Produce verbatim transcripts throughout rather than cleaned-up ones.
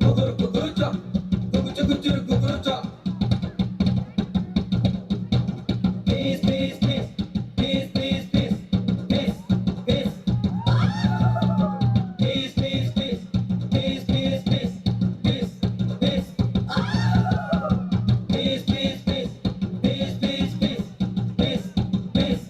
Gugur gugur chop, gugur chugur chur gugur chop. Peace, peace, peace, peace, peace, peace, peace, peace. Peace, peace, peace, peace, peace, peace, peace, peace. Peace, peace, peace, peace, peace, peace, peace, peace.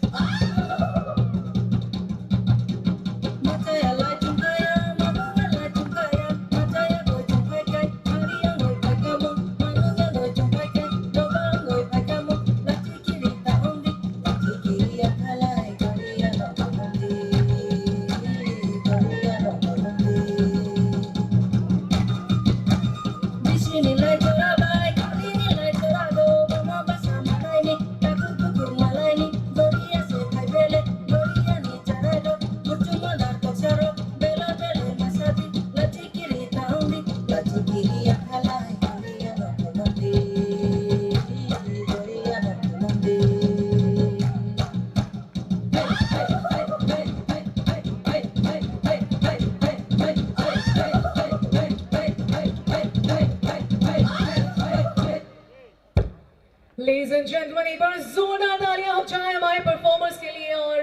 Ladies and gentlemen, एक बार जोरदार तालियां हो जाए हमारे परफॉर्मर्स के लिए। और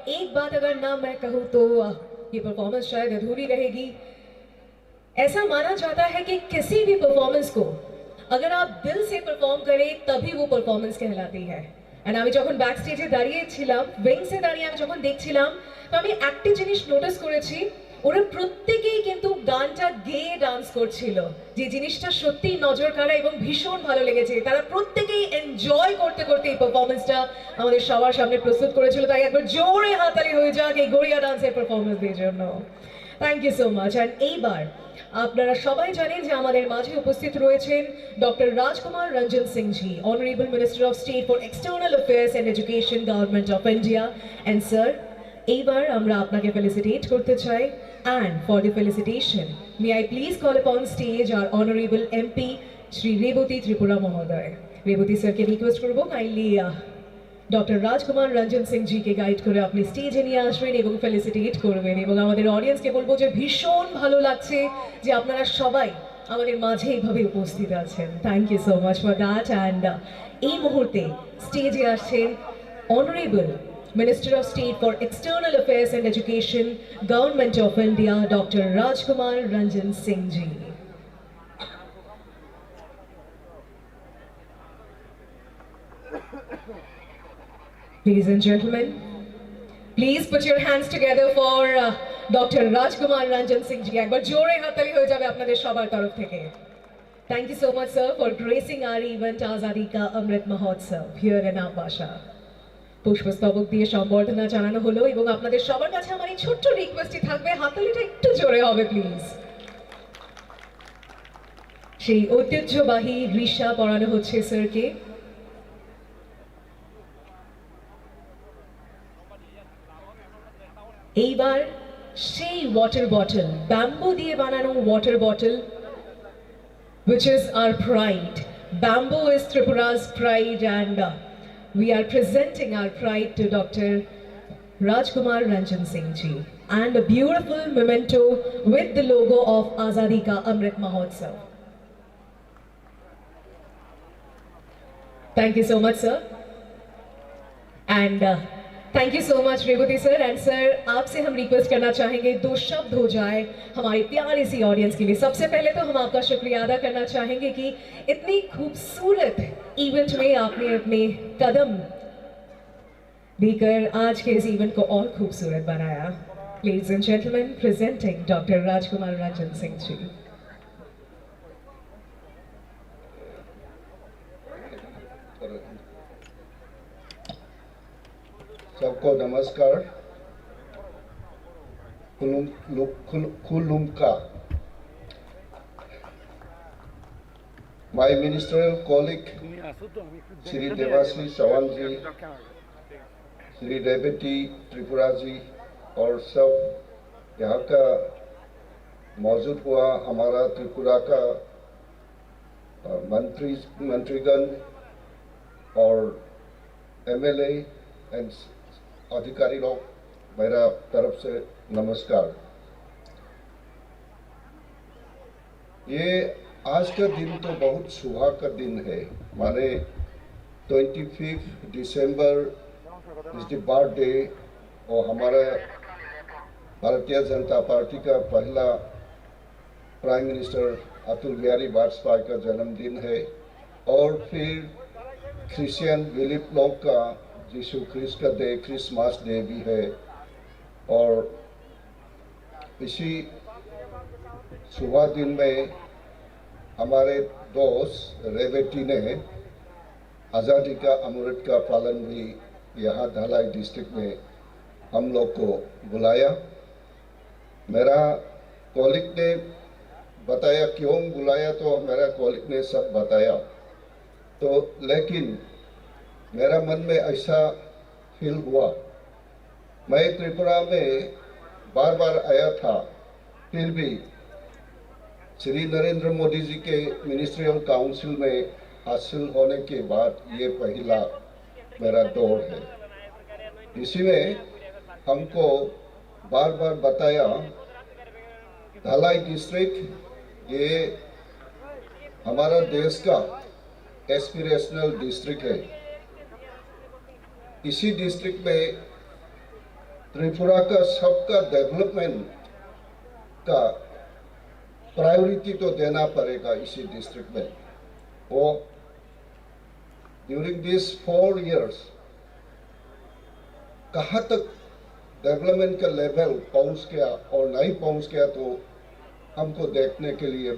एक बात अगर ना मैं कहूँ तो ये परफॉर्मेंस शायद अधूरी रहेगी। ऐसा माना जाता है कि किसी भी परफॉर्मेंस को अगर आप दिल से परफॉर्म करें, तभी वो परफॉर्मेंस कहलाती है। এন্ড আমি যখন ব্যাক স্টেজে দাঁড়িয়েছিলাম, উইংসে দাঁড়িয়ে আমি যখন দেখছিলাম, তো আমি একটা জিনিস নোটিস করেছি, ওরা প্রত্যেকেই কিন্তু গানটা গেয়ে ডান্স করছিল। যে জিনিসটা সত্যিই নজর কাড়া এবং ভীষণ ভালো লেগেছে। তারা প্রত্যেকেই এনজয় করতে করতে এই পারফরমেন্সটা আমাদের সবার সামনে প্রস্তুত করেছিল। তাই একবার জোরে হাততালি হয়ে যাক এই গড়িয়া ডান্সের পারফরমেন্সদের জন্য। Thank you so much. And এইবার আপনারা সবাই জানেন যে আমাদের মাঝে উপস্থিত রয়েছেন doctor Rajkumar Ranjan Singhji, Honourable Minister of State for External Affairs and Education, Government of India. And sir, এইবার আমরা আপনাকে ফেলিসিটেট করতে চাই। And for the felicitation, may I please call upon stage our Honourable M P, Shri Reboti Tripura Mohodoy. Rebati স্যারকে রিকোয়েস্ট করবো kindly doctor Rajkumar রঞ্জন সিংজিকে গাইড করে আপনি স্টেজে নিয়ে আসবেন এবং ফেলিসিটেট করবেন। এবং আমাদের অডিয়েন্সকে বলবো যে ভীষণ ভালো লাগছে যে আপনারা সবাই আমাদের মাঝে এইভাবে উপস্থিত আছেন। Thank you so much for that. And এই মুহূর্তে স্টেজে আসছেন Honourable Minister of State for External Affairs and Education, Government of India, doctor Rajkumar Ranjan Singhji. Ladies and gentlemen, please put your hands together for uh, doctor Rajkumar Ranjan Singhji. একবার জোরে হাততালি হয়ে যাবে আপনাদের সবার তরফ থেকে। Thank you so much, sir, for gracing our event Azadi Ka Amrit Mahotsav here in Ambasha. পুষ্পস্তবক দিয়ে সম্বর্ধনা জানানো হলো এবং আপনাদের সবার কাছে আমার এই ছোট্ট রিকোয়েস্টই থাকবে, হাততালিটা একটু জোরে হবে প্লিজ। সেই ঐতিহ্যবাহী রিশা পরানো হচ্ছে স্যারকে। এইবার সেই ওয়াটার বটল, ব্যাম্বু দিয়ে বানানো water bottle, which is our pride. Bamboo is Tripura's pride, and uh, we are presenting our pride to Doctor Rajkumar Ranjan Singh ji, and a beautiful memento with the logo of Azadi Ka Amrit Mahotsav. Thank you so much, sir. And uh, thank you so much, Reboti sir. And sir, आपसे हम रिक्वेस्ट करना चाहेंगे, दो शब्द हो जाए हमारे प्यारे सी ऑडियंस के लिए। सबसे पहले तो हम आपका शुक्रिया अदा करना चाहेंगे कि इतनी खूबसूरत इवेंट में आपने अपने कदम देकर आज के इस इवेंट को और खूबसूरत बनाया। Ladies and gentlemen, presenting Doctor Rajkumar Ranjan Singh ji. सबको नमस्कार। Khulum-, lu-, khul-, khulumkha. My ministerial colleague, Shri Debashish Chauhan ji, Shri Reboti Tripura ji, और सब यहाँ का मौजूद हुआ हमारा त्रिपुरा का, अ, मंत्री, मंत्रीगण और एमएलए एंड अधिकारी लोग, मेरा तरफ से नमस्कार। ये आज का दिन तो बहुत सुहाग का दिन है, माने twenty fifth December is the birthday और हमारा भारतीय जनता पार्टी का पहला प्राइम मिनिस्टर अटल बिहारी वाजपेयी का जन्मदिन है और फिर क्रिश्चियन बिलीफ लोग का यीशु ख्रिस्ट का डे, क्रिसमस डे भी है। और इसी सुबह दिन में हमारे दोस्त रेवती ने आज़ादी का अमृत का पालन भी यहाँ धलाई डिस्ट्रिक्ट में हम लोग को बुलाया। मेरा कॉलीग ने बताया क्यों बुलाया, तो मेरा कॉलीग ने सब बताया। तो लेकिन मेरा मन में ऐसा फील हुआ, मैं त्रिपुरा में बार बार आया था, फिर भी श्री नरेंद्र मोदी जी के मिनिस्ट्रियल काउंसिल में हासिल होने के बाद ये पहला मेरा दौर है। इसी में हमको बार बार बताया, धलाई डिस्ट्रिक्ट ये हमारा देश का एस्पिरेशनल डिस्ट्रिक्ट है। इसी डिस्ट्रिक्ट में त्रिपुरा का सबका डेवलपमेंट का प्रायोरिटी तो देना पड़ेगा इसी डिस्ट्रिक्ट में। वो ड्यूरिंग दिस फोर इयर्स कहाँ तक डेवलपमेंट का लेवल पहुँच गया और नहीं पहुँच गया, तो हमको देखने के लिए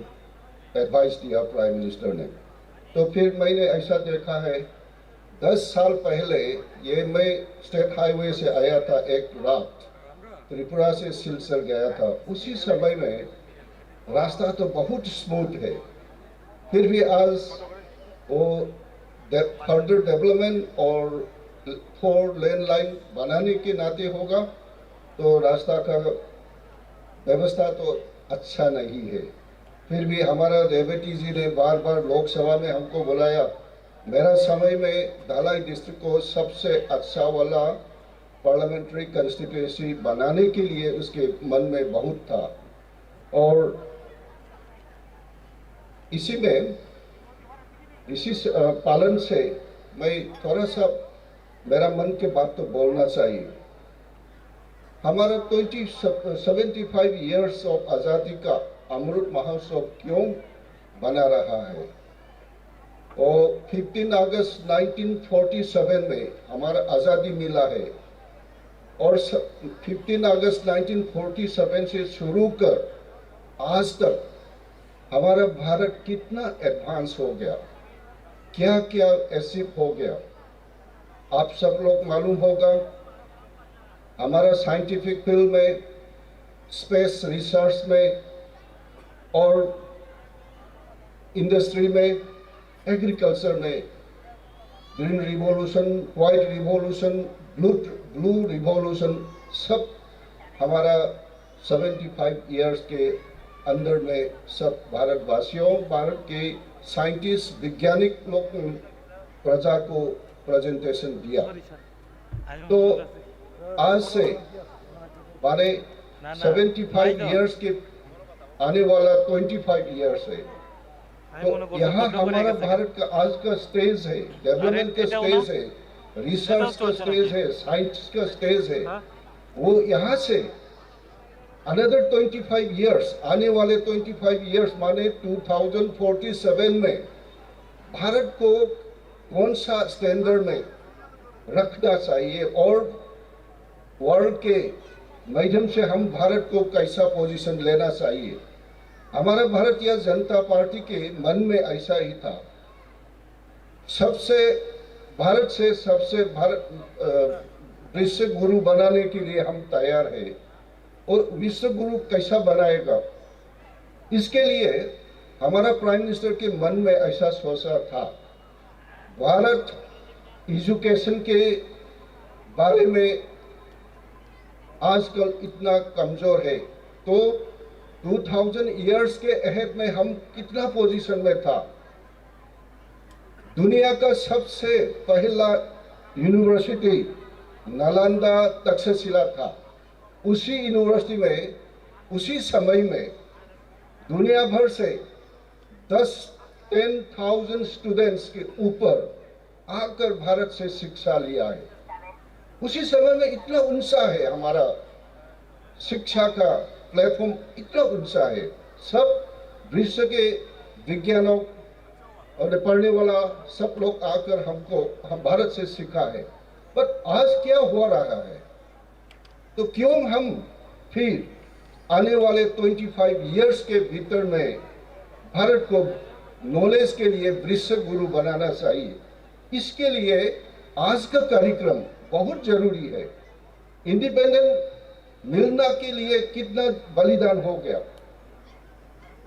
एडवाइस दिया प्राइम मिनिस्टर ने। तो फिर मैंने ऐसा देखा है, दस साल पहले ये मैं स्टेट हाईवे से आया था एक रात, त्रिपुरा से सिलचर गया था। उसी समय में रास्ता तो बहुत स्मूथ है, फिर भी आज वो फर्दर डेवलपमेंट और फोर लेन लाइन बनाने के नाते होगा, तो रास्ता का व्यवस्था तो अच्छा नहीं है। फिर भी हमारा रेवती जी ने बार बार लोकसभा में हमको बुलाया। मेरा समय में धलाई डिस्ट्रिक्ट को सबसे अच्छा वाला पार्लियामेंट्री कॉन्स्टिट्यूएंसी बनाने के लिए उसके मन में बहुत था। और इसी में, इसी से, अ, पालन से मैं थोड़ा सा मेरा मन के बात तो बोलना चाहिए। हमारा twenty, seventy five years of आज़ादी का अमृत महोत्सव क्यों बना रहा है? और फिफ्टीन अगस्त नाइनटीन फोर्टी सेवन में हमारा आज़ादी मिला है और फिफ्टीन अगस्त नाइनटीन फोर्टी सेवन से शुरू कर आज तक हमारा भारत कितना एडवांस हो गया, क्या क्या अचीव हो गया, आप सब लोग मालूम होगा। हमारा साइंटिफिक फील्ड में, स्पेस रिसर्च में और इंडस्ट्री में, एग्रीकल्चर में, green revolution, white revolution, blue, blue revolution, सब हमारा सेवेंटी फाइव ईयर्स के अंदर में सब भारतवासियों, भारत के साइंटिस्ट, वैज्ञानिक लोग ने प्रजा को प्रेजेंटेशन दिया। तो आज से माने सेवेंटी फाइव ईयर्स के आने वाला ट्वेंटी फाइव ईयर्स है। तो यहाँ हमारा भारत का आज का स्टेज है, डेवलपमेंट का स्टेज है, रिसर्च का स्टेज है, साइंस का स्टेज है। वो यहाँ से अनदर ट्वेंटी फाइव ईयर्स, आने वाले ट्वेंटी फाइव ईयर्स माने टू थाउजेंड फोर्टी सेवन में भारत को कौन सा स्टैंडर्ड में रखना चाहिए और वर्ल्ड के माध्यम से हम भारत को कैसा पोजीशन लेना चाहिए। हमारा भारतीय जनता पार्टी के मन में ऐसा ही था। सबसे, भारत से सबसे भारत, अ, विश्व गुरु बनाने के लिए हम तैयार हैं। और विश्व गुरु कैसा बनाएगा, इसके लिए हमारा प्राइम मिनिस्टर के मन में ऐसा सोचा था। भारत एजुकेशन के बारे में आजकल इतना कमजोर है, तो टू थाउजेंड ईयर्स के अहेड में हम कितना पोजीशन में था? दुनिया का सबसे पहला यूनिवर्सिटी नालंदा तक्षशिला था। उसी यूनिवर्सिटी में, उसी समय में दुनिया भर से दस टेन थाउजेंड स्टूडेंट्स के ऊपर आकर भारत से शिक्षा लिया है। उसी समय में इतना उत्साह है हमारा, शिक्षा का प्लेटफॉर्म इतना ऊंचा है। सब विश्व के विज्ञानों और पढ़ने वाला सब लोग आकर हमको, हम भारत से सीखा है। पर आज क्या हो रहा है? तो क्यों हम फिर आने वाले ट्वेंटी फ़ाइव ईयर्स के भीतर में भारत को नॉलेज के लिए विश्व गुरु बनाना चाहिए? इसके लिए आज का कार्यक्रम बहुत जरूरी है। इंडिपेंडेंट मिलना के लिए कितना बलिदान हो गया,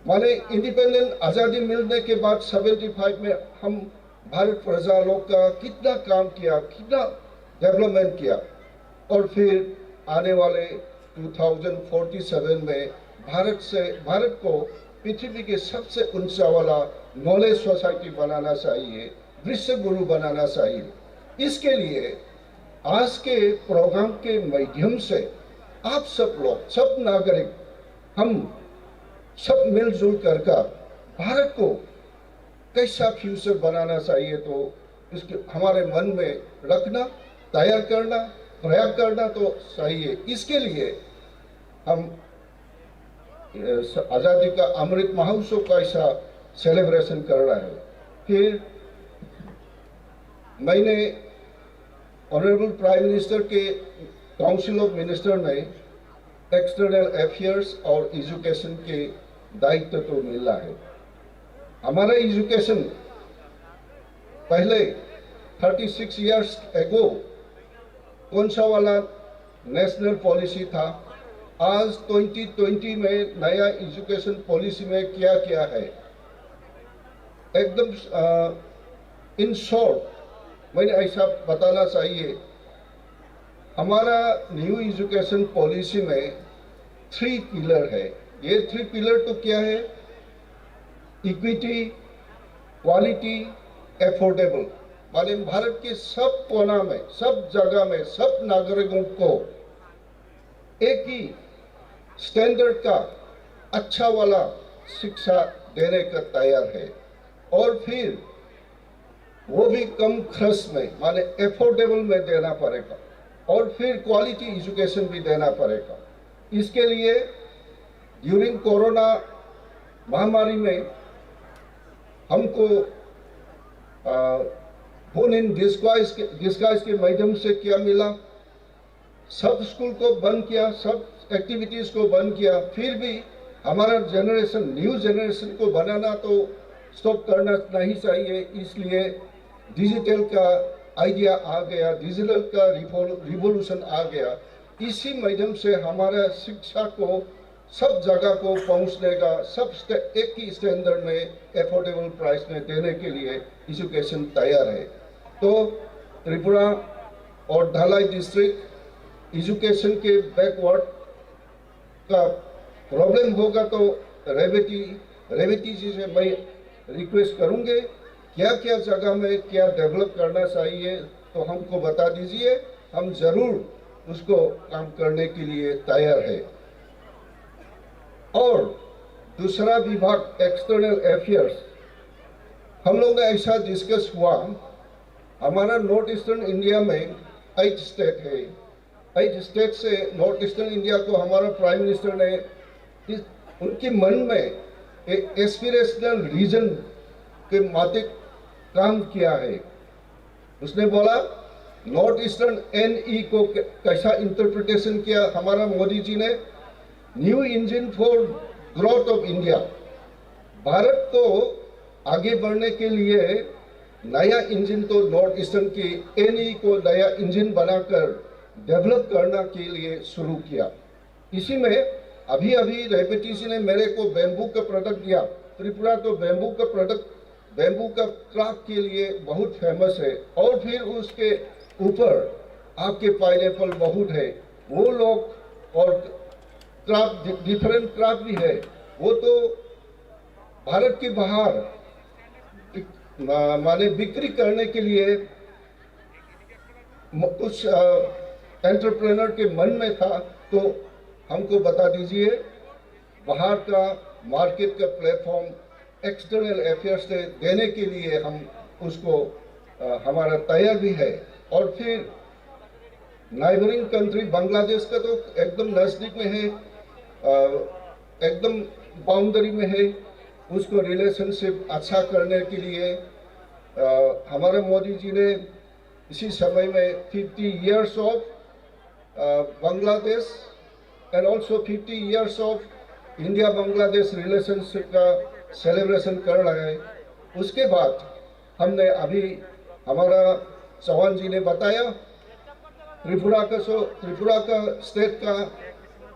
माने इंडिपेंडेंट आज़ादी मिलने के बाद सेवेंटी फ़ाइव में हम भारत प्रजा लोग का कितना काम किया, कितना डेवलपमेंट किया, और फिर आने वाले टू थाउजेंड फ़ोर्टी सेवन में भारत से, भारत को पृथ्वी के सबसे ऊंचा वाला नॉलेज सोसाइटी बनाना चाहिए, विश्व गुरु बनाना चाहिए। इसके लिए आज के प्रोग्राम के माध्यम से आप सब लोग, सब नागरिक, हम सब मिलजुल कर का भारत को कैसा फ्यूचर बनाना चाहिए, तो इसके हमारे मन में रखना, तैयार करना, प्रयाग करना तो चाहिए। इसके लिए हम, अ, आज़ादी का अमृत महोत्सव का ऐसा सेलिब्रेशन कर रहा है। फिर मैंने ऑनरेबल प्राइम मिनिस्टर के काउंसिल ऑफ मिनिस्टर में एक्सटर्नल अफेयर्स और एजुकेशन के दायित्व तो मिला है। हमारा एजुकेशन पहले थर्टी सिक्स ईयर्स एगो कौन सा वाला नेशनल पॉलिसी था, आज ट्वेंटी ट्वेंटी में नया एजुकेशन पॉलिसी में क्या क्या है, एकदम इन शॉर्ट मैंने ऐसा बताना चाहिए। हमारा न्यू एजुकेशन पॉलिसी में थ्री पिलर है। ये थ्री पिलर तो क्या है? इक्विटी, क्वालिटी, एफोर्डेबल, माने भारत के सब कोना में, सब जगह में, सब नागरिकों को एक ही स्टैंडर्ड का अच्छा वाला शिक्षा देने का तैयार है, और फिर वो भी कम खर्च में, माने एफोर्डेबल में देना पड़ेगा, और फिर क्वालिटी एजुकेशन भी देना पड़ेगा। इसके लिए ड्यूरिंग कोरोना महामारी में हमको बोन इन डिस्गाइज के, डिस्गाइज के माध्यम से क्या मिला? सब स्कूल को बंद किया, सब एक्टिविटीज को बंद किया, फिर भी हमारा जनरेशन, न्यू जनरेशन को बनाना तो स्टॉप करना नहीं चाहिए। इसलिए डिजिटल का आइडिया आ गया, डिजिटल का रिवोल्यूशन आ गया। इसी माध्यम से हमारा शिक्षा को सब जगह को पहुंचने का, सब स्टे-, एक ही स्टैंडर्ड में, एफोर्डेबल प्राइस में देने के लिए एजुकेशन तैयार है। तो त्रिपुरा और धलाई डिस्ट्रिक्ट एजुकेशन के बैकवर्ड का प्रॉब्लम होगा, तो रेवती, रेवती जी से मैं रिक्वेस्ट करूंगे, क्या क्या जगह में क्या डेवलप करना चाहिए, तो हमको बता दीजिए, हम जरूर उसको काम करने के लिए तैयार है। और दूसरा विभाग एक्सटर्नल अफेयर्स, हम लोग ने ऐसा डिस्कस हुआ, हमारा नॉर्थ ईस्टर्न इंडिया में एट स्टेट है, एट स्टेट से नॉर्थ ईस्टर्न इंडिया को हमारा प्राइम मिनिस्टर ने इस, उनके मन में एक एस्पिरेशनल रीजन के माफिक काम किया है। उसने बोला, नॉर्थ ईस्टर्न एनई को कै-, कैसा इंटरप्रिटेशन किया हमारा मोदी जी ने, new engine for growth of India. Bharat को आगे बढ़ने के लिए नया इंजन तो नॉर्थ ईस्टर्न की एनई को नया इंजन बनाकर डेवलप करना के लिए शुरू किया। इसी में अभी अभी रेवती जी ने मेरे को बैम्बू का प्रोडक्ट दिया। त्रिपुरा तो बैम्बू का प्रोडक्ट, बैम्बू का क्राफ्ट के लिए बहुत फेमस है, और फिर उसके ऊपर आपके पाइनएप्पल बहुत है, वो लोग और क्राफ्ट, डिफरेंट क्राफ्ट भी है, वो तो भारत के बाहर बिक-, मा-, माने बिक्री करने के लिए म-, कुछ एंटरप्रेन्योर के मन में था, तो हमको बता दीजिए। बाहर का मार्केट का प्लेटफॉर्म एक्सटर्नल अफेयर्स से देने के लिए हम उसको, अ, हमारा तैयार भी है। और फिर नाइबरिंग कंट्री बांग्लादेश का तो एकदम नज़दीक में है, अ, एकदम बाउंड्री में है, उसको रिलेशनशिप अच्छा करने के लिए, अ, हमारे मोदी जी ने इसी समय में fifty years of, uh, Bangladesh and also fifty years of India Bangladesh relationship का सेलिब्रेशन कर रहा है। उसके बाद हमने अभी, हमारा चौहान जी ने बताया, त्रिपुरा का सो, त्रिपुरा का स्टेट का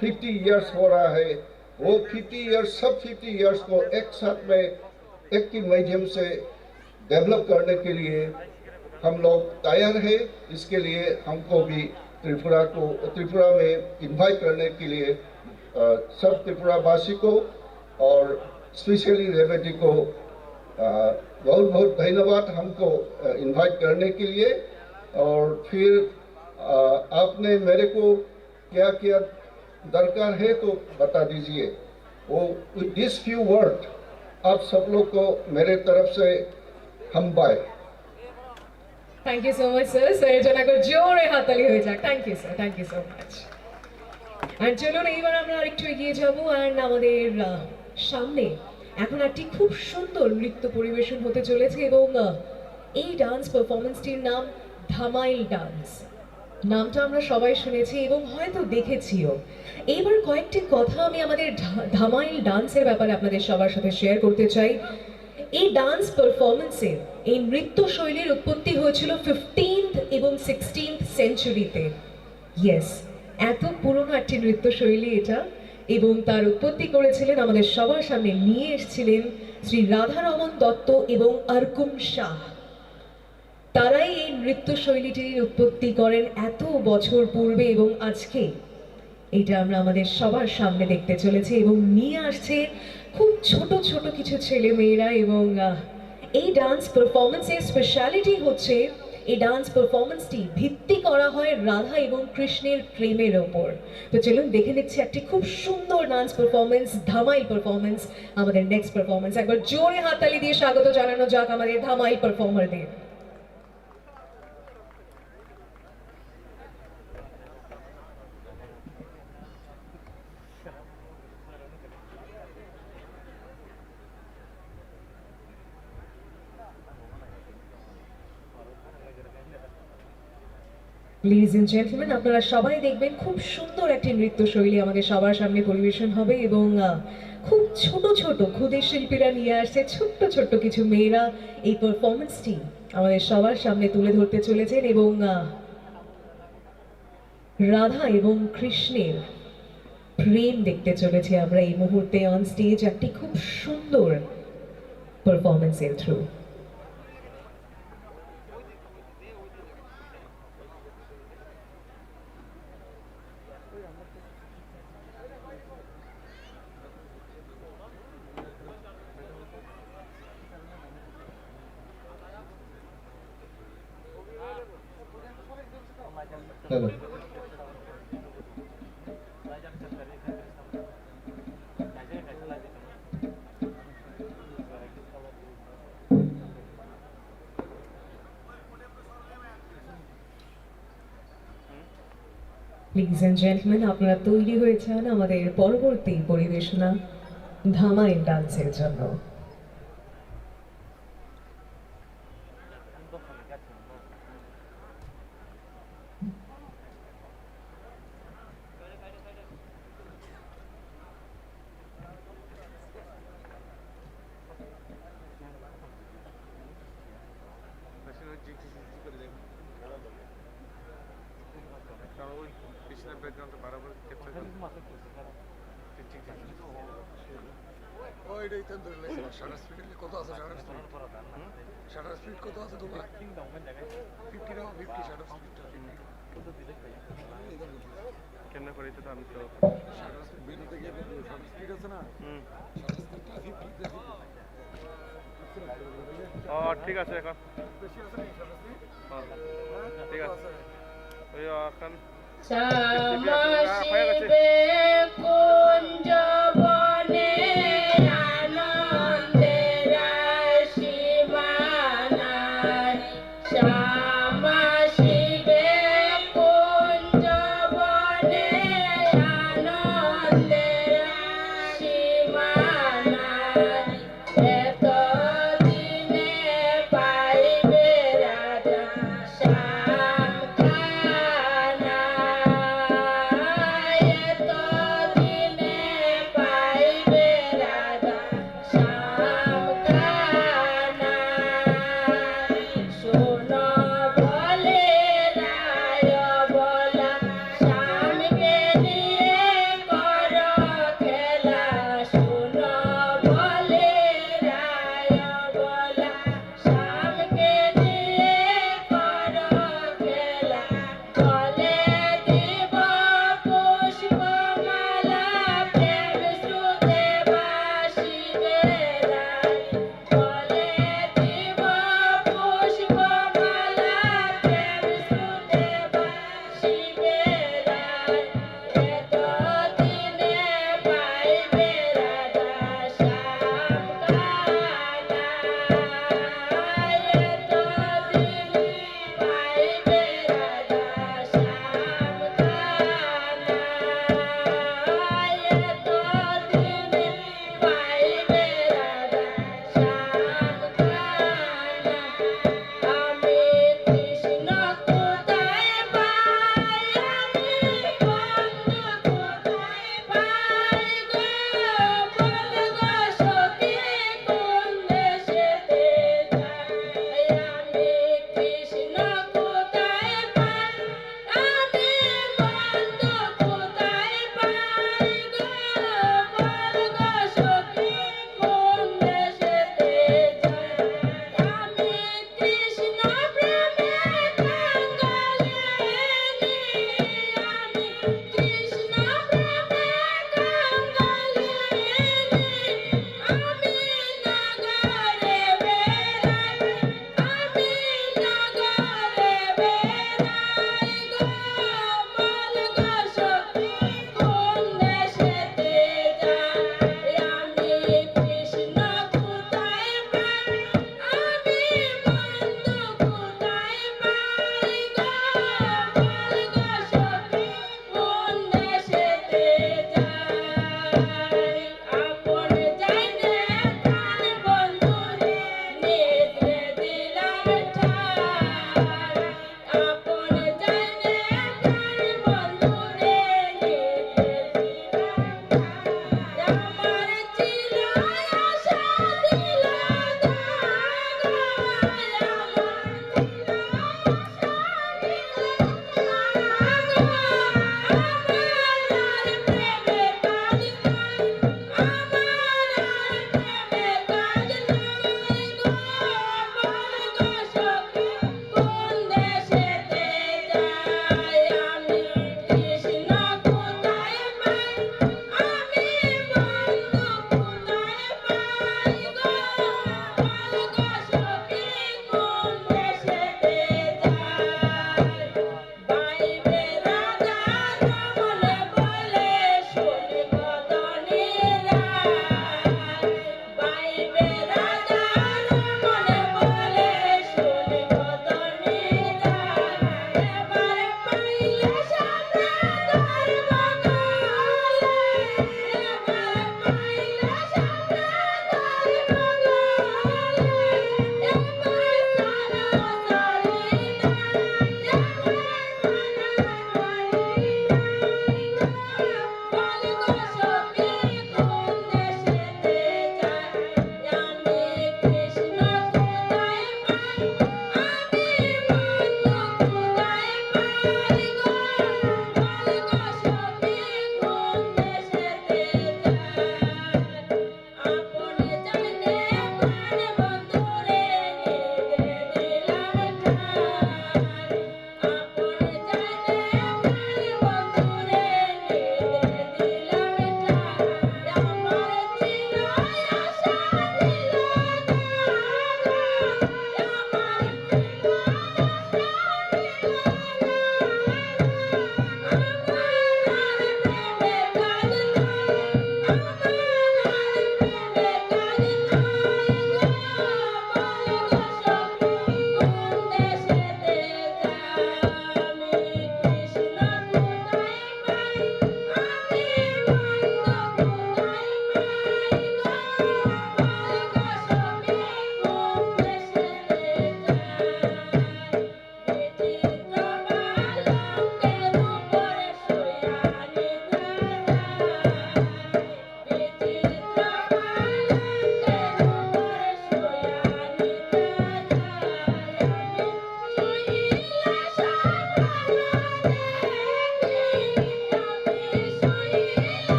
फिफ्टी ईयर्स हो रहा है। वो फिफ्टी ईयर्स, सब फिफ्टी ईयर्स को एक साथ में, एक के माध्यम से डेवलप करने के लिए हम लोग तैयार है। इसके लिए हमको भी त्रिपुरा को, त्रिपुरा में इनवाइट करने के लिए, अ, सब त्रिपुरा वासी को और स्पेशली रेवती को, अ, बहुत बहुत धन्यवाद हमको, अ, इनवाइट करने के लिए। और फिर, अ, आपने मेरे को क्या क्या दरकार है तो बता दीजिए। वो, with this few word, आप सब लोग को मेरे तरफ से हम bye. Thank you so much, sir. Sir এর জন্য একবার জোরে হাততালি হয়ে যাক। Thank you, sir. Thank you so much. আর চলুন, এইবার আমরা আরেকটু এগিয়ে যাব। আর আমাদের, আহ, সামনে এখন একটি খুব সুন্দর নৃত্য পরিবেশন হতে চলেছে এবং, আহ, এই ডান্স পারফরমেন্সটির নাম ধামাইল ডান্স। নামটা আমরা সবাই শুনেছি এবং হয়তো দেখেছিও। এইবার কয়েকটি কথা আমি আমাদের ধা-, ধামাইল ডান্সের ব্যাপারে আপনাদের সবার সাথে শেয়ার করতে চাই। এই ডান্স পারফরমেন্সের, এই নৃত্য শৈলীর উৎপত্তি হয়েছিল ফিফটিন্থ এবং সিক্সটিন্থ সেঞ্চুরিতে। ইয়েস, এত পুরনো একটি নৃত্য শৈলী এটা। এবং তার উৎপত্তি করেছিলেন, আমাদের সবার সামনে নিয়ে এসেছিলেন শ্রী রাধারমন দত্ত এবং আরকুম শাহ। তারাই এই নৃত্য শৈলীটির উৎপত্তি করেন এত বছর পূর্বে এবং আজকে এটা আমরা আমাদের সবার সামনে দেখতে চলেছি এবং নিয়ে আসছে খুব ছোট ছোট কিছু ছেলে মেয়েরা। এবং, আহ, এই ডান্স পারফরমেন্সের স্পেশালিটি হচ্ছে এই ডান্স পারফরমেন্সটি ভিত্তি করা হয় রাধা এবং কৃষ্ণের প্রেমের ওপর। তো চলুন দেখে নিচ্ছি একটি খুব সুন্দর ডান্স পারফরমেন্স, ধামাইল পারফরমেন্স, আমাদের নেক্সট পারফরমেন্স। একবার জোরে হাততালি দিয়ে স্বাগত জানানো যাক আমাদের ধামাইল পারফর্মারদের। লেডিজ এন্ড জেন্টলম্যান, আপনারা সবাই দেখবেন খুব সুন্দর একটি নৃত্য শৈলী আমাদের সবার সামনে পরিবেশন হবে এবং, আহ, খুব ছোট ছোট ক্ষুদে শিল্পীরা নিয়ে আসছে ছোট্ট ছোট্ট কিছু মেয়েরা এই পারফরমেন্সটি আমাদের সবার সামনে তুলে ধরতে চলেছেন এবং, আহ, রাধা এবং কৃষ্ণের প্রেম দেখতে চলেছি আমরা এই মুহূর্তে অন স্টেজ একটি খুব সুন্দর পারফরমেন্সের through. Hello. Ladies and gentleman, আপনারা তৈরি হয়ে যান আমাদের পরবর্তী পরিবেশনা ধামাইল ডান্সের জন্য। কারণ ওই পিছনের ব্যাকগ্রাউন্ডটা বারবার ক্যাপচার করে। ঠিক, ঠিক, ঠিক। ও, এটা ইতান ধরে লেখা। শাটার স্পিড কত আছে? Shutter speed? হুম? শাটার স্পিড কত আছে তোমার? ফিফটি না, ফিফটি শাটার স্পিডটা। কেমনে করি তো আমি তো শাটার স্পিড বের হতে গিয়ে শাটার স্পিড আছে না? হুম। শাটার স্পিডটা ফিফটি, ফিফটি। ও, ঠিক আছে এখন। বেশি আছে নাকি শাটার স্পিড? ও, হ্যাঁ? ঠিক আছে। ওই এখন শ্যামশিবে কুঞ্জ বনে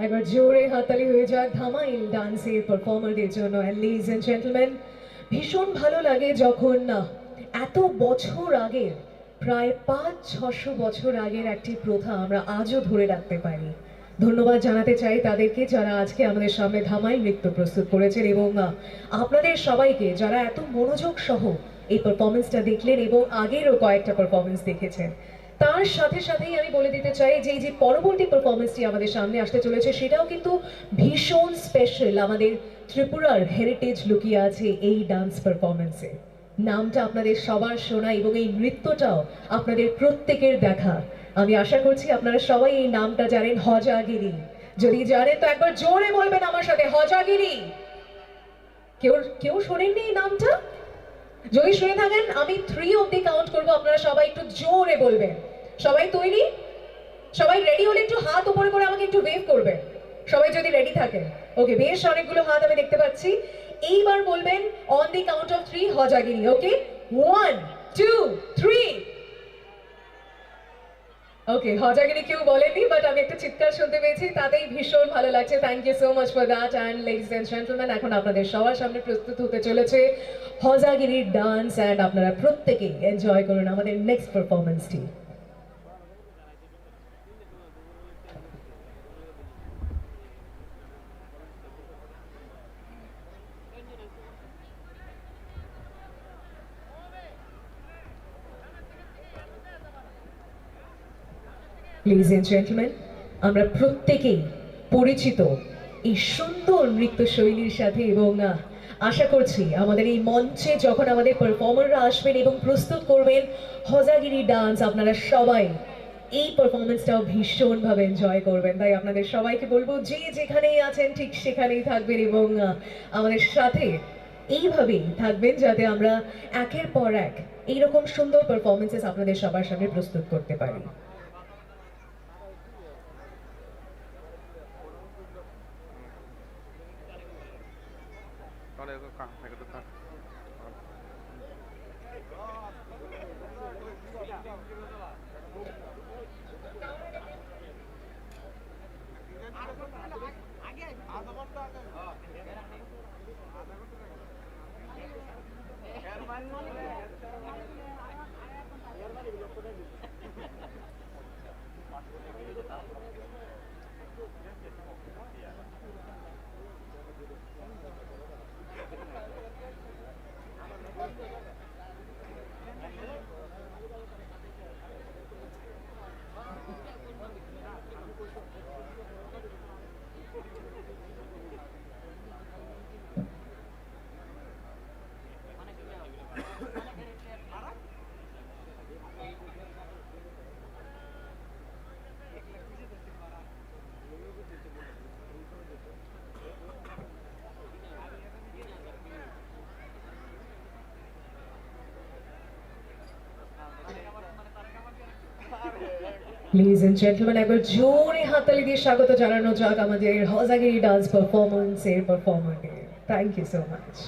একবার জোরে হাততালি হয়ে যাক ধামাইল ডান্সের পারফর্মারদের জন্য। And ladies and gentlemen, ভীষণ ভালো লাগে যখন, আহ, এত বছর আগের, প্রায় পাঁচ ছশো বছর আগের একটি প্রথা আমরা আজও ধরে রাখতে পারি। ধন্যবাদ জানাতে চাই তাদেরকে, যারা আজকে আমাদের সামনে ধামাইল নৃত্য প্রস্তুত করেছেন এবং, আহ, আপনাদের সবাইকে, যারা এত মনোযোগ সহ এই পারফরমেন্সটা দেখলেন এবং আগেরও কয়েকটা পারফরমেন্স দেখেছেন। তার সাথে সাথেই আমি বলে দিতে চাই যে এই যে পরবর্তী পারফরমেন্সটি আমাদের সামনে আসতে চলেছে, সেটাও কিন্তু ভীষণ স্পেশাল। আমাদের ত্রিপুরার হেরিটেজ লুকিয়ে আছে এই ডান্স পারফরমেন্সে। নামটা আপনাদের সবার শোনা এবং এই নৃত্যটাও আপনাদের প্রত্যেকের দেখা। আমি আশা করছি আপনারা সবাই এই নামটা জানেন, হজাগিরি। যদি জানেন তো একবার জোরে বলবেন আমার সাথে, হজাগিরি। কেউ, কেউ শোনেননি এই নামটা? যদি শুনে থাকেন, আমি থ্রি অবধি কাউন্ট করবো, আপনারা সবাই একটু জোরে বলবেন। সবাই তৈরি? সবাই রেডি হলে একটু হাত উপরে করে আমাকে একটু ওয়েভ করবেন, সবাই যদি রেডি থাকেন। ওকে, বেশ অনেকগুলো হাত আমি দেখতে পাচ্ছি। এইবার বলবেন on the count of three, Hojagiri. Okay, one, two, three. ওকে, হজাগিরি কেউ বলেননি, বাট আমি একটা চিৎকার শুনতে পেয়েছি, তাতেই ভীষণ ভালো লাগছে। Thank you so much for that. And ladies and gentlemen, এখন আপনাদের সবার সামনে প্রস্তুত হতে চলেছে হজাগিরি ডান্স, অ্যান্ড আপনারা প্রত্যেকেই এনজয় করুন আমাদের নেক্সট পারফরমেন্সটি। Ladies and gentlemen, আমরা প্রত্যেকেই পরিচিত এই সুন্দর নৃত্যশৈলীর সাথে এবং, আহ, আশা করছি আমাদের এই মঞ্চে যখন আমাদের পারফর্মাররা আসবেন এবং প্রস্তুত করবেন হজাগিরি ডান্স, আপনারা সবাই এই পারফরমেন্সটাও ভীষণভাবে এনজয় করবেন। তাই আপনাদের সবাইকে বলবো, যে যেখানেই আছেন ঠিক সেখানেই থাকবেন এবং, আহ, আমাদের সাথে এইভাবেই থাকবেন, যাতে আমরা একের পর এক এইরকম সুন্দর পারফরমেন্সেস আপনাদের সবার সামনে প্রস্তুত করতে পারি। Ladies and gentlemen, একবার জোরে হাততালি দিয়ে স্বাগত জানানো যাক আমাদের হজাগিরি ডান্স পারফরমেন্সের পারফর্মারদের। Thank you so much.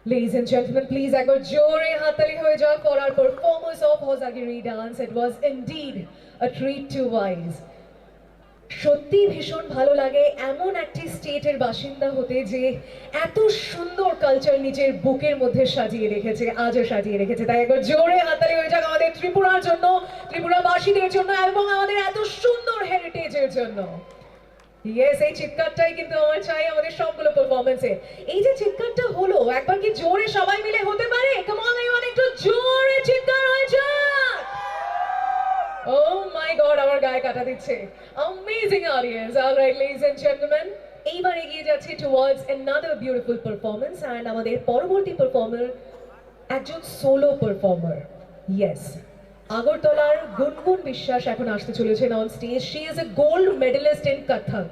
Ladies and gentlemen, please, ekbar jore hattali hoye jak for our performance of Hojagiri dance. It was indeed a treat to eyes. সত্যি ভীষণ ভালো লাগে এমন একটি স্টেটের বাসিন্দা হতে যে এত সুন্দর কালচার নিজের বুকের মধ্যে সাজিয়ে রেখেছে, আজও সাজিয়ে রেখেছে। তাই একবার জোরে হাততালি হয়ে যাক আমাদের ত্রিপুরার জন্য, ত্রিপুরাবাসীদের জন্য এবং আমাদের এত সুন্দর হেরিটেজের জন্য। ইয়েস, এই চিৎকারটাই কিন্তু আমার চাই আমাদের সবগুলো পারফরমেন্সে। এই যে চিৎকারটা হলো, একবার কি জোরে সবাই মিলে হতে পারে? কাম অন এভরিওয়ান, একটু জোরে চিৎকার হয়ে যাক। Oh my God, আমার গায়ে কাটা দিচ্ছে। Amazing audience. All right, ladies and gentlemen, এইবার এগিয়ে যাচ্ছি towards another beautiful performance and আমাদের পরবর্তী পারফর্মার একজন সোলো পারফর্মার। ইয়েস, আগরতলার গুনগুন বিশ্বাস এখন আসতে চলেছেন on stage. She is a gold medalist in Kathak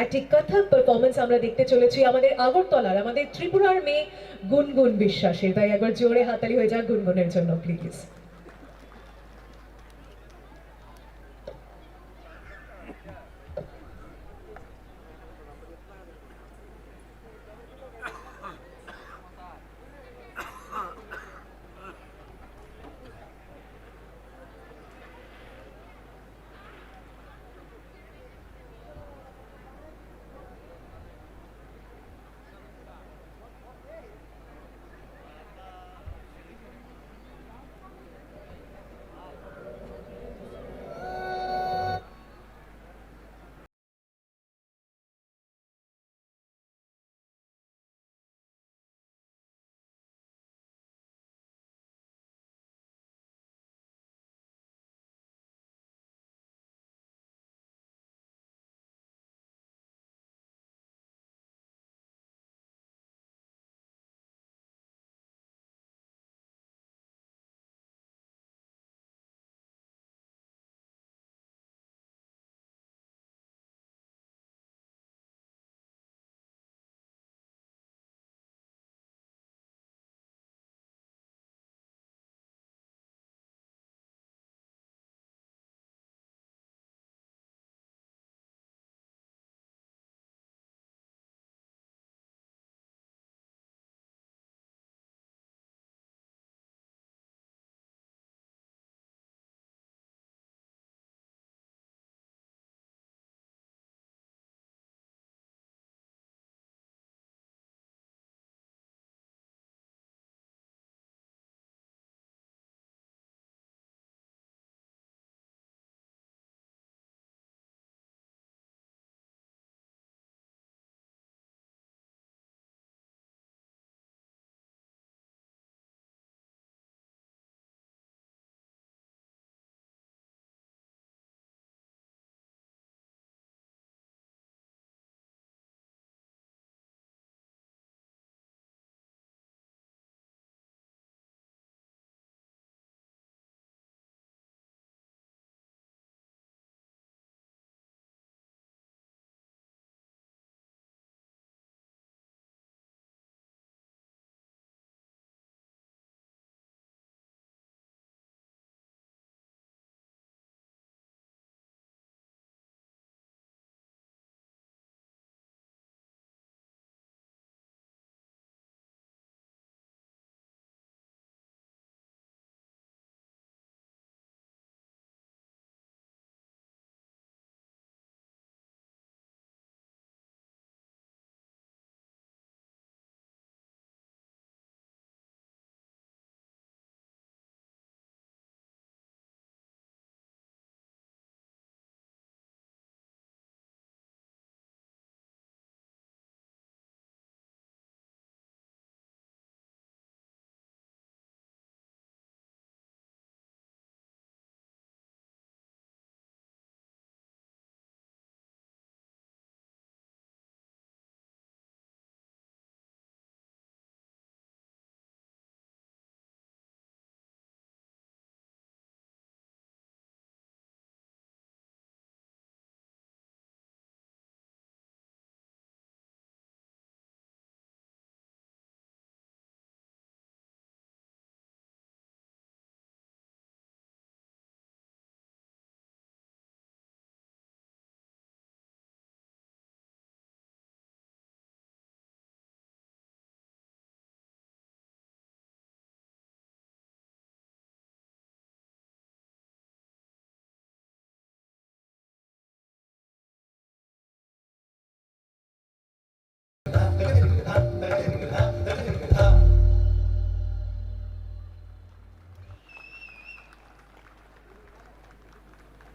একটি কথক পারফরমেন্স আমরা দেখতে চলেছি আমাদের আগরতলার, আমাদের ত্রিপুরার মেয়ে গুনগুন বিশ্বাসের। তাই একবার জোরে হাততালি হয়ে যাক গুনগুনের জন্য, please.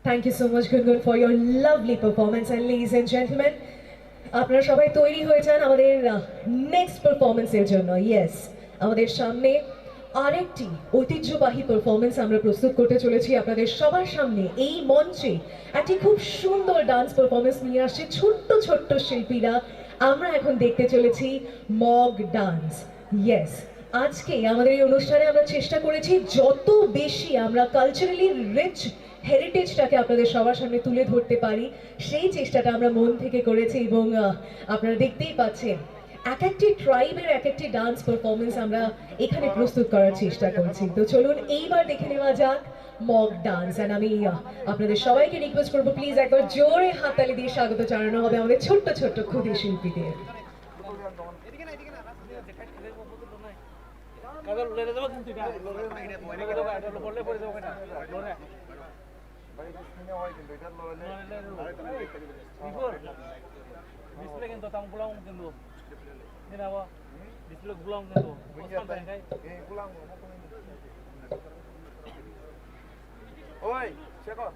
Thank you so much, Gungun, for your lovely performance. And ladies and gentlemen, আপনারা সবাই তৈরি হয়ে যান আমাদের নেক্সট পারফরমেন্সের জন্য। ইয়েস, আমাদের সামনে আরেকটি ঐতিহ্যবাহী পারফরমেন্স আমরা প্রস্তুত করতে চলেছি আপনাদের সবার সামনে। এই মঞ্চে একটি খুব সুন্দর ডান্স পারফরমেন্স নিয়ে আসছে ছোট্ট ছোট্ট শিল্পীরা। আমরা এখন দেখতে চলেছি মগ ডান্স। ইয়েস, আজকে আমাদের এই অনুষ্ঠানে আমরা চেষ্টা করেছি যত বেশি আমরা কালচারালি রিচ হেরিটেজটাকে আপনাদের সবার সামনে তুলে ধরতে পারি, সেই চেষ্টাটা আমরা মন থেকে করেছি। এবং আহ, আপনারা দেখতেই পাচ্ছেন, এক একটি ট্রাইবের এক একটি ডান্স পারফরমেন্স আমরা এখানে প্রস্তুত করার চেষ্টা করছি। তো চলুন, এইবার দেখে নেওয়া যাক মগ ডান্স। অ্যান্ড আমি আহ, আপনাদের সবাইকে রিকোয়েস্ট করবো, প্লিজ একবার জোরে হাততালি দিয়ে স্বাগত জানানো হবে আমাদের ছোট্ট ছোট্ট ক্ষুদে শিল্পীদের। Before, display কিন্তু tamo bolong কিন্তু. Hindi na ba? Display bolong কিন্তু. Oi, siapa?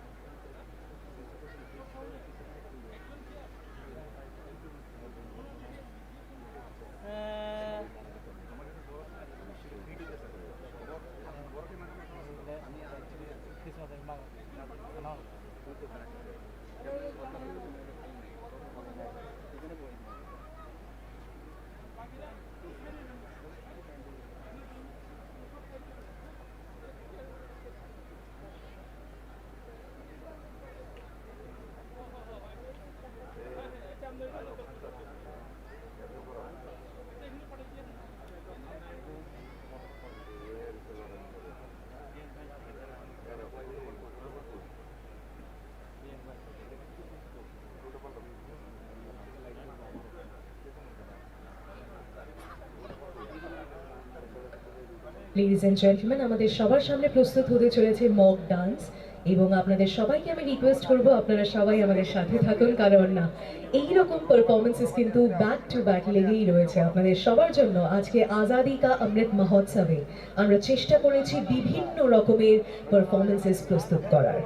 Ladies and gentleman, আমাদের সবার সামনে প্রস্তুত হতে চলেছে মগ ডান্স। এবং আপনাদের সবাইকে আমি রিকোয়েস্ট করব, আপনারা সবাই আমাদের সাথে থাকুন, কারণ না, এইরকম পারফরমেন্সেস কিন্তু ব্যাক টু ব্যাক লেগেই রয়েছে আপনাদের সবার জন্য। আজকে আজাদি কা অমৃত মহোৎসবে আমরা চেষ্টা করেছি বিভিন্ন রকমের পারফরমেন্সেস প্রস্তুত করার।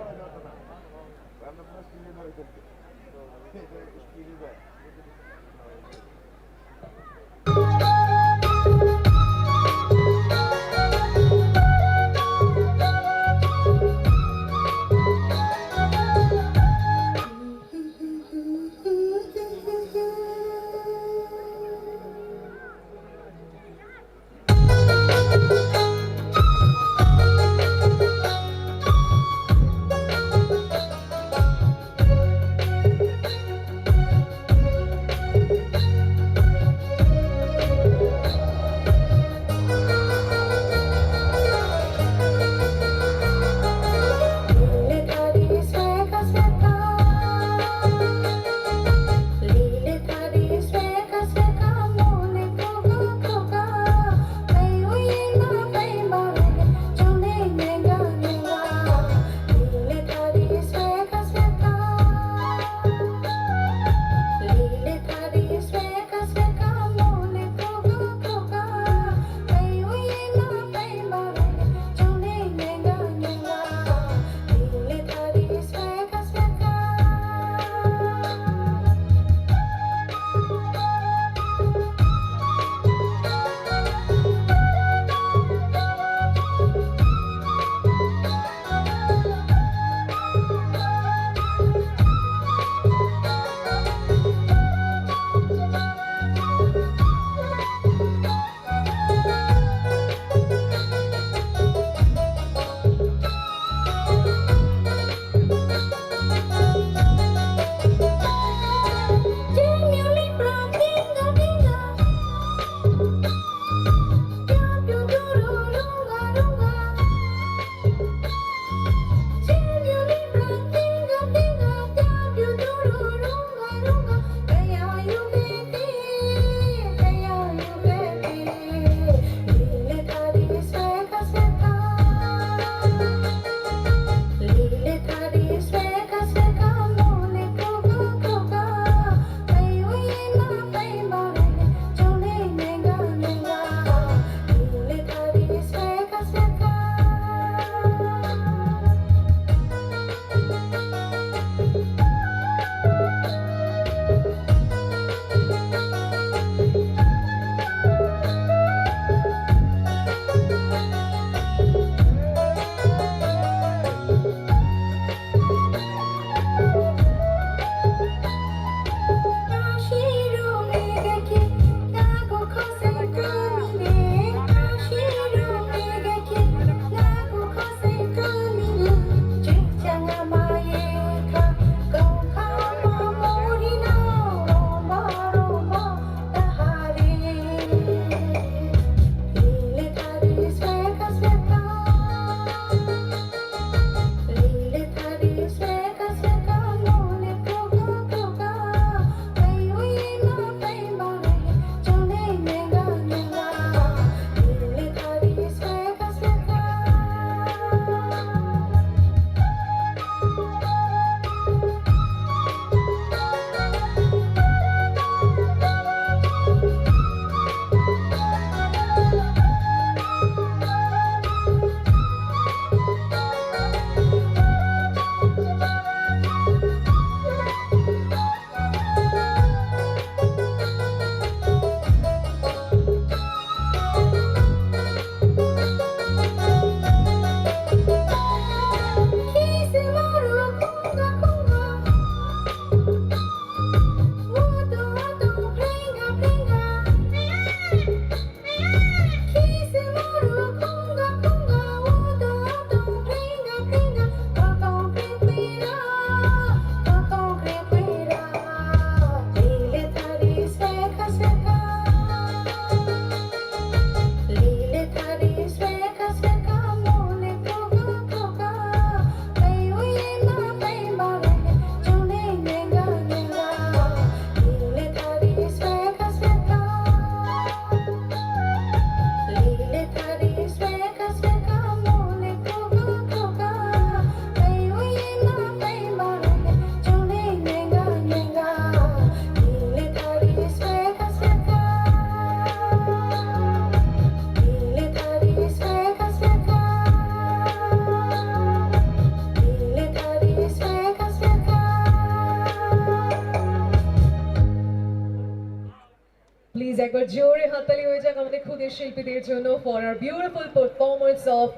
একবার জোরে হাততালি হয়ে যাক আমাদের ক্ষুদে শিল্পীদের জন্য for our beautiful performance of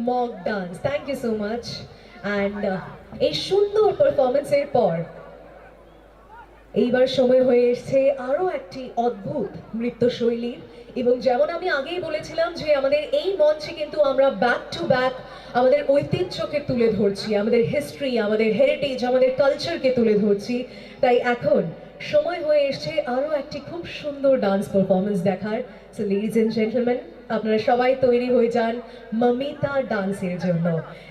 mock dance. Thank you so much. And এই সুন্দর পারফরমেন্সের পর এইবার সময় হয়ে এসেছে আরও একটি অদ্ভুত নৃত্যশৈলীর। এবং যেমন আমি আগেই বলেছিলাম যে আমাদের এই মঞ্চে কিন্তু আমরা ব্যাক টু ব্যাক আমাদের ঐতিহ্যকে তুলে ধরছি, আমাদের হিস্ট্রি, আমাদের হেরিটেজ, আমাদের কালচারকে তুলে ধরছি। তাই এখন সময় হয়ে এসেছে আরও একটি খুব সুন্দর ডান্স পারফরমেন্স দেখার। সো লেডিজ এন্ড জেন্টলম্যান, আপনারা সবাই তৈরি হয়ে যান মমিতা ডান্সের জন্য।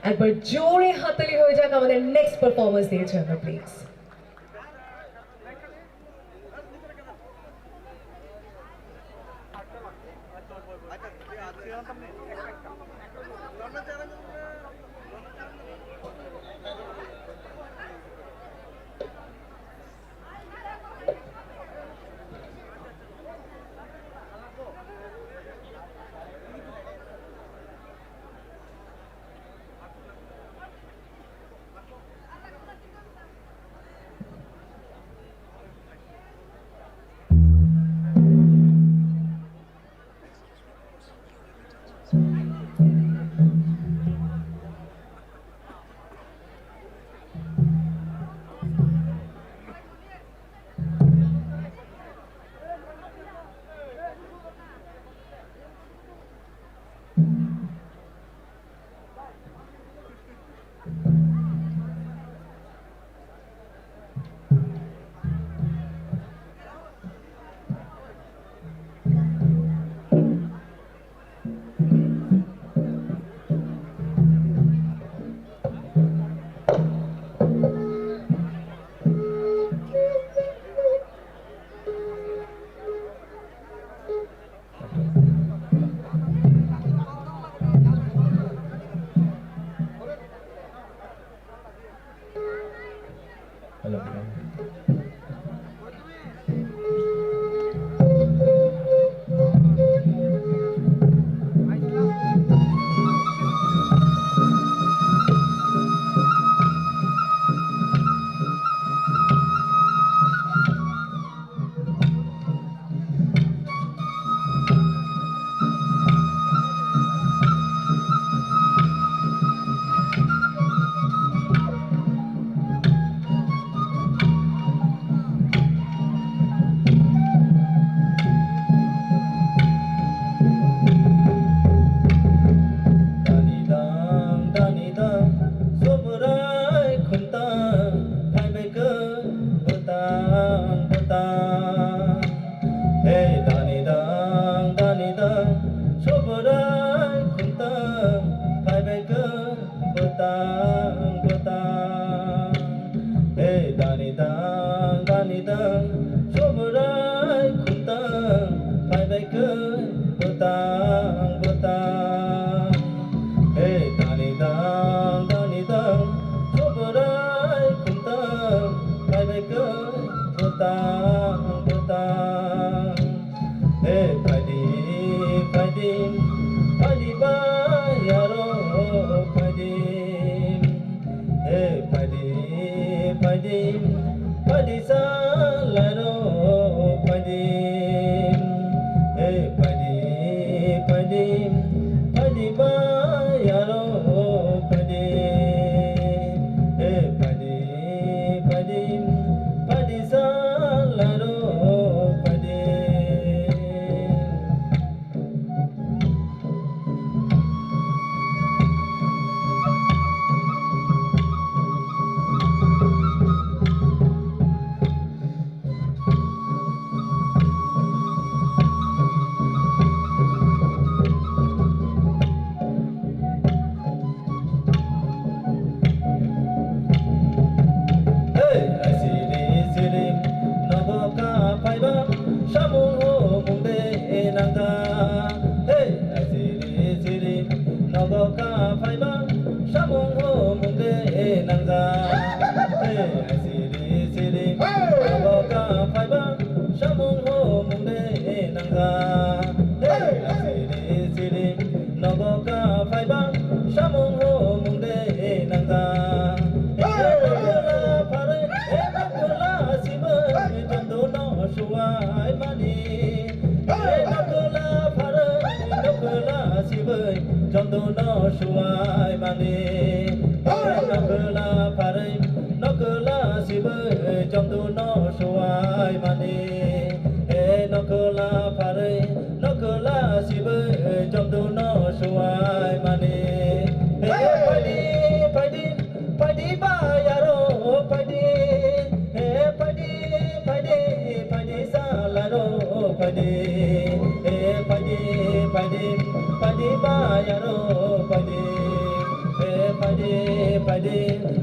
একবার জোরে হাততালি হয়ে যাক আমাদের নেক্সট পারফরমেন্সের জন্য, please. Dani dang, dani dang, Subrai khuntang, phaibai khe bwtang, bwtang. Hey, dani dang, dani dang, Subrai khuntang, phaibai khe bwtang, bwtang. Hey, dani dang, dani dang, Subrai khuntang, phaibai khe bwtang, bwtang. Hey, dani dang, dani dang, Subrai khuntang, phaibai khe bwtang, bwtang. Hey, phaidi, phaidi, phaidi bai aro phaidi. Hey, phaidi, phaidi, phaidi salai ro phaidi. Hey, phaidi, phaidi, phaidi bai aro phaidi. Hey, phaidi, phaidi, phaidi salai ro phaidi. Hey, asiri siri, nogo ka phaiba, samung o mung de nangja. Hey, asiri siri, nogo ka phaiba, samung o mung de nangja. Hey, asiri siri, nogo ka phaiba, samung o mung de nangja. Hey, asiri siri, nogo ka phaiba, samung o mung de nangja. Hey, pare, hey, pare, sima, hey, joto no suai mani. No suwai mani, e nokla pharwi, nokla sibwi, chomdu no suwai mani, e nokla pharwi, nokla sibwi, chomdu no suwai mani. E phaidi, phaidi, phaidi ba yaro, phaidi, e phaidi, phaidi, phaidi salaro, phaidi, e phaidi, phaidi, phaidi ba yaro, phaidi, e phaidi, phaidi,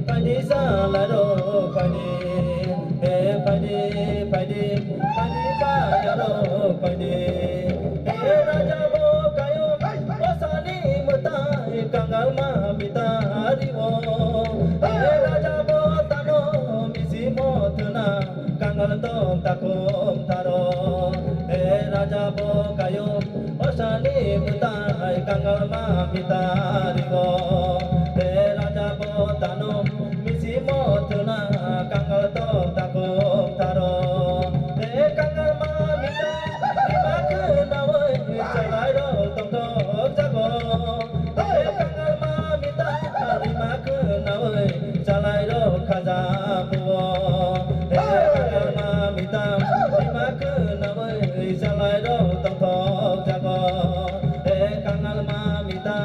phaidi salaro, phaidi, e phaidi, phaidi, phaidi ba yaro, phaidi, e raja bo kayo, bosani mwtai kangal ma mita riwo, e raja bo tano misi mo thuna. Kangal tok takum taro, e raja bo kayo, osani mutai kangal ma mita rigo, e raja bo tano misi mo thuna kangal tok takum taro, e kangal ma mita rima khnawi chalai rok tongthok jago. Kangalma mita rima khnawi chalai rok khaja buo. Kangalma mita rima khnawi chalai rok tongthok jago. Kangalma mita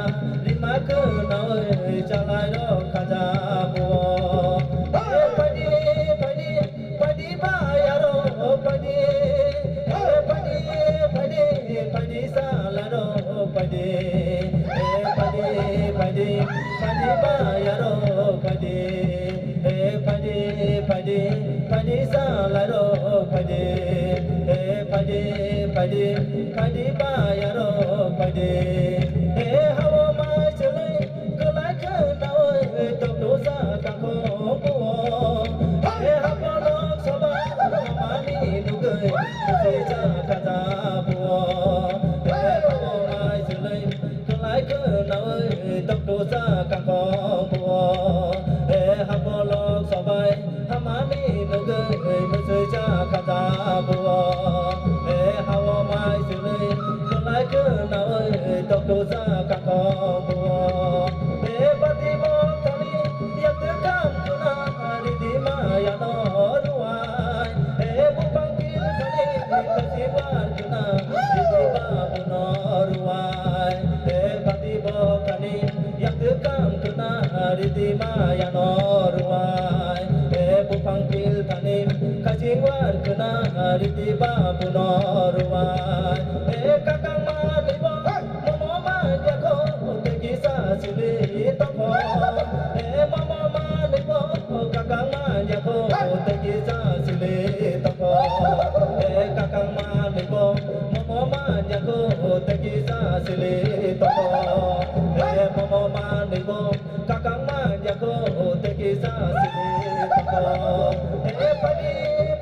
rima khnawi chalai rok khaja buo. Phaidi, phaidi, phaidi ba yaro, phaidi, phaidi, phaidi, phaidi salaro, phaidi, phaidi, phaidi, phaidi ba yaro, phaidi, phaidi, phaidi, phaidi salaro, phaidi, phaidi, phaidi, phaidi ba yaro, phaidi, hawa mai chwlwi. Kwlai khnawi toktosa kakhok buo. Hai hapolok soba hamani nugwi mwswisa khaja buo. Hai hapolok mai chwlwi kwlai khnawi toktosa kakhok buo. Hai hapolok sobai hamani nugwi mwswisa khaja buo. Hai hao mai chwlwi kwlai khnawi toktosa kakhok buo. E bati bo thani yakti kam khna ridi maya no ruai. E buphang pil thani khasi war khna ridi babu no ruai. E bati bo thani yakti kam khna ridi maya no ruai. E buphang pil thani khasi war khna ridi babu no ruai. E kakang manwi bo momo manya kho tei kisa sili tokho. E momo manwi bo kakang manya kho tei kisa sili tokho. E kakang manwi bo momo manya kho tei kisa sili tokho. E momo manwi bo kakang manya kho tei kisa sili tokho. E phaidi,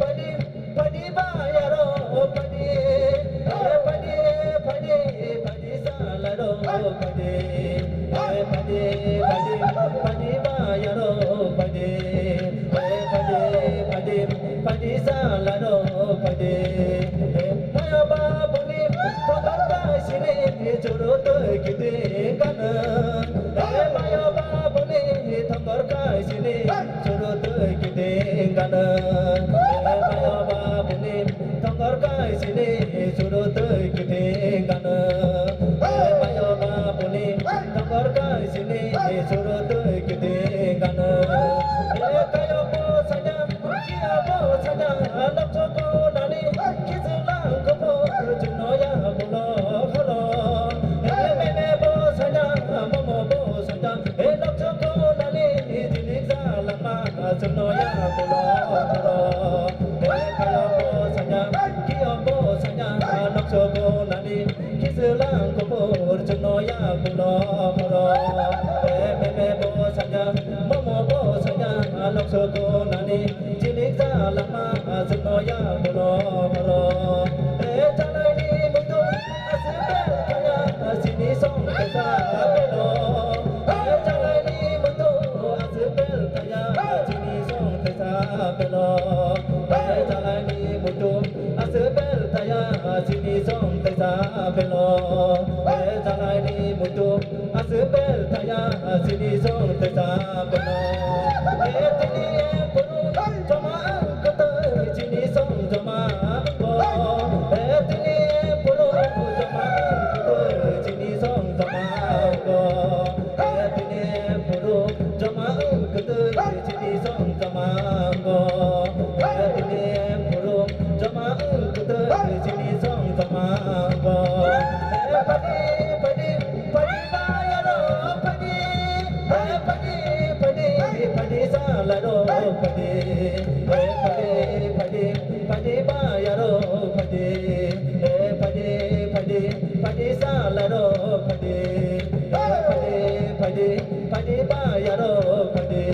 phaidi, phaidi ba yaro, phaidi. E phaidi, phaidi, phaidi salaro, phaidi. E phaidi, phaidi, phaidi ba yaro, phaidi. E phaidi, phaidi, phaidi salaro, phaidi. E maya ba boni, thokor kai sini, churu twi kiting kano. E maya ba boni, thokor kai sini, churu twi kiting kano. E maya ba boni, thokor kai sini, churu twi kiting kano. E maya ba boni, thokor kai sini, churu twi kiting kano. E kayo bo sanya, kiya bo sanya, nokchoko nani, kichwlang kuphur chwngno ya bolok horo. E meme bo sanya, momo bo sanya, e nokchoko nani, jilik jalangma chwngno ya bolok horo. E kayo bo sanya, kiya bo sanya, nokchoko nani, kichwlang kuphur chwngno ya bolok horo. E meme bo sanya, momo bo sanya, nokchoko nani, jilik jalangma chwngno ya bolok horo. E chalaini muitu aswk bel thaya, chini song tesa belo. E chalaini muitu aswk bel thaya, chini song tesa belo. E chalaini muitu aswk bel thaya, chini song tesa belo. E chalaini muitu aswk bel Chaya chini song te sa kono. E tini puru joma ang kutu chini song joma ko. E tini puru joma ang kutu chini song joma ko. E tini puru joma ang kutu chini song joma ko. E tini puru joma ang kutu chini song joma ko. E padi padi padi ba ya ro padi. E padi padi padi sa la ro padi. E padi padi padi ba ya ro padi. E padi padi padi sa la ro padi. E padi padi padi ba ya ro padi.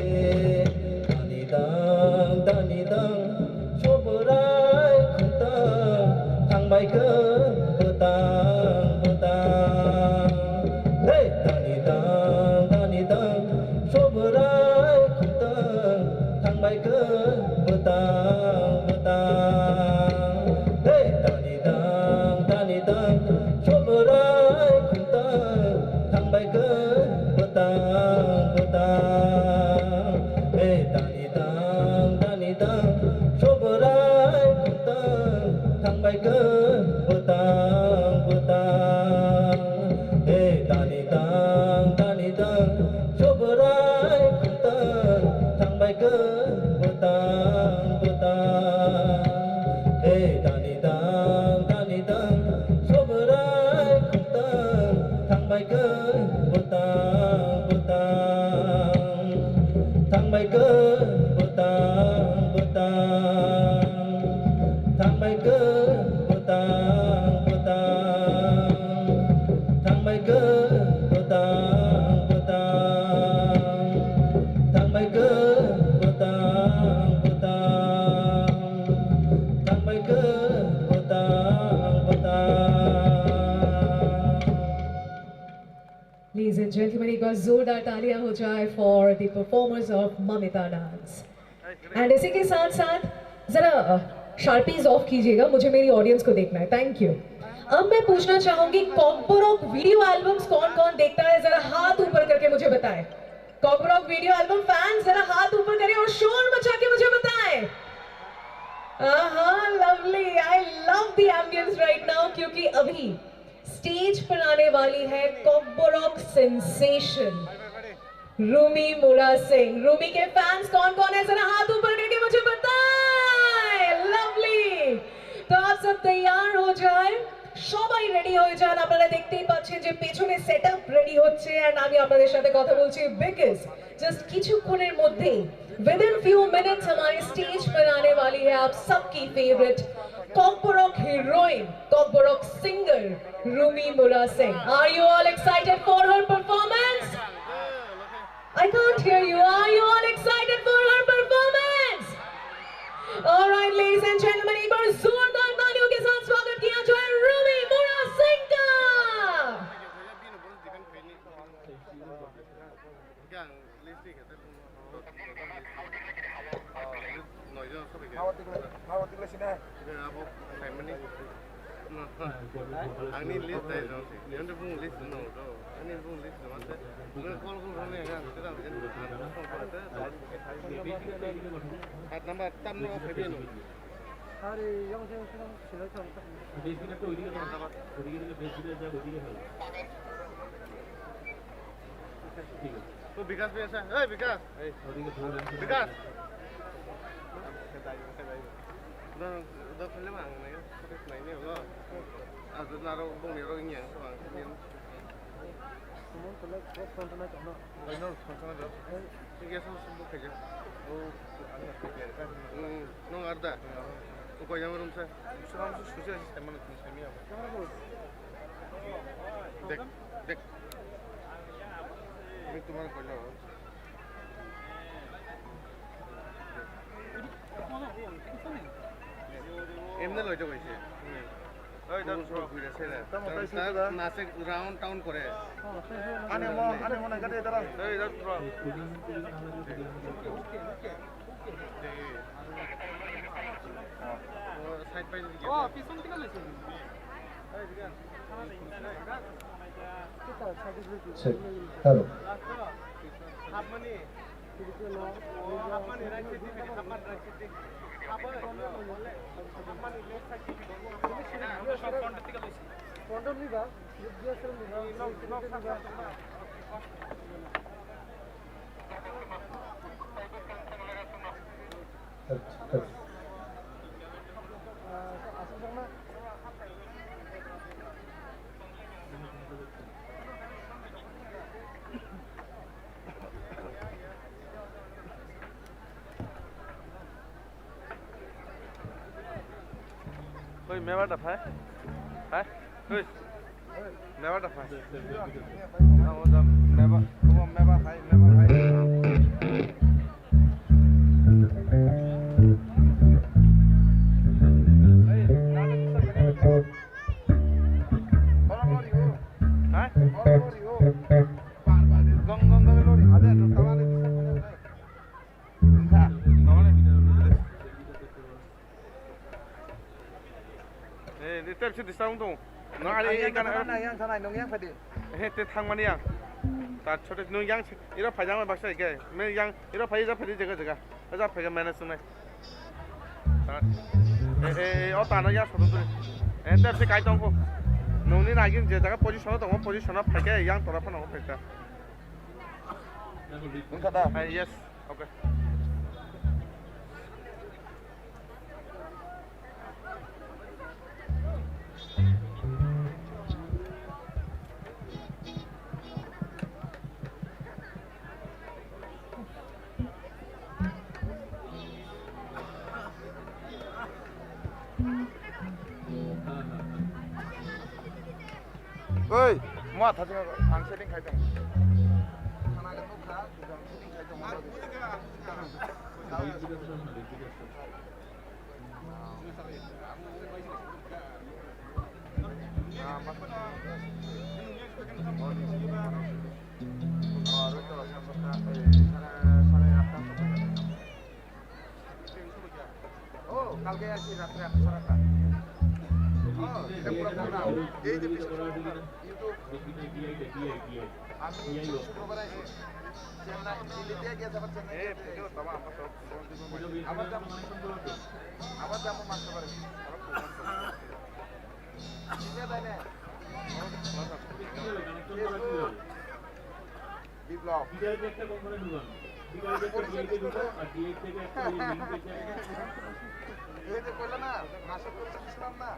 Dani dang dani dang. Subrai khutang thangbai khe bwtang bwtang. Hey, dani dang, dani dang, subrai khutang thangbai khe bwtang bwtang. Hey, dani dang, dani dang, subrai khutang thangbai khe bwtang bwtang. Hey, dani dang, dani dang, subrai khutang thangbai khe bwtang bwtang. He dani dang, dani dang, subrai khutang thangbai khe bwtang bwtang. He dani dang, dani dang, subrai khutang thangbai khe bwtang bwtang. Thangbai khe bwtang bwtang. Thangbai khe bwtang bwtang. Thangbai khe bwtang bwtang. Thangbai khe bwtang bwtang. Thangbai khe bwtang bwtang. Ladies and gentlemen, एक बार जोरदार तालियां हो जाए for the performers of Mamita dance. And इसी के साथ साथ जरा शार्पीज ऑफ कीजिएगा, मुझे मेरी ऑडियंस को देखना है। Thank you. अब मैं पूछना चाहूंगी, कॉकबोरॉक वीडियो एल्बम्स कौन कौन देखता है, जरा हाथ ऊपर करके मुझे बताएं। कॉकबोरॉक वीडियो एल्बम फैंस, जरा हाथ ऊपर करें और शोर मचा के मुझे बताएं। आहा, lovely, I love the ambience right now, क्योंकि अभी स्टेज पर आने वाली है कॉकबोरॉक सेंसेशन रूमी मुरा सिंह। रूमी के फैंस कौन कौन है, जरा हाथ ऊपर करके मुझे बताएं। लवली, तो आप सब तैयार हो जाए, সবাই রেডি হয়ে যান। আপনারা দেখতেই পাচ্ছেন যে পেছনে সেটআপ রেডি হচ্ছে, এন্ড আমি আপনাদের সাথে কথা বলছি বিকজ জাস্ট কিছুক্ষণের মধ্যেই, within few minutes, हमारे स्टेज पर आने वाली है आप सबकी फेवरेट कॉकबोरॉक हीरोइन, कॉकबोरॉक सिंगर रूमी मुरा Singh. Are you all excited for her performance? I can't hear you. Are you all excited for her performance? All right, ladies and gentlemen, एक बार जोरदार तालियों के साथ स्वागत किया जाए रूमी मुरा सिंह का। Hwnkhe ang list ni khe tei bumung no, list noijano sobai khe. Mawatwi glai, mawatwi glai sina. Hwnkhe abo khaimani. Angni list dai jong se. Niyonde bumung list no do. Ani bumung list no mate. Nang call call rwni ang ang tei ang phone kore tei. Hat number tam no phaibi no. Hari yang yang yang sila chang. O Bikas bai sa, oi Bikas. Bikas. Da, da phele mang nai, nai ni lo. A da naro bong ni ro ngi ang sa bang. Sumon tole cross tong tong na tong no. Bai no tong tong na. Ngi sa sumbu khe je. O, ani na khe je ka. Hmm, nong arda. Ko yang rum sa. Suram su suja si teman ni semi apa. Dek, dek. Ini teman ko lo. এমনি লইতে কৈছে। ওই ধর, পুরো ঘুরে ছেড়ে। তার নাচে রাউন্ড টাউন করে। আনে মো, আনে মো না, গাড়ি দাঁড়া। এই ধর, পুরো। ও, সাইড বাই দিকে। ও, পিছন থেকে লইছে। এই দিকে। Check. Hello. Oi, meba da phai. Phai. Oi. Meba da phai. Amo da meba, amo meba phai, meba phai. Oi, nana kisa kena. Ora mori ho. Hai? Ora mori ho. Gong, gong, gong, lori. Ade, to tawale kisa kena. Eh, di tep si disturb tong. No, ari yang kana yang sana, nong yang padi. Eh, te thang mani yang. Ta chote nong yang, ira phajang baksa ke. Me yang, ira phai ja phai jaga jaga. Aja phai ga manage sunai. Eh, eh, eh, o tano yang soto tu. Eh, tep si kai tong ko. Nong ni nagin je jaga position tong, position phai ke yang tora phano phai ta. Wngkha da? Eh, yes. Okay. Oi, mo atha jeng ang setting khai tong. Khana ga nukha, ang setting khai tong. Oh, kalke ar ki ratre aat sara tha. Oh, eta pura program. Ei je Bishnu Sundar, YouTube. Ami Shukrobar aise. Chennai, Delhi te gaya tha, Chennai te. Amar jamo, amar jamo mas kabar. Chini dai ne. Biplab. এই যে কইলা না, মাসে পঁচিশ দিছিলাম না।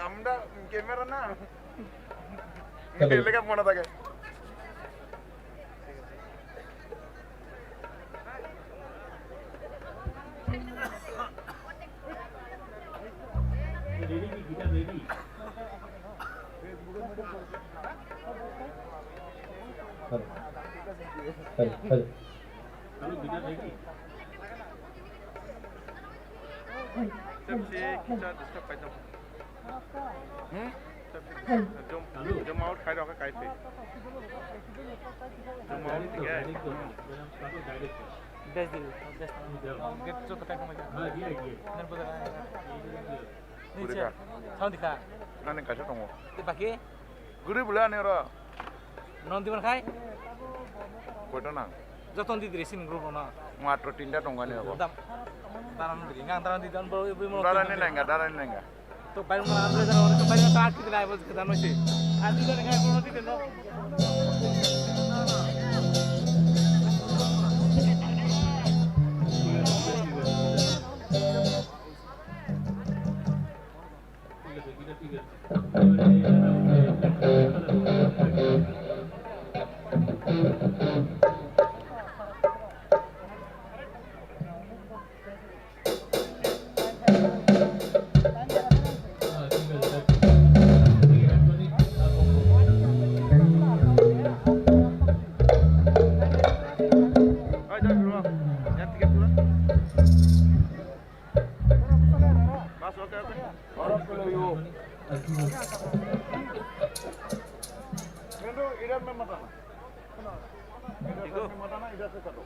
আমরা ক্যামেরা না। Hello. লেখা মনে থাকে। Hello, hello. Tepsi kisa disturb paitamo. Hmm? Tepsi kisa jom, jom out khai rokha kaipi. Jom out tige. Bes di, bes. Gate joto paitamo. Ner boda. Purika. Sound dikha. Nani kaisa tongo. Te baki? Guri bula ani oro. Non diban khai? Koita nang? Joto di diri sin group no. Matro tinta tongo ani oro. Dam. Daran diri, ngang daran di dan bro, bro. Daran ni nengga, daran ni nengga. To bai mo andre daran to bai ta ki dai bos kita no si. Adi daran ngai ko di no. Bas, okay, okay. Oro koloio. Mendo idan me matana. Idan me matana, idan se kato.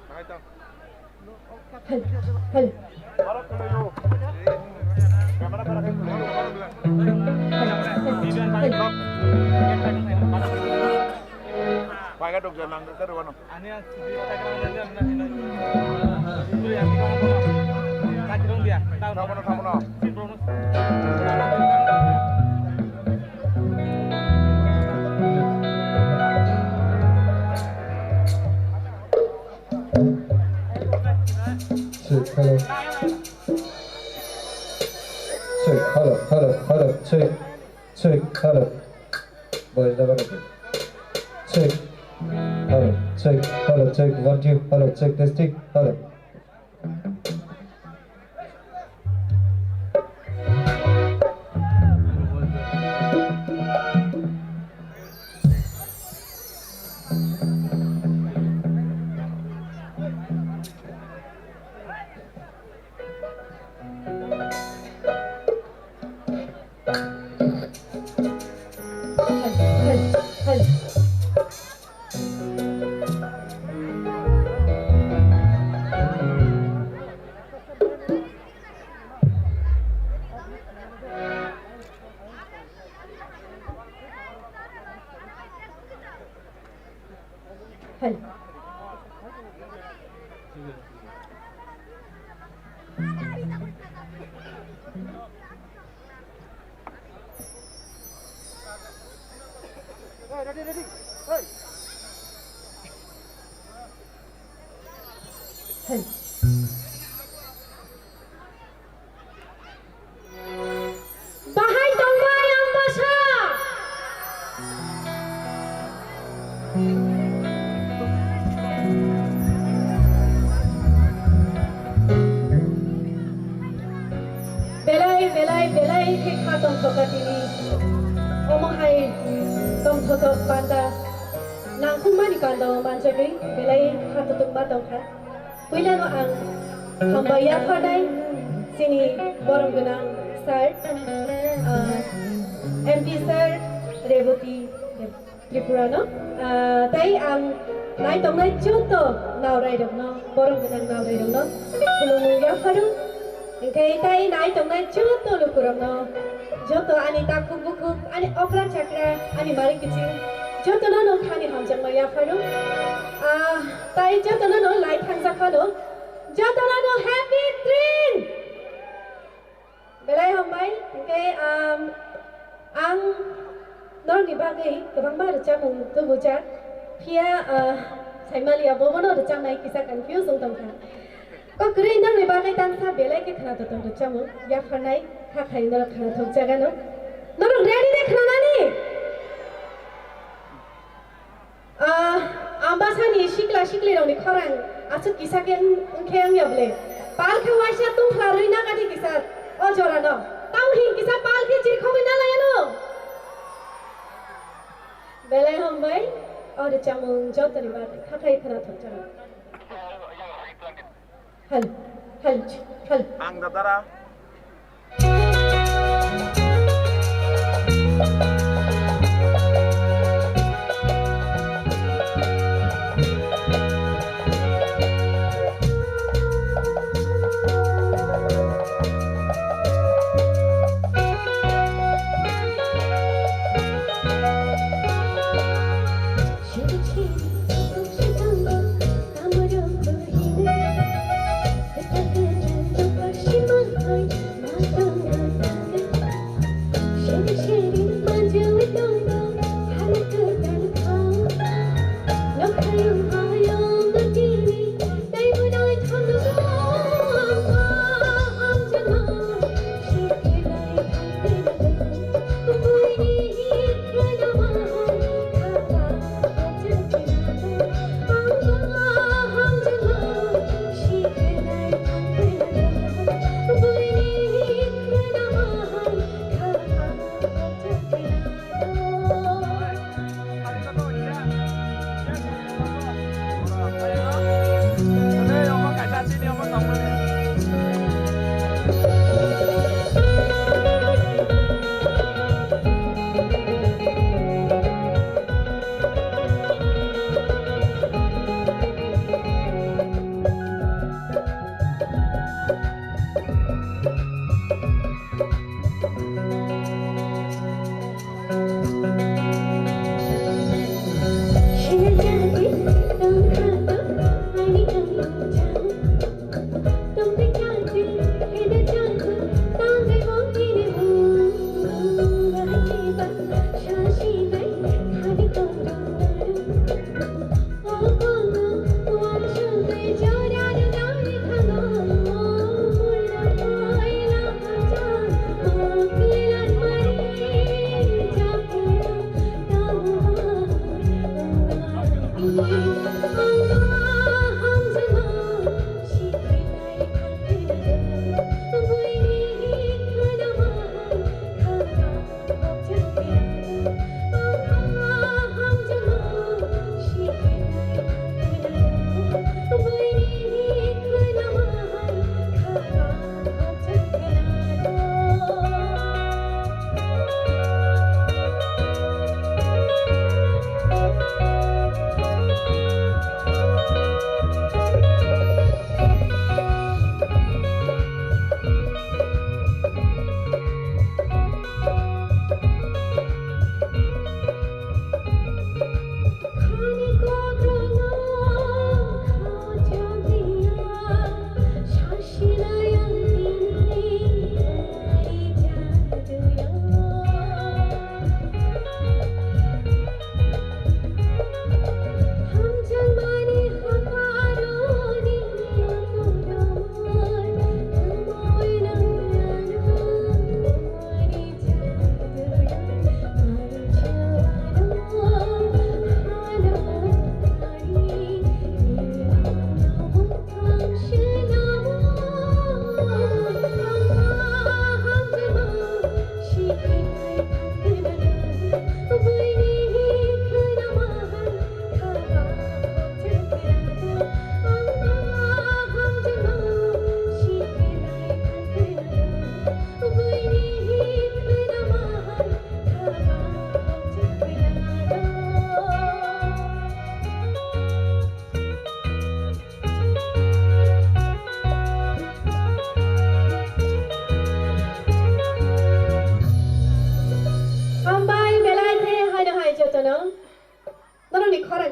Oro koloio. Camera para kay. Jaga dok jana ang ka rwano. Ani ang sidi ta ka na na na. Thamono, thamono. Check, hello. Check, hello, hello, hello, check. Check, hello. Boys, double check. Check. Hello, check, hello, check. One, two, hello, check, testing, hello. Hei. Hey, ready, ready. Hey. Hey. Bahai tongbai ang bwsa. Belai, belai, belai khe kha tongthok ka tini. Omo hai tongthotok panda. Nangkukmani panda o manjagwi belai kha tongthok ma tongkha. Puilano ang hambai yapharnai chini borom gwnang sir, ah, M P sir Reboti Tripurano, ah, tei ang nai tongnai joto naorairokno, borom gwnang naorairokno khulumung yapharo. Hingkhe tai nai tongnai joto lukurokno, joto ani takhuk bukhuk, ani okra chakra, ani mari kiching, jotono no khani hamjakma yapharo. Ah, tai jotono no lai thangjak phano, jotono no happy Tring! Belai hambai, hingkhe, um, ang norokni bagwi kwbangma rwchapmung tubujak, phiya, ah, saimaliya bobono rwchapnai kisa confuse wng tongkha. Kok kwrwi norokni bagwi tangsa belai khe khwnathok tong rwchapmung yapharnai, hakhe norok khwnathok jagano. Norok ready de khwnanani? Ah, Ambasani sikla siklirokni khorang aswk kisa khe wng-, wngkhe wngya bwle? Pal khe waisa tungphla rwi nagadi kisa o jorano. Tamo hin kisa pal khe chirkhogwi nalaiano? Belai hambai, o rwchapmung jotoni bagwi hakhai khwnathok jagano. Hal, hal, hal. Ang dadara.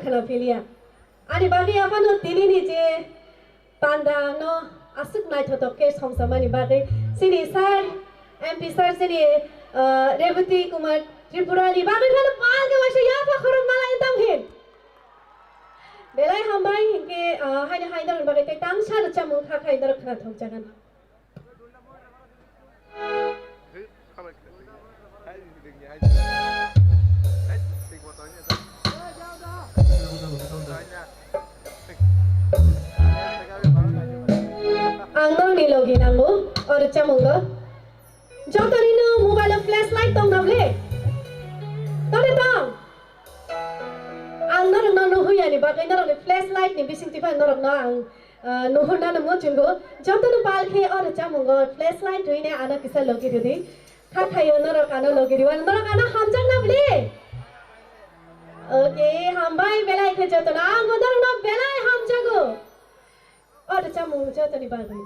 Philia. Ani bagwi aphano tinini je panda no aswk naithotok khe songsamani bagwi chini sir, M P sir, chini, uh, Rebati Kumar Tripura ni bagwi phano palke waisa yapha khorok malai tong hin. Belai hambai hinkhe, uh, haino hai norok bagwi tei tangsa rwchapmung kha khai norok khna thokjagan. Ang nokni logi nango, o rwchapmungo. Jotonino mobile o flashlight tong na ble? Tole tong? Ang norokno nuhuyani bagwi norokni flashlight ni bisingtwi phano norokno ang, ah, nuhurna nungmo chwnggo. Jotono pal khe o rwchapmungo flashlight rwine ano kisa logi rwdi. Kha khaio norok ano logi rwano, norok ano hamjakna ble? Okay, hambai belai khe jotono. Ang bo norokno belai hamjago. O rwchapmung jotoni bagwi.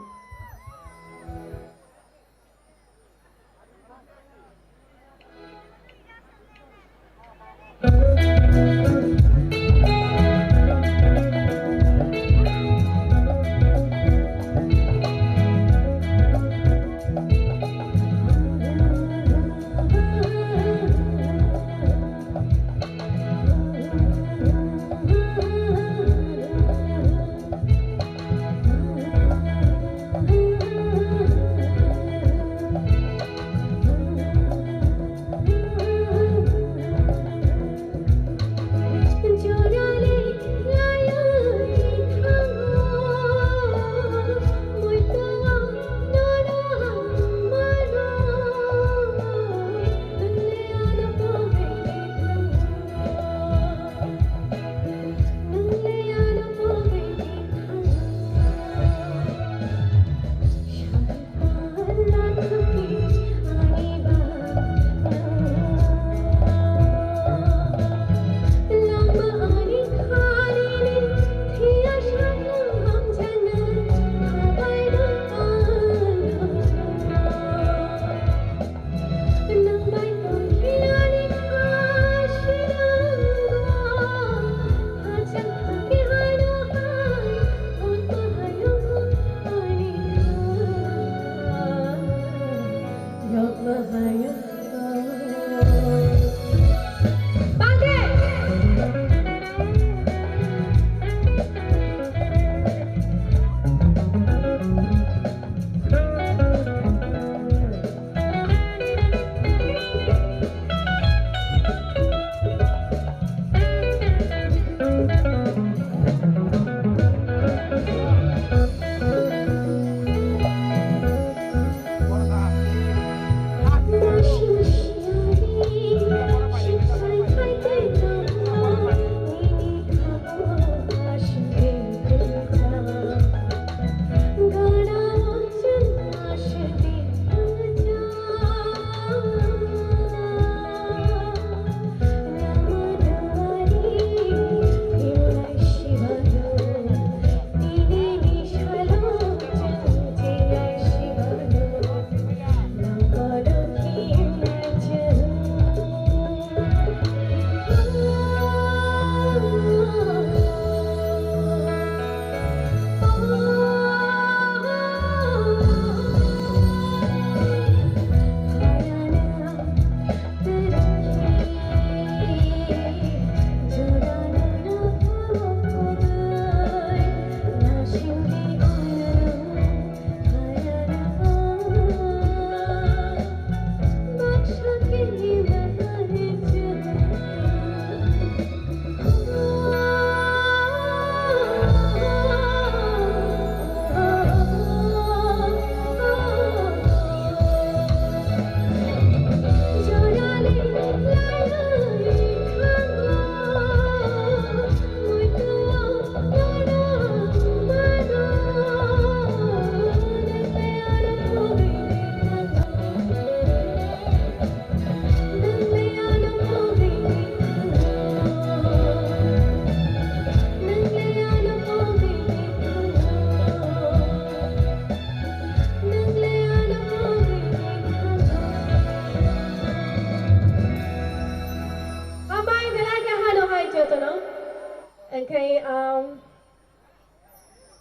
Khai, um,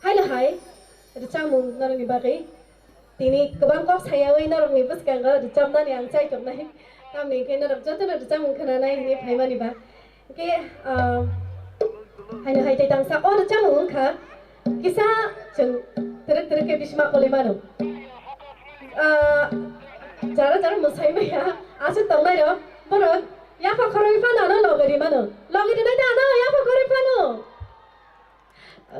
haino hai, rwchapmung norokni bagwi. Tini kwbang kok sayawi norokni bwskango rwchapnani ang chai tongnai. Tamni hwnkhe norok jotono rwchapmung khwnanai hwnwi phaimani ba. Hwnkhe, ah, haino hai tei tangsa o rwchapmung wngkha kisa chwng twrwk twrwk khe bisma kolwi mano. Ah, jara jara mwsai maya aswk tongnai rok, borok yapha khorwi phano ano logi rwi mano. Logi rwnai da ano yapha khorwi phano.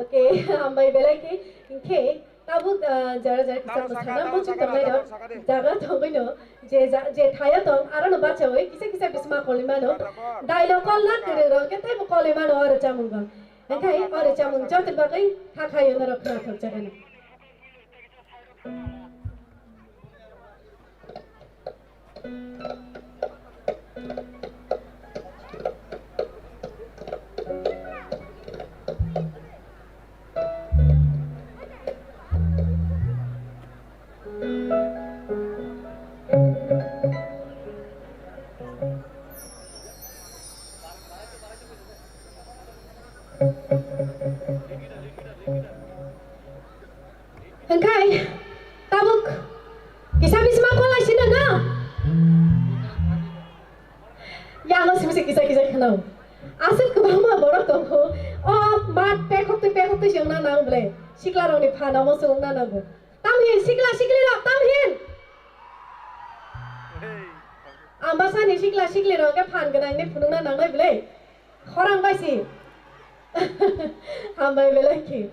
Okay, hambai belai khe, hwnkhe tabuk, ah, jara jara kisa mwsana muchung tongnai rok jaga tongwino je ja-, je thaya tong arono bachawi kisa kisa bisma kolwi mano. Daino kolna kwrwi rok khe teibo kolwi mano o rwchapmungo. Hwnkhe o rwchapmung jotoni bagwi kha khayo norok khwnathok jagano. Hwnkhe tabuk kisa bisma kolai sino na? Yango simi se kisa kisa kheno. Aswk kwbangma borok tongo. O mat pekhok twi pekhok twi se wngna nang ble. Sikla rokni phan omo se wngna nango. Tamhin sikla sikli rok tamhin. Ambasani sikla sikli rok khe phan gwnang ni phunukna nangnai ble. Khorang bai si. Hambai belai khe.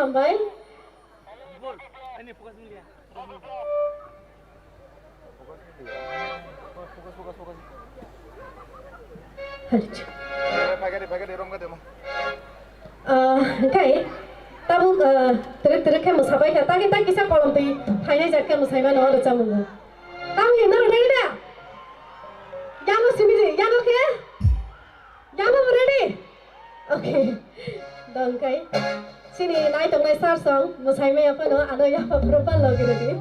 Hambai. Halichu. Ah, kai, tabuk, ah, terek terek khe mwsabai kha, tagi tagi kisa kolom twi phainai jak khe mwsai mano o rwchapmungo. Tamo ni norok ready da? Yano simi de, yano khe? Yano bo ready? Okay. Dong kai. Chini nai tongnai sir song, mwsai maya phano, ano yapha phuru pal logi ready.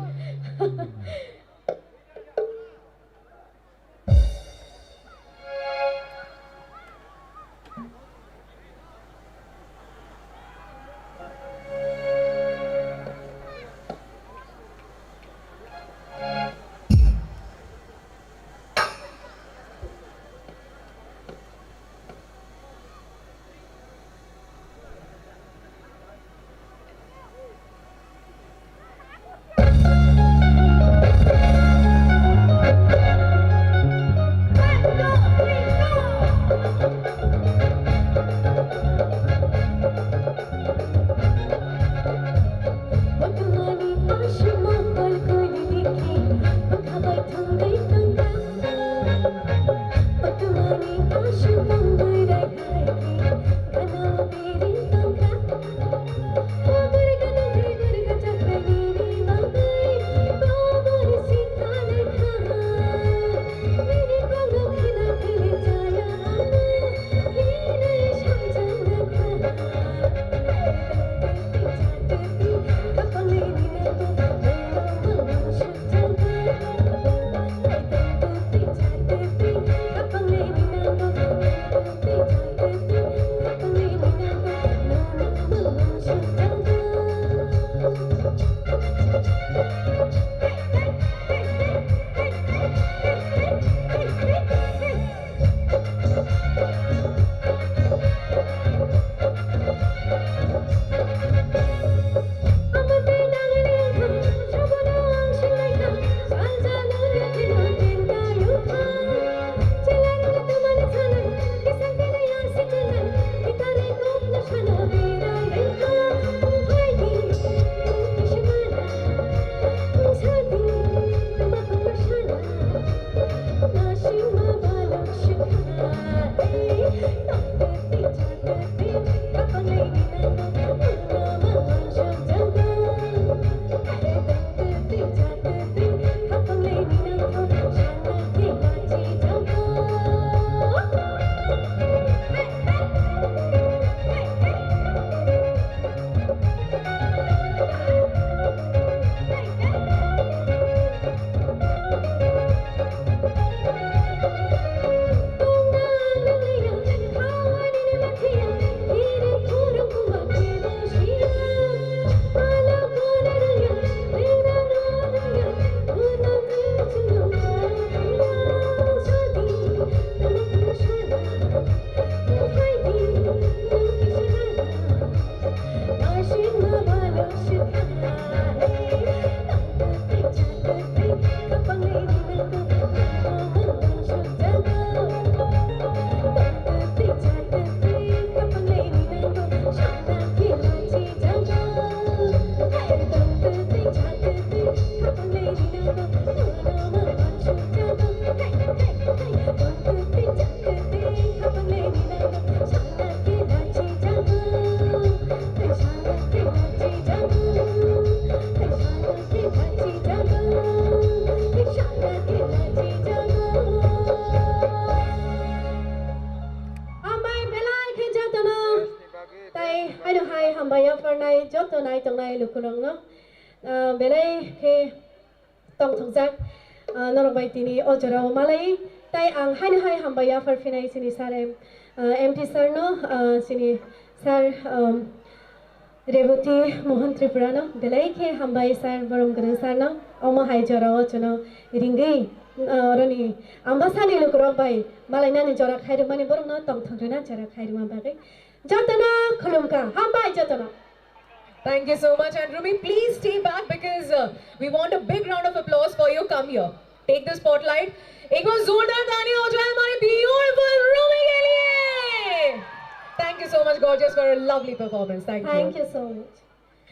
Hambai belai khe jotono. Tai haino hai hambai yapharnai joto nai tongnai lukurokno. Ah, belai khe tongthokjak, ah, norok bai tini o jorao malai. Tai ang haino hai hambai yaphar phinai chini sir M, ah, M T sir no, ah, chini sir, um, Reboti Mohan Tripura no belai khe hambai sir, borom kwrwng sir no. Omo hai jorao chwno ringwi, ah, oroni ambasani lukurok bai malainani jora khairwkmani borokno tongthok rwna jora khairwkma bagwi. Jotono khulumkha, hambai jotono. Thank you so much, and Rumi, please stay back because, uh, we want a big round of applause for you. Come here. Take the spotlight. एक बार जोरदार ताली हो जाए हमारे beautiful रूमी के लिए। Thank you so much, gorgeous, for a lovely performance. Thank you. Thank you so much.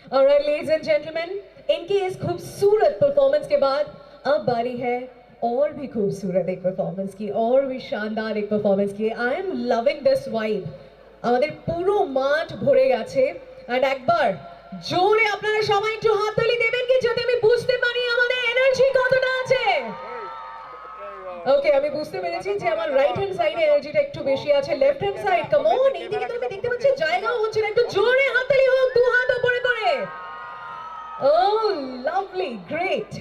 Alright, ladies and gentlemen, इनकी इस खूबसूरत परफॉर्मेंस के बाद अब बारी है और भी खूबसूरत एक परफॉर्मेंस की, और भी शानदार एक परफॉर्मेंस की। I am loving this vibe. আমাদের পুরো মাঠ ভরে গেছে। অ্যান্ড একবার জোরে আপনারা সবাই একটু হাততালি দেবেন কি, যাতে আমি বুঝতে পারি আমাদের এনার্জি কতটা আছে। ওকে, আমি বুঝতে পেরেছি যে আমার রাইট হ্যান্ড সাইডে এনার্জিটা একটু বেশি আছে। Left hand side, come on, এইদিকে তো আমি দেখতে পাচ্ছি জায়গাও হচ্ছে না। একটু জোরে হাততালি হোক, দু হাত উপরে করে। Oh, lovely, great.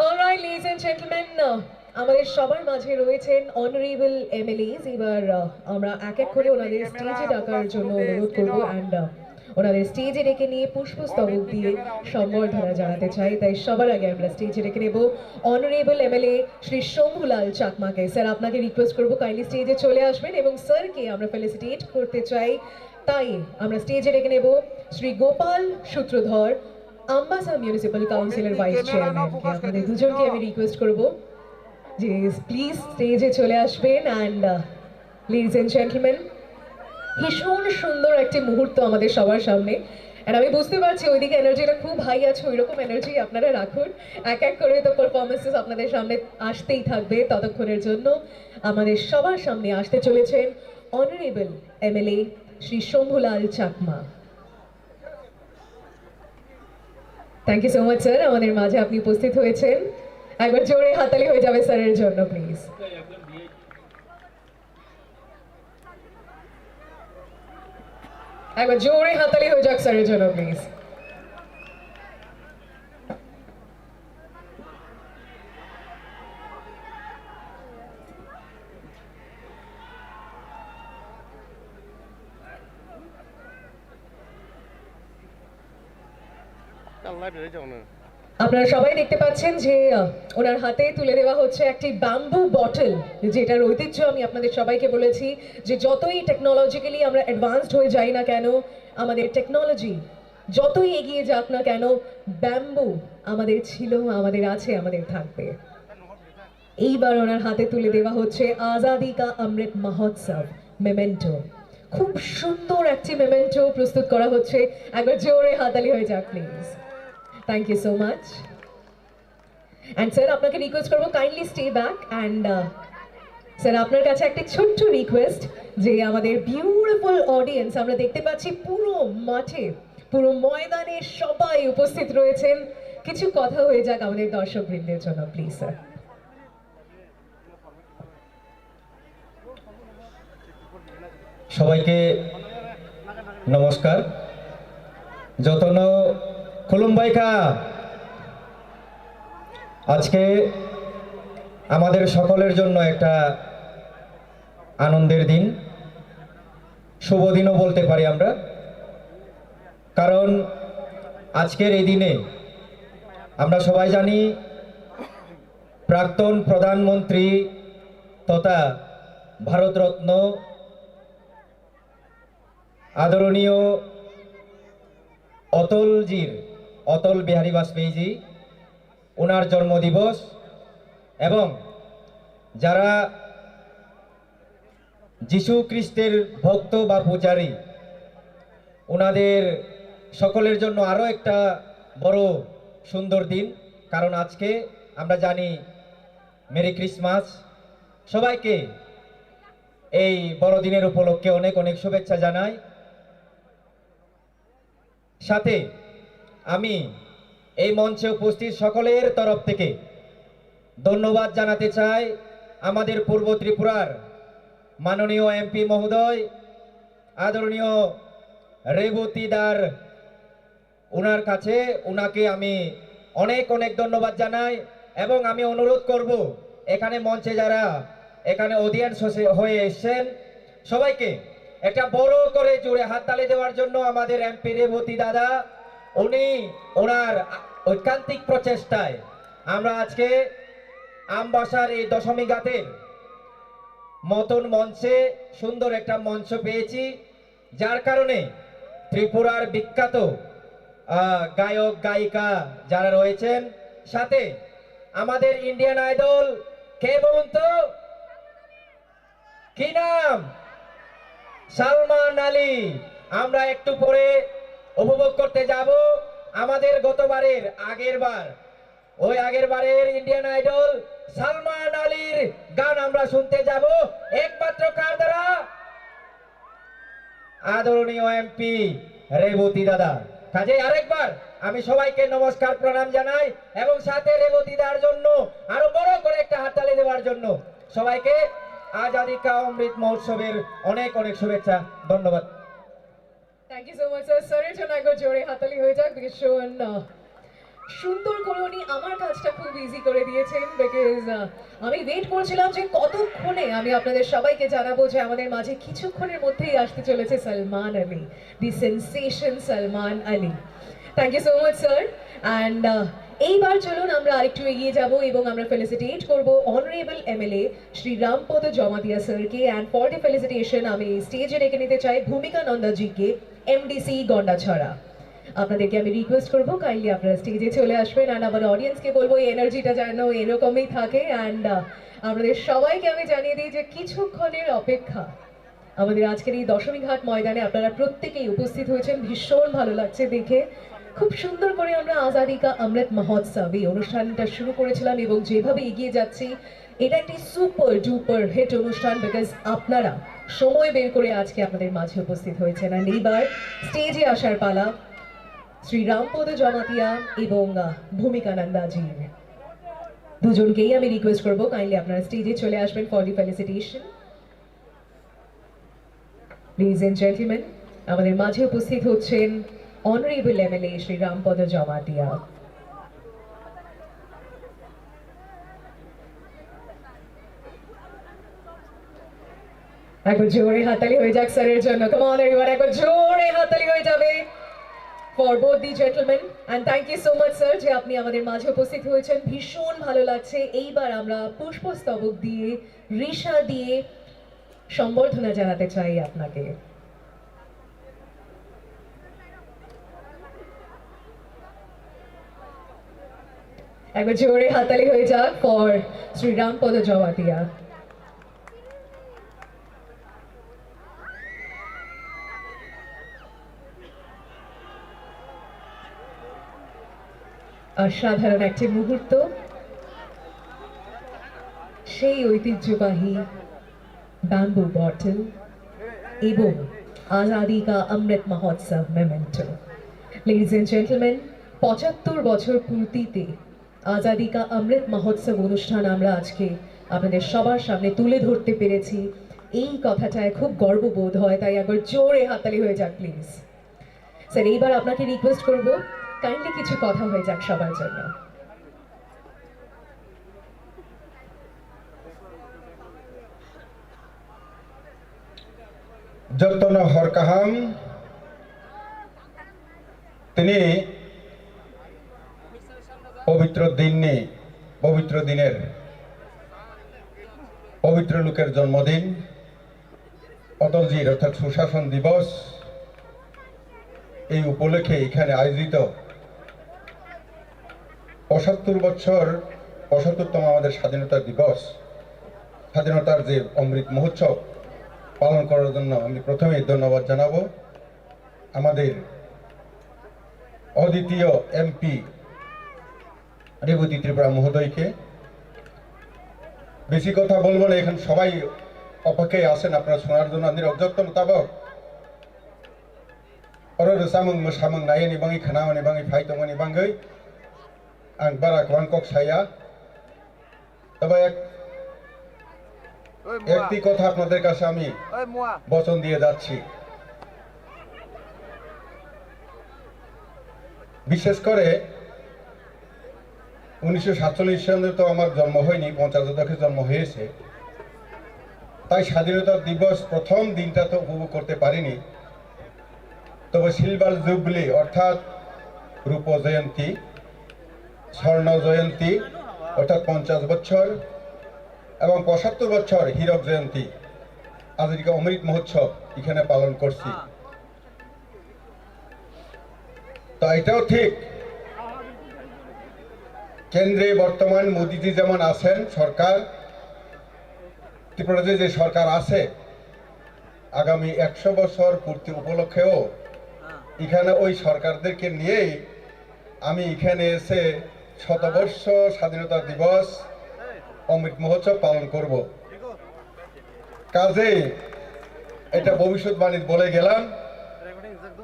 Alright, ladies and gentlemen, uh, আমাদের সবার মাঝে রয়েছেন অনারেবল এমএলএস। এবার আহ, আমরা এক এক করে ওনাদের স্টেজে ডাকার জন্য অনুরোধ করবো। অ্যান্ড ওনাদের স্টেজে ডেকে নিয়ে পুষ্পস্তবক দিয়ে সম্বর্ধনা জানাতে চাই। তাই সবার আগে আমরা স্টেজে ডেকে নেব অনারেবল এমএলএ শ্রী শম্ভুলাল চাকমাকে। স্যার, আপনাকে রিকোয়েস্ট করবো কাইন্ডলি স্টেজে চলে আসবেন এবং স্যারকে আমরা ফেলিসিটেট করতে চাই। তাই আমরা স্টেজে ডেকে নেব শ্রী গোপাল সূত্রধর, আমবাসা মিউনিসিপ্যাল কাউন্সিলের ভাইস চেয়ারম্যানকে। আপনাদের দুজনকে আমি রিকোয়েস্ট করব যে প্লিজ স্টেজে চলে আসবেন। অ্যান্ড লেডিজ এন্ড জেন্টলম্যান, ভীষণ সুন্দর একটি মুহূর্ত আমাদের সবার সামনে। অ্যান্ড আমি বুঝতে পারছি ওইদিকে এনার্জিটা খুব হাই আছে, ওইরকম এনার্জি আপনারা রাখুন। এক এক করে তো পারফরমেন্সেস আপনাদের সামনে আসতেই থাকবে। ততক্ষণের জন্য আমাদের সবার সামনে আসতে চলেছেন honourable MLA Shri Shambhulal Chakma. Thank you so much sir, আমাদের মাঝে আপনি উপস্থিত হয়েছেন। একবার জোরে হাততালি হয়ে যাবে স্যারের জন্য প্লিজ। একবার জোরে হাততালি হয়ে যাক স্যারের জন্য প্লিজ। আপনারা সবাই দেখতে পাচ্ছেন যে আহ, ওনার হাতে তুলে দেওয়া হচ্ছে একটি ব্যাম্বু বটল, যেটার ঐতিহ্য আমি আপনাদের সবাইকে বলেছি যে যতই টেকনোলজিক্যালি আমরা অ্যাডভান্সড হয়ে যাই না কেন, আমাদের টেকনোলজি যতই এগিয়ে যাক না কেন, ব্যাম্বু আমাদের ছিল, আমাদের আছে, আমাদের থাকবে। এইবার ওনার হাতে তুলে দেওয়া হচ্ছে আজাদি কা অমৃত মহোৎসব মেমেন্টো। খুব সুন্দর একটি মেমেন্টো প্রস্তুত করা হচ্ছে। একবার জোরে হাততালি হয়ে যাক please. Thank you so much. And sir, আপনাকে রিকোয়েস্ট করবো kindly stay back. And sir, আপনার কাছে একটা ছোট্ট রিকোয়েস্ট যে আমাদের বিউটিফুল অডিয়েন্স, আমরা দেখতে পাচ্ছি পুরো মাঠে, পুরো ময়দানে সবাই উপস্থিত রয়েছেন। কিছু কথা হয়ে যাক আমাদের দর্শকবৃন্দের জন্য প্লিজ স্যার। সবাইকে নমস্কার। যতন খুলুমবাইখা। আজকে আমাদের সকলের জন্য একটা আনন্দের দিন, শুভ দিনও বলতে পারি আমরা। কারণ আজকের এই দিনে আমরা সবাই জানি প্রাক্তন প্রধানমন্ত্রী তথা ভারতরত্ন আদরণীয় অটলজির, অটল বিহারী বাজপেয়ীজি, ওনার জন্মদিবস এবং যারা যিশু খ্রিস্টের ভক্ত বা পূজারী, ওনাদের সকলের জন্য আরও একটা বড় সুন্দর দিন। কারণ আজকে আমরা জানি মেরি ক্রিসমাস। সবাইকে এই বড়দিনের উপলক্ষে অনেক অনেক শুভেচ্ছা জানাই। সাথে আমি এই মঞ্চে উপস্থিত সকলের তরফ থেকে ধন্যবাদ জানাতে চাই আমাদের পূর্ব ত্রিপুরার মাননীয় এমপি মহোদয় আদরণীয় রেবতী দার, ওনার কাছে, ওনাকে আমি অনেক অনেক ধন্যবাদ জানাই এবং আমি অনুরোধ করব এখানে মঞ্চে যারা এখানে অডিয়েন্স হয়ে এসছেন সবাইকে একটা বড় করে জোরে হাততালি দেওয়ার জন্য আমাদের এমপি রেবতী দাদা। উনি ওনার ঐকান্তিক প্রচেষ্টায় আমরা আজকে আমবাসার এই দশমী ঘাটের মতন মঞ্চে সুন্দর একটা মঞ্চ পেয়েছি, যার কারণে ত্রিপুরার বিখ্যাত আহ, গায়ক গায়িকা যারা রয়েছেন, সাথে আমাদের ইন্ডিয়ান আইডল কে বলুন তো, কি নাম? সালমান আলী। আমরা একটু পরে উপভোগ করতে যাব আমাদের গতবারের, আগের বার, ওই আগের বারের ইন্ডিয়ান আইডল সালমান আলীর গান আমরা শুনতে যাব একমাত্র কার দ্বারা? আদরণীয় এমপি রেবতী দাদা। কাজেই আরেকবার আমি সবাইকে নমস্কার, প্রণাম জানাই এবং সাথে রেবতী দার জন্য আরো বড় করে একটা হাততালি দেওয়ার জন্য সবাইকে আজাদি কা অমৃত মহোৎসবের অনেক অনেক শুভেচ্ছা। ধন্যবাদ। Thank you so much sir. স্যারের জন্য একবার জোরে হাততালি হয়ে যাক, ভীষণ আহ, সুন্দর করে উনি আমার কাজটা খুব ইজি করে দিয়েছেন, বিকজ আমি ওয়েট করছিলাম যে কতক্ষণে আমি আপনাদের সবাইকে জানাবো যে আমাদের মাঝে কিছুক্ষণের মধ্যেই আসতে চলেছে Salman Ali, the sensation Salman Ali. Thank you so much sir. And এইবার চলুন আমরা আরেকটু এগিয়ে যাব এবং আমরা ফেলিসিটেট করব অনারেবল এমএলএ শ্রী রামপদ জমাতিয়া স্যারকে। অ্যান্ড ফর দি ফেলিসিটেশন আমি স্টেজে ডেকে নিতে চাই ভূমিকা নন্দা জিকে, এমডিসি গন্ডাছড়া। আপনাদেরকে আমি রিকোয়েস্ট করব, কাইন্ডলি আপনারা স্টেজে চলে আসবেন। অ্যান্ড আমার অডিয়েন্সকে বলবো এই এনার্জিটা যেন এরকমই থাকে। অ্যান্ড আপনাদের সবাইকে আমি জানিয়ে দিই যে কিছুক্ষণের অপেক্ষা আমাদের আজকের এই দশমী ঘাট ময়দানে আপনারা প্রত্যেকেই উপস্থিত হয়েছেন, ভীষণ ভালো লাগছে দেখে। খুব সুন্দর করে আমরা আজাদি কা অমৃত মহোৎসব এই অনুষ্ঠানটা শুরু করেছিলাম এবং যেভাবে এগিয়ে যাচ্ছি, এটা একটি সুপার ডুপার হিট অনুষ্ঠান, বিকজ আপনারা সময় বের করে আজকে আপনাদের মাঝে উপস্থিত হয়েছেন। অ্যান্ড এইবার স্টেজে আসার পালা শ্রী রামপদ জমাতিয়া এবং আহ, ভূমিকা নন্দাজির। দুজনকেই আমি রিকোয়েস্ট করবো, কাইন্ডলি আপনারা স্টেজে চলে আসবেন for the felicitation. Ladies and gentleman, আমাদের মাঝে উপস্থিত হচ্ছেন অনারেবল এমএলএ শ্রী রামপদ জমাতিয়া। একবার জোরে হাততালি হয়ে যাক স্যারের জন্য। কাম অন এভরিওয়ান, একবার জোরে হাততালি হয়ে যাবে for both the gentleman. And thank you so much sir যে আপনি আমাদের মাঝে উপস্থিত হয়েছেন, ভীষণ ভালো লাগছে। এইবার আমরা পুষ্পস্তবক দিয়ে, রিশা দিয়ে সম্বর্ধনা জানাতে চাই আপনাকে। একবার জোরে হাততালি হয়ে যাক ফর শ্রী রামপদ জমাতিয়া। অসাধারণ একটি মুহূর্ত। সেই ঐতিহ্যবাহী ব্যাম্বু বটল এবং আজাদি কা অমৃত Mahotsav memento. Ladies and gentleman, পঁচাত্তর বছর পূর্তিতে আজাদি কা অমৃত মহোৎসব অনুষ্ঠান আমরা আজকে আপনাদের সবার সামনে তুলে ধরতে পেরেছি, এই কথাটায় খুব গর্ববোধ হয়। তাই একবার জোরে হাততালি হয়ে যাক প্লিজ। স্যার, এইবার আপনাকে রিকোয়েস্ট করব, কাইন্ডলি কিছু কথা হয়ে যাক সবার জন্য। Jotono hor kaham, tini পবিত্র দিননি, পবিত্র দিনের, পবিত্র লোকের জন্মদিন, অটলজির অর্থাৎ সুশাসন দিবস। এই উপলক্ষে এখানে আয়োজিত পঁচাত্তর বছর, পঁচাত্তরতম আমাদের স্বাধীনতা দিবস, স্বাধীনতার যে অমৃত মহোৎসব পালন করার জন্য আমি প্রথমেই ধন্যবাদ জানাবো আমাদের অদ্বিতীয় এমপি রেবতী ত্রিপুরা মহোদয়কে। বেশি কথা বলবো না, এখন সবাই অপেক্ষায় আছেন আপনারা শোনার জন্য। Ani rok jotto no tabok oro rwchapmung mwsamung naiani bagwi, khwnamani bagwi, phai tongmani bagwi ang bara kwbang kok saya. তবে এক একটি কথা আপনাদের কাছে আমি বচন দিয়ে যাচ্ছি। বিশেষ করে উনিশশো সাতচল্লিশ সনে তো আমার জন্ম হয়নি, পঞ্চাশ দশকে জন্ম হয়েছে, তাই স্বাধীনতা দিবস প্রথম দিনটা তো উপভোগ করতে পারিনি। তবে সিলভার জুবলি অর্থাৎ রূপ জয়ন্তী, স্বর্ণ জয়ন্তী অর্থাৎ পঞ্চাশ বছর এবং পঁচাত্তর বছর হীরক জয়ন্তী আজাদি কা অমৃত মহোৎসব এখানে পালন করছি। তো এটাও ঠিক, কেন্দ্রে বর্তমান মোদিজি যেমন আছেন সরকার, ত্রিপুরাতে যে সরকার আছে, আগামী একশো বছর পূর্তি উপলক্ষেও এখানে ওই সরকারদেরকে নিয়েই আমি এখানে এসে শতবর্ষ স্বাধীনতা দিবস অমৃত মহোৎসব পালন করব। কাজেই এটা ভবিষ্যৎবাণী বলে গেলাম,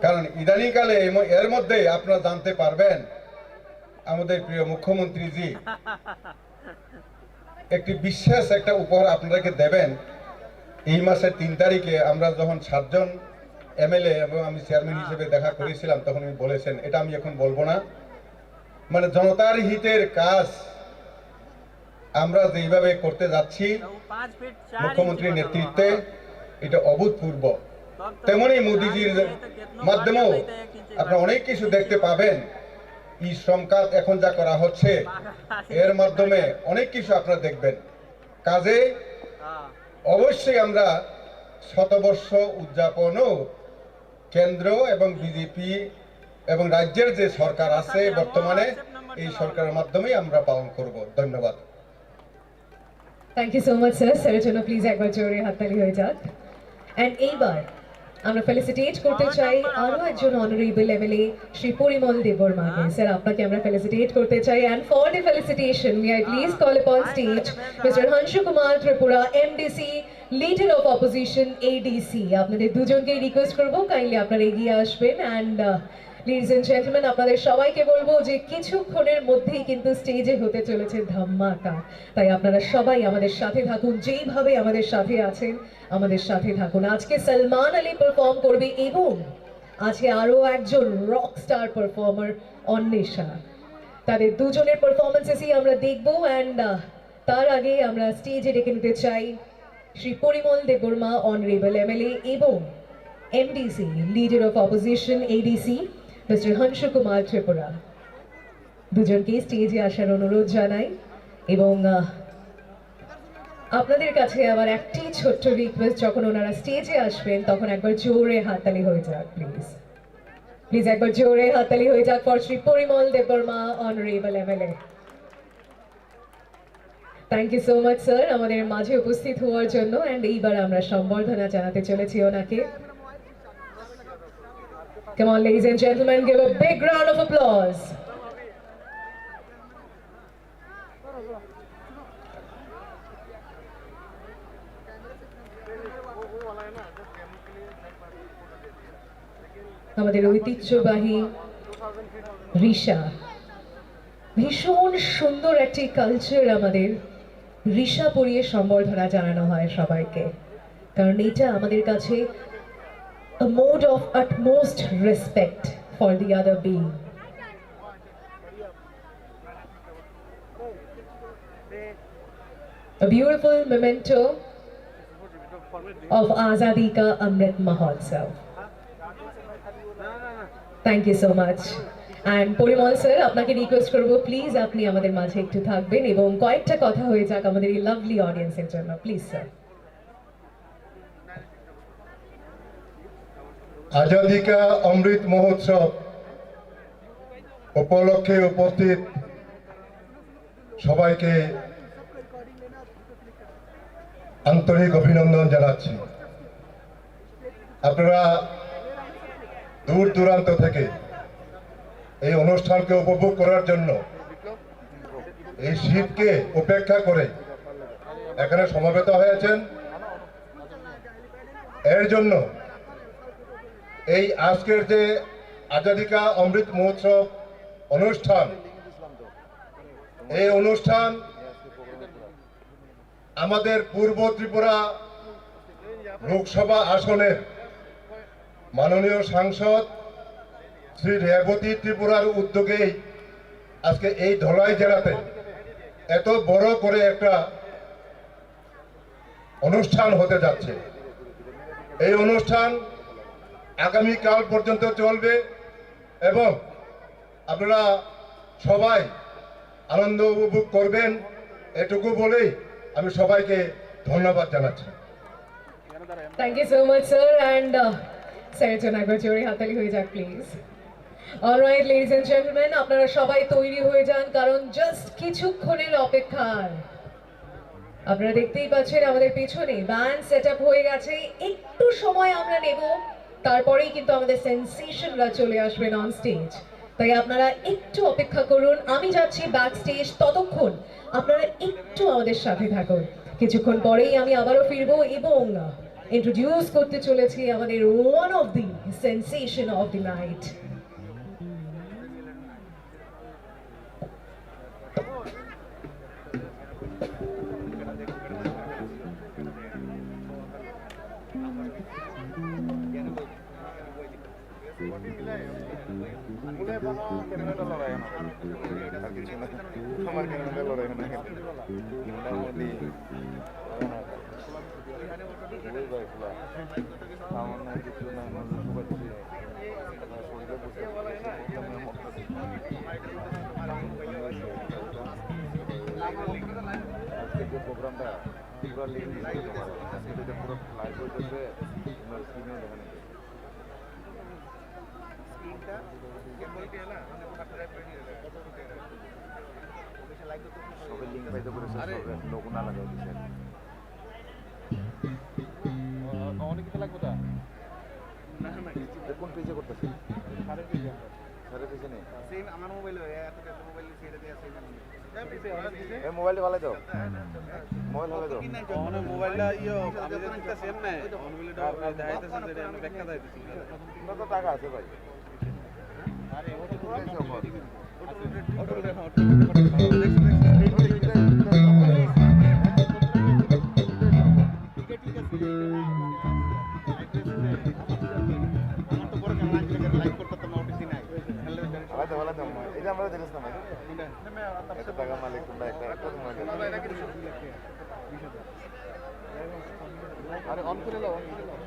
কারণ ইদানিংকালে এর ম-, এর মধ্যে আপনারা জানতে পারবেন আমাদের প্রিয় মুখ্যমন্ত্রীজি একটি বিশেষ একটা উপহার আপনাদেরকে দেবেন। এই মাসের তিন তারিখে আমরা যখন সাতজন এমএলএ এবং আমি চেয়ারম্যান হিসেবে দেখা করেছিলাম, তখন উনি বলেছেন, এটা আমি এখন বলবো না, মানে জনতার হিতের কাজ আমরা যেইভাবে করতে যাচ্ছি মুখ্যমন্ত্রীর নেতৃত্বে, এটা অভূতপূর্ব। তেমনি মোদিজির মাধ্যমেও আপনারা অনেক কিছু দেখতে পাবেন। ই শ্রম কাজ এখন যা করা হচ্ছে, এর মাধ্যমে অনেক কিছু আপনারা দেখবেন। কাজে অবশ্যই আমরা শতবর্ষ উদযাপনও কেন্দ্র এবং বিজেপি এবং রাজ্যের যে সরকার আছে বর্তমানে, এই সরকারের মাধ্যমেই আমরা পালন করব। ধন্যবাদ। Thank you so much, sir. স্যারের জন্য প্লিজ একবার জোরে হাততালি হয়ে যাক। অ্যান্ড এইবার আমরা ফেলিসিটেট করতে চাই আরো একজন অনারেবল এমএলএ শ্রী পরিমল দেববর্মাকে। স্যার, আপনাকে আমরা ফেলিসিটেট করতে চাই। And for the felicitation, may I please call upon stage Mister Hanshu Kumar Tripura, MDC, Leader of Opposition, ADC. আপনাদের দুজনকেই রিকোয়েস্ট করব, কাইন্ডলি আপনারা এগিয়ে আসবেন। অ্যান্ড লেডিজ এন্ড জেন্টলম্যান, আপনাদের সবাইকে বলবো যে কিছুক্ষণের মধ্যেই কিন্তু স্টেজে হতে চলেছে ধামাকা। তাই আপনারা সবাই আমাদের সাথে থাকুন, যেইভাবে আমাদের সাথে আছেন আমাদের সাথে থাকুন। আজকে সলমান আলী পারফর্ম করবে এবং আজকে আরো একজন রক স্টার পারফর্মার অন্বেষা। তাদের দুজনের পারফরমেন্সেসই আমরা দেখব। অ্যান্ড তার আগে আমরা স্টেজে ডেকে নিতে চাই শ্রী পরিমল দেববর্মা, অনারেবল এমএলএ এবং MDC, leader of opposition, ADC, mister Hansa কুমার ত্রিপুরা। দুজনকে স্টেজে আসার অনুরোধ জানাই এবং আহ, আপনাদের কাছে আমার একটি ছোট্ট রিকোয়েস্ট, যখন ওনারা স্টেজে আসবেন তখন একবার জোরে হাততালি হয়ে যাক প্লিজ। প্লিজ একবার জোরে হাততালি হয়ে যাক for Shri Parimal Debbarma, honourable MLA. Thank you so much sir আমাদের মাঝে উপস্থিত হওয়ার জন্য। অ্যান্ড এইবার আমরা সম্বর্ধনা জানাতে চলেছি ওনাকে। Come on, ladies and gentlemen, give a big round of applause. আমাদের ঐতিহ্যবাহী রিশা, ভীষণ সুন্দর একটি কালচার। আমাদের রিশা পরিয়ে সম্বর্ধনা জানানো হয় সবাইকে, কারণ এটা আমাদের কাছে a mode of utmost respect for the other being. A beautiful memento of Azadi Ka Amrit Mahotsav. Thank you so much. And Parimal sir, আপনাকে রিকোয়েস্ট করবো, প্লিজ আপনি আমাদের মাঝে একটু থাকবেন এবং কয়েকটা কথা হয়ে যাক আমাদের এই লাভলি অডিয়েন্সের জন্য, প্লিজ স্যার। আজাদি কা অমৃত মহোৎসব উপলক্ষে উপস্থিত সবাইকে আন্তরিক অভিনন্দন জানাচ্ছি। আপনারা দূর দূরান্ত থেকে এই অনুষ্ঠানকে উপভোগ করার জন্য, এই শীতকে উপেক্ষা করে এখানে সমবেত হয়েছেন। এর জন্য এই আজকের যে আজাদি কা অমৃত মহোৎসব অনুষ্ঠান, এই অনুষ্ঠান আমাদের পূর্ব ত্রিপুরা লোকসভা আসনের মাননীয় সাংসদ শ্রী রেবতী ত্রিপুরার উদ্যোগেই আজকে এই ধলাই জেলাতে এত বড় করে একটা অনুষ্ঠান হতে যাচ্ছে। এই অনুষ্ঠান আগামীকাল পর্যন্ত চলবে এবং আপনারা সবাই আনন্দ উপভোগ করবেন, এটুকু বলেই আমি সবাইকে ধন্যবাদ জানাচ্ছি। Thank you so much sir. And স্যারের জন্য একবার জোরে হাততালি হয়ে যাক please. Alright ladies and gentleman, আপনারা সবাই তৈরি হয়ে যান, কারণ জাস্ট কিছুক্ষণের অপেক্ষায় আপনারা দেখতেই পাচ্ছেন আমাদের পেছনে ব্যান্ড সেট আপ হয়ে গেছে। একটু সময় আমরা নেব তারপরেই কিন্তু আমাদের সেন্সেশনরা চলে আসবেন অন স্টেজ। তাই আপনারা একটু অপেক্ষা করুন, আমি যাচ্ছি ব্যাক স্টেজ, ততক্ষণ আপনারা একটু আমাদের সাথে থাকুন। কিছুক্ষণ পরেই আমি আবারও ফিরবো এবং ইন্ট্রোডিউস করতে চলেছি আমাদের one of the sensation of the night। আমার ক্যামেরা লড়াই না। মোটামুটি। ওই ভাই, খোলা। আমার নাই, কিছু নাই, মনে হয় সবাই খুশি। শরীরে বুঝতে পারছি, প্রথমে আমার কাছে। আজকে যে প্রোগ্রামটা, পুরো লিংক দিচ্ছি তোমার। আজকে যেটা পুরো লাইভ হইতেছে, তোমার স্ক্রিনেও দেখা নিতে। স্ক্রিনটা কেবল দিয়ে না, মানে, সবে লিংক পাইতে করেছে, সবে লোগো না লাগাই দিছে। অ-, অনেক কিছু লাগবে তো? না, না, কিছু না। কোন পেজে করতেছে? সাড়ে পেজে আমরা। সাড়ে পেজে নেই? সেম আমার মোবাইলে, এত, এত মোবাইল সেটা দিয়ে সেম আমি। এই মোবাইলটা ফালাই দাও। মোবাইল ফালাই দাও। অনে মোবাইলটা ইয়ো, আমি তো ঠিক আছে এমনে। অনে মোবাইলটা দেখাইতেছে যে এমনে ব্যাখ্যা দেখাইতেছে। তোমরা তো টাকা আছে ভাই। আরে, auto, auto, auto, auto, auto, auto, auto, auto, auto, auto, auto, auto, auto, auto, auto, auto, auto, auto, আমার তো বড় চ্যানেল আছে, লাইভ করতে তো আমার ওটিসি নাই। আলাদা, আলাদা, এটা আমরা জানিস না ভাই। কোনটা? এত টাকা মালিক তোমরা একটা, একটা তোমরা জানো। আরে অন করে লাও, অন করে লাও।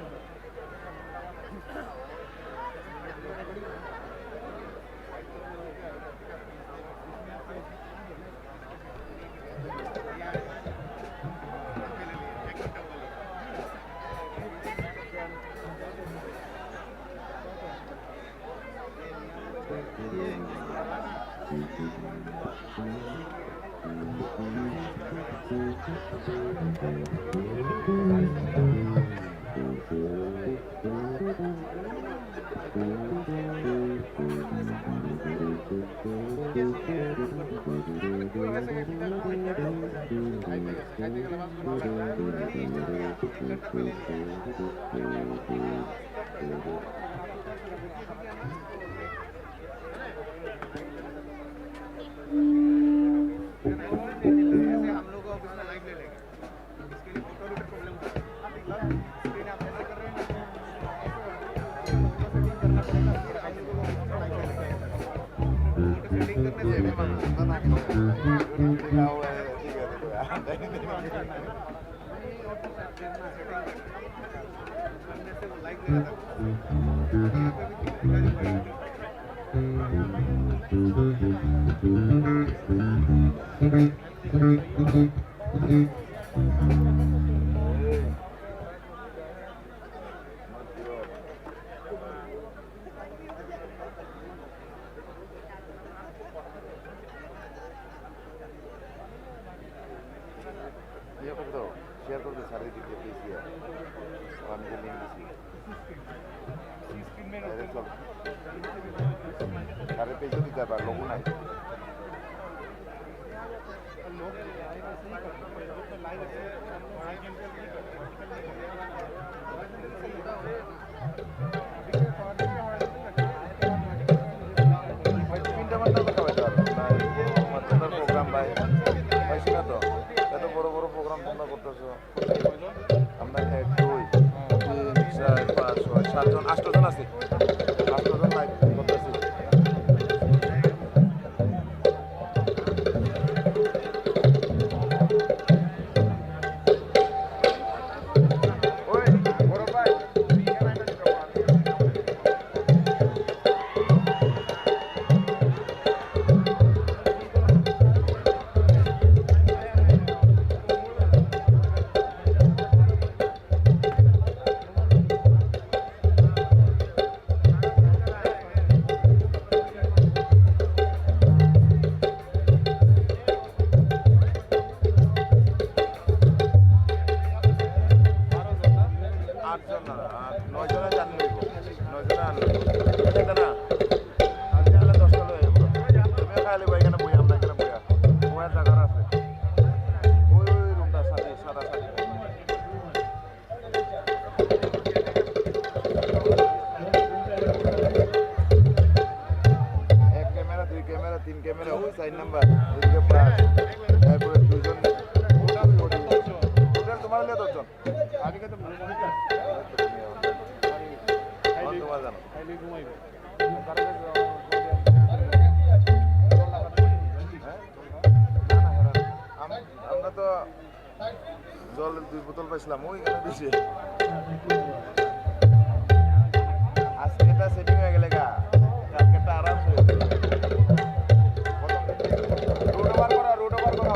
ইয়ে করে দাও, শেয়ার করে দাও, স্যারের দিকে প্লিজ, ইয়ে। আমি যে লিংক দিছি। আরে চল। স্যারের পেজে দিতে পারবো, লোক নাই। ভাই, তিনটা মাত্র কথা বলতে পারবো না। এই যে তোমার প্রোগ্রাম ভাই, পাইছি না তো। এত বড় বড় প্রোগ্রাম তোমরা করতেছো। আমরা এক, দুই, তিন, চার, পাঁচ, ছয়, সাতজন, আটজন আছি। আটজন লাইভ করতেছি। ওই, বড় ভাই, এটা না, আজকে হলে দশটা লয়ে যাবো। তুমি খালি ভাই এখানে বই, আমরা এখানে বইয়া। বইয়া জায়গা আছে। ওই, ওই রুমটা সাথে, সাদা সাথে। এক ক্যামেরা, দুই ক্যামেরা, তিন ক্যামেরা, ওই চার নাম্বার, ওইদিকে পাঁচ, তারপরে দুজন, টোটাল তোমার হলে দশজন। আমি কিন্তু তোমার জানো। হ্যাঁ? না, না, হেরান। আম-, আমরা তো জল দুই বোতল পাইছিলাম, ওই কেন দিছে? আজকে এটা সেটিং হয়ে গেলে গা, কালকে একটা আরাম হয়ে যাবে। রুট ওভার করো, রুট ওভার করো।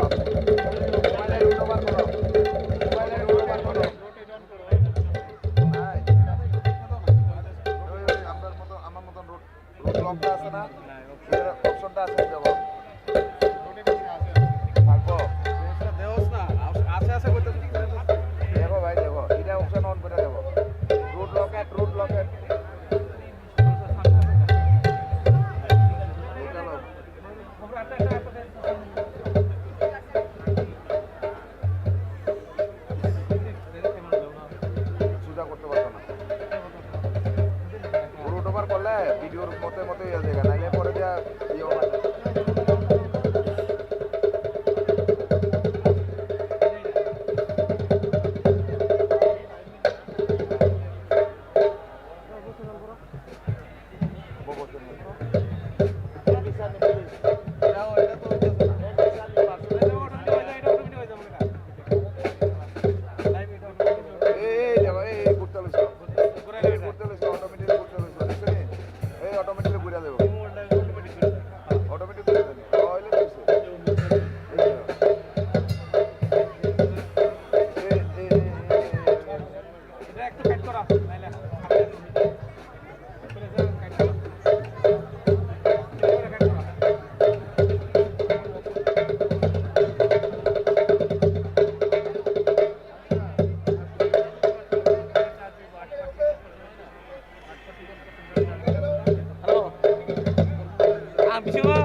মোবাইলে রুট ওভার করো। মোবাইলে রুট ওভার করো। নাই। ওই, ওই, আপনার মতো, আমার মতন রুট রুট লকটা আছে না? এর অপশনটা আছে, দেখো। থাকবো। দেওস না, আছে, আছে করতে। দেখো ভাই, দেখো, এটা অপশন অন করে দেখো। রুট লক এট, রুট লক এট। এটা লক। সোজা করতে পারবো না। রুট ওভার করলে ভিডিওর মতে মতে ইয়ে জায়গা, নাইলে পরে যা ইয়ে হবে। এই, এই, দেখো, এই, এই, ঘুরতে লইছো। এই, ঘুরতে লইছো, অটোমেটিক ঘুরতে লইছো, দেখছো নি? এই, অটোমেটিক ঘুরে যাবো। অটোমেটিক ঘুরে যাবো। অইলে কি হইছে? এই, দেখো। এই, এই, এই, এই, এই, এই। এটা একটু কাট করা, নাইলে। Hello. Ah, bisingo.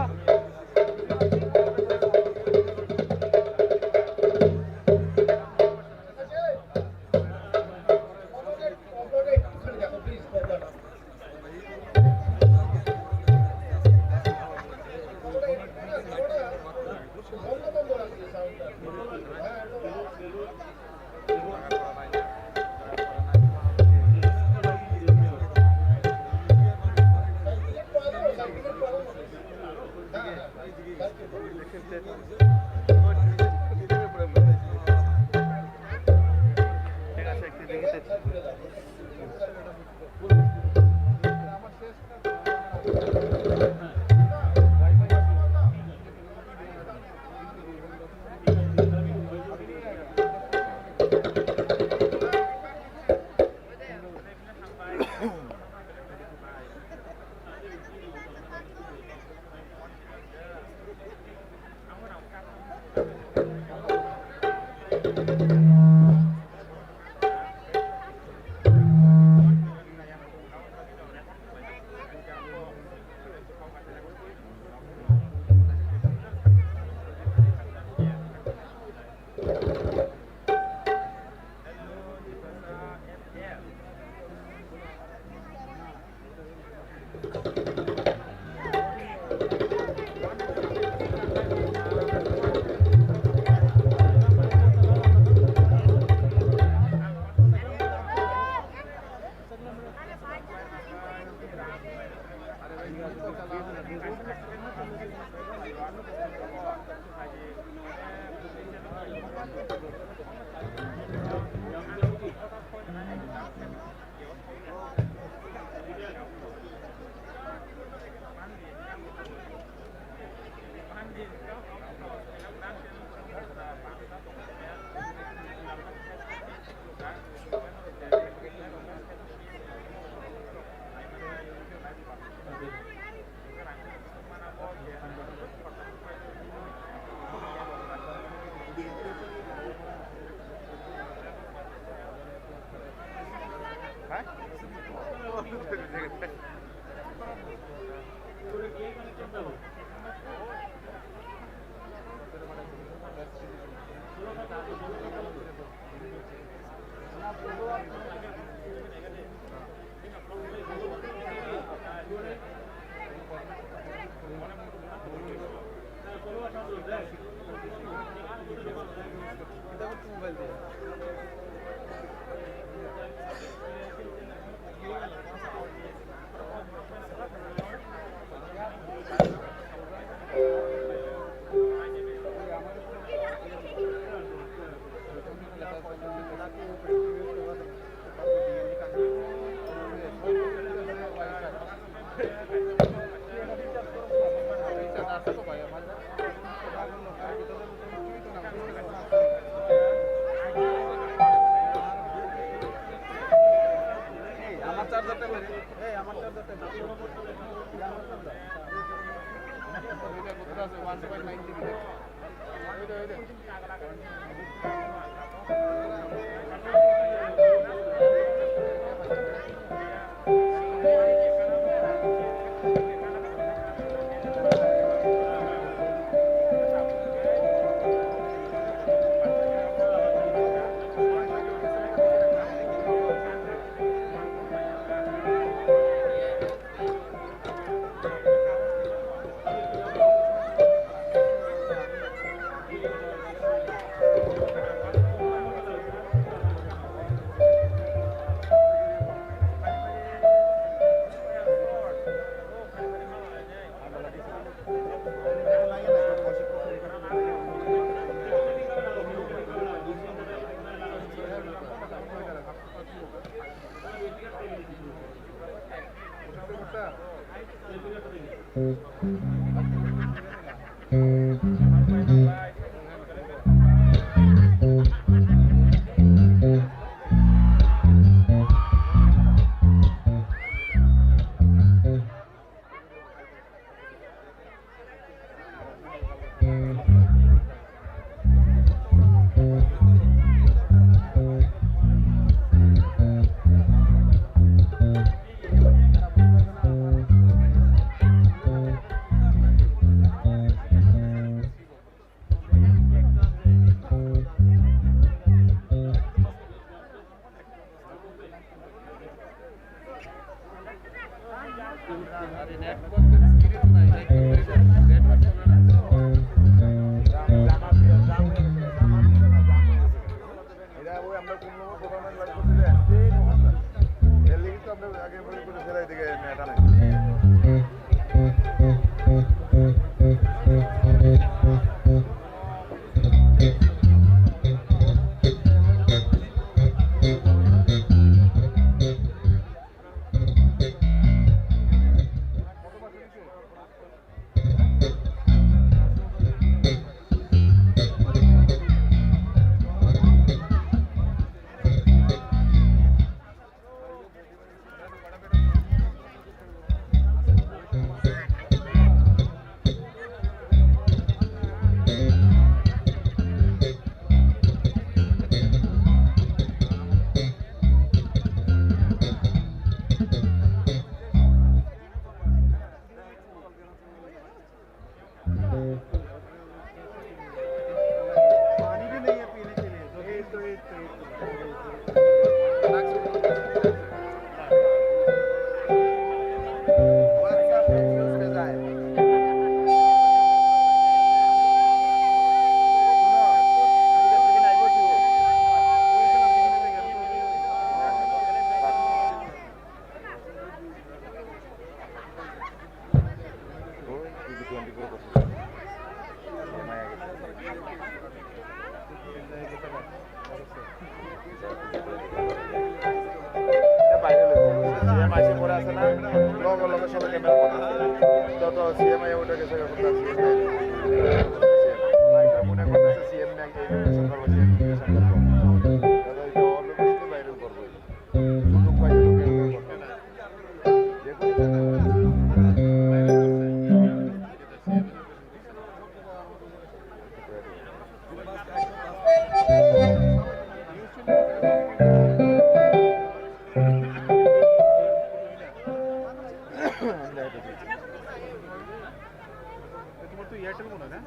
তোমার তো এয়ারটেল মনে হয় না?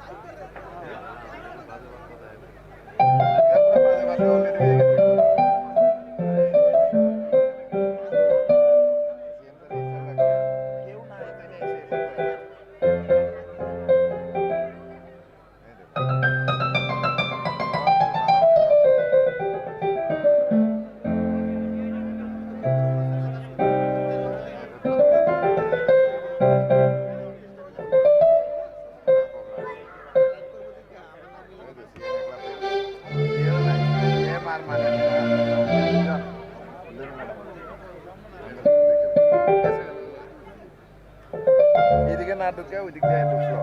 এদিকে না ঢুকে ওইদিক দিয়ে ঢুকলো।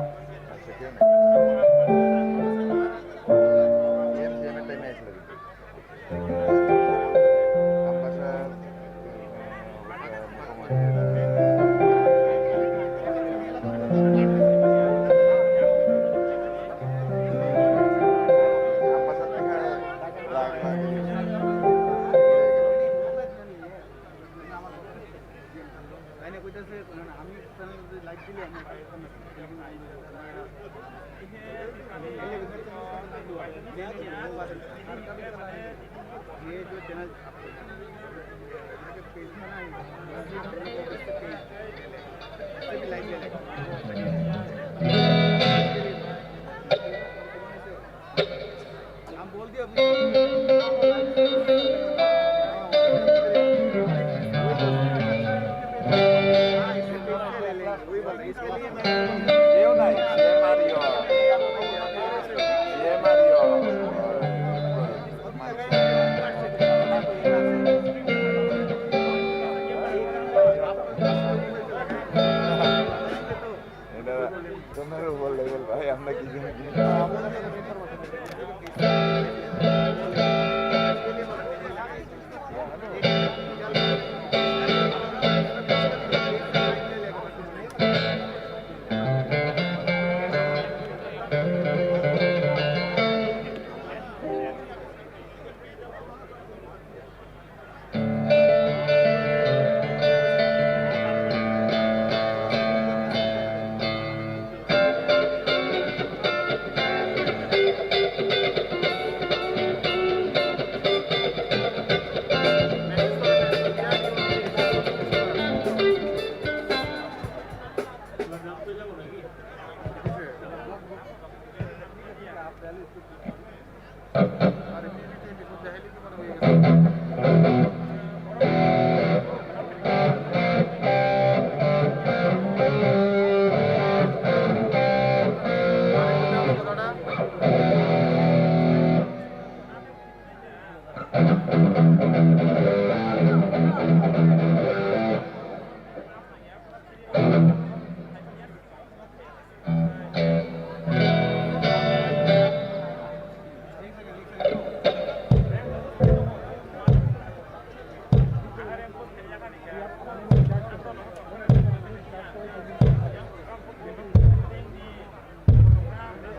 আচ্ছা, কেউ নেই। এম, এম এর টাইমে আসলো কিন্তু। আমবাসা, আহ, মোটামুটি আমি চ্যানেল যদি লাইক দিলে আমি ये जो चैनल आपको पेज है ना, लाइक दे। हम बोल दिया। এটা তোমারও বল লেভেল ভাই, আমরা কি জানি কি?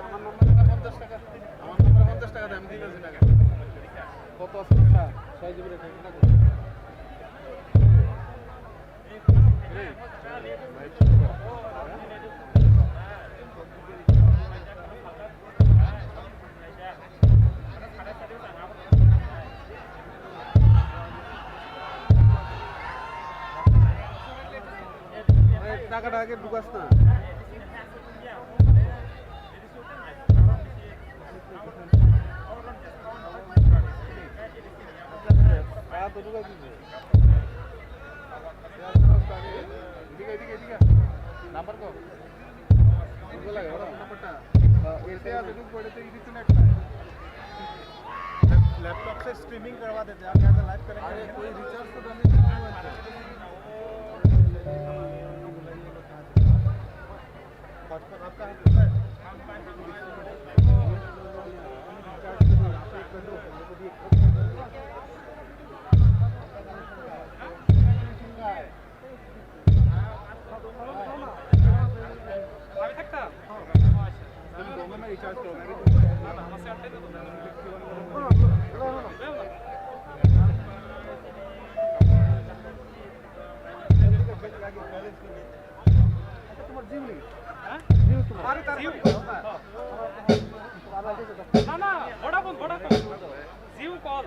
আমার নম্বরে পঞ্চাশ টাকা, আমার নম্বরে পঞ্চাশ টাকা দেন, ঠিক আছে, টাকা। কত আছে? ছয় জিবি রেখে টাকাটা আগে ঢুকাস না। लैपटॉप से स्ट्रीमिंग करवा देते हैं, आप यहाँ से लाइव कनेक्ट अरे, कोई रिचार्ज तो करने की जरूरत है। না, না, Vodafone, Vodafone. Jio call.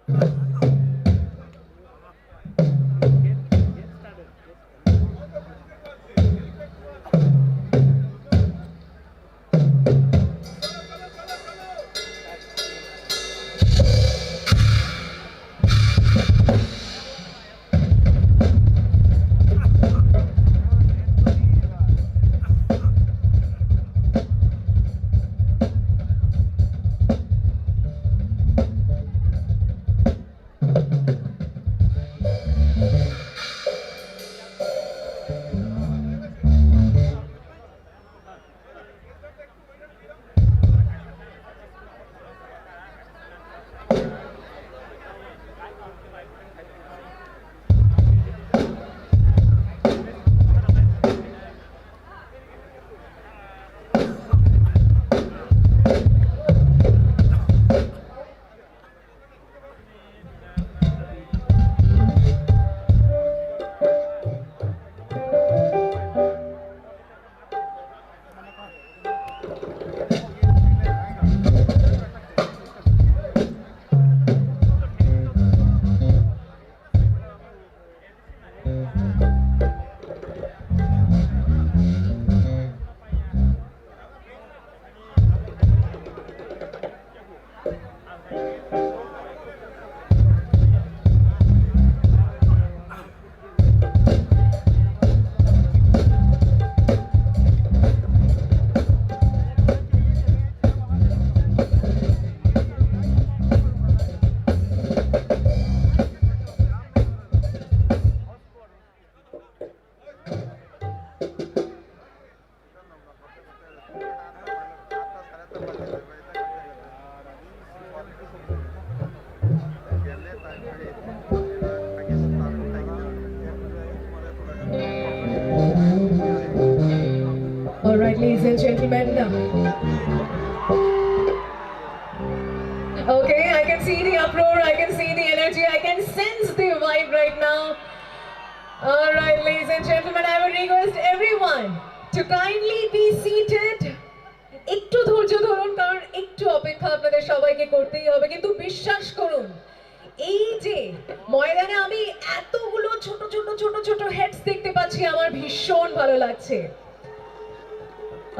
All right, ladies and gentlemen. Okay, I can see the uproar, I can see the energy, I can sense the vibe right now. All right, ladies and gentlemen, I would request everyone to kindly be seated. একটু ধৈর্য ধরুন, কারণ একটু অপেক্ষা আপনাদের সবাইকে করতেই হবে। কিন্তু বিশ্বাস করুন, এই যে ময়দানে আমি এতগুলো ছোট ছোট ছোট ছোট হেডস দেখতে পাচ্ছি, আমার ভীষণ ভালো লাগছে।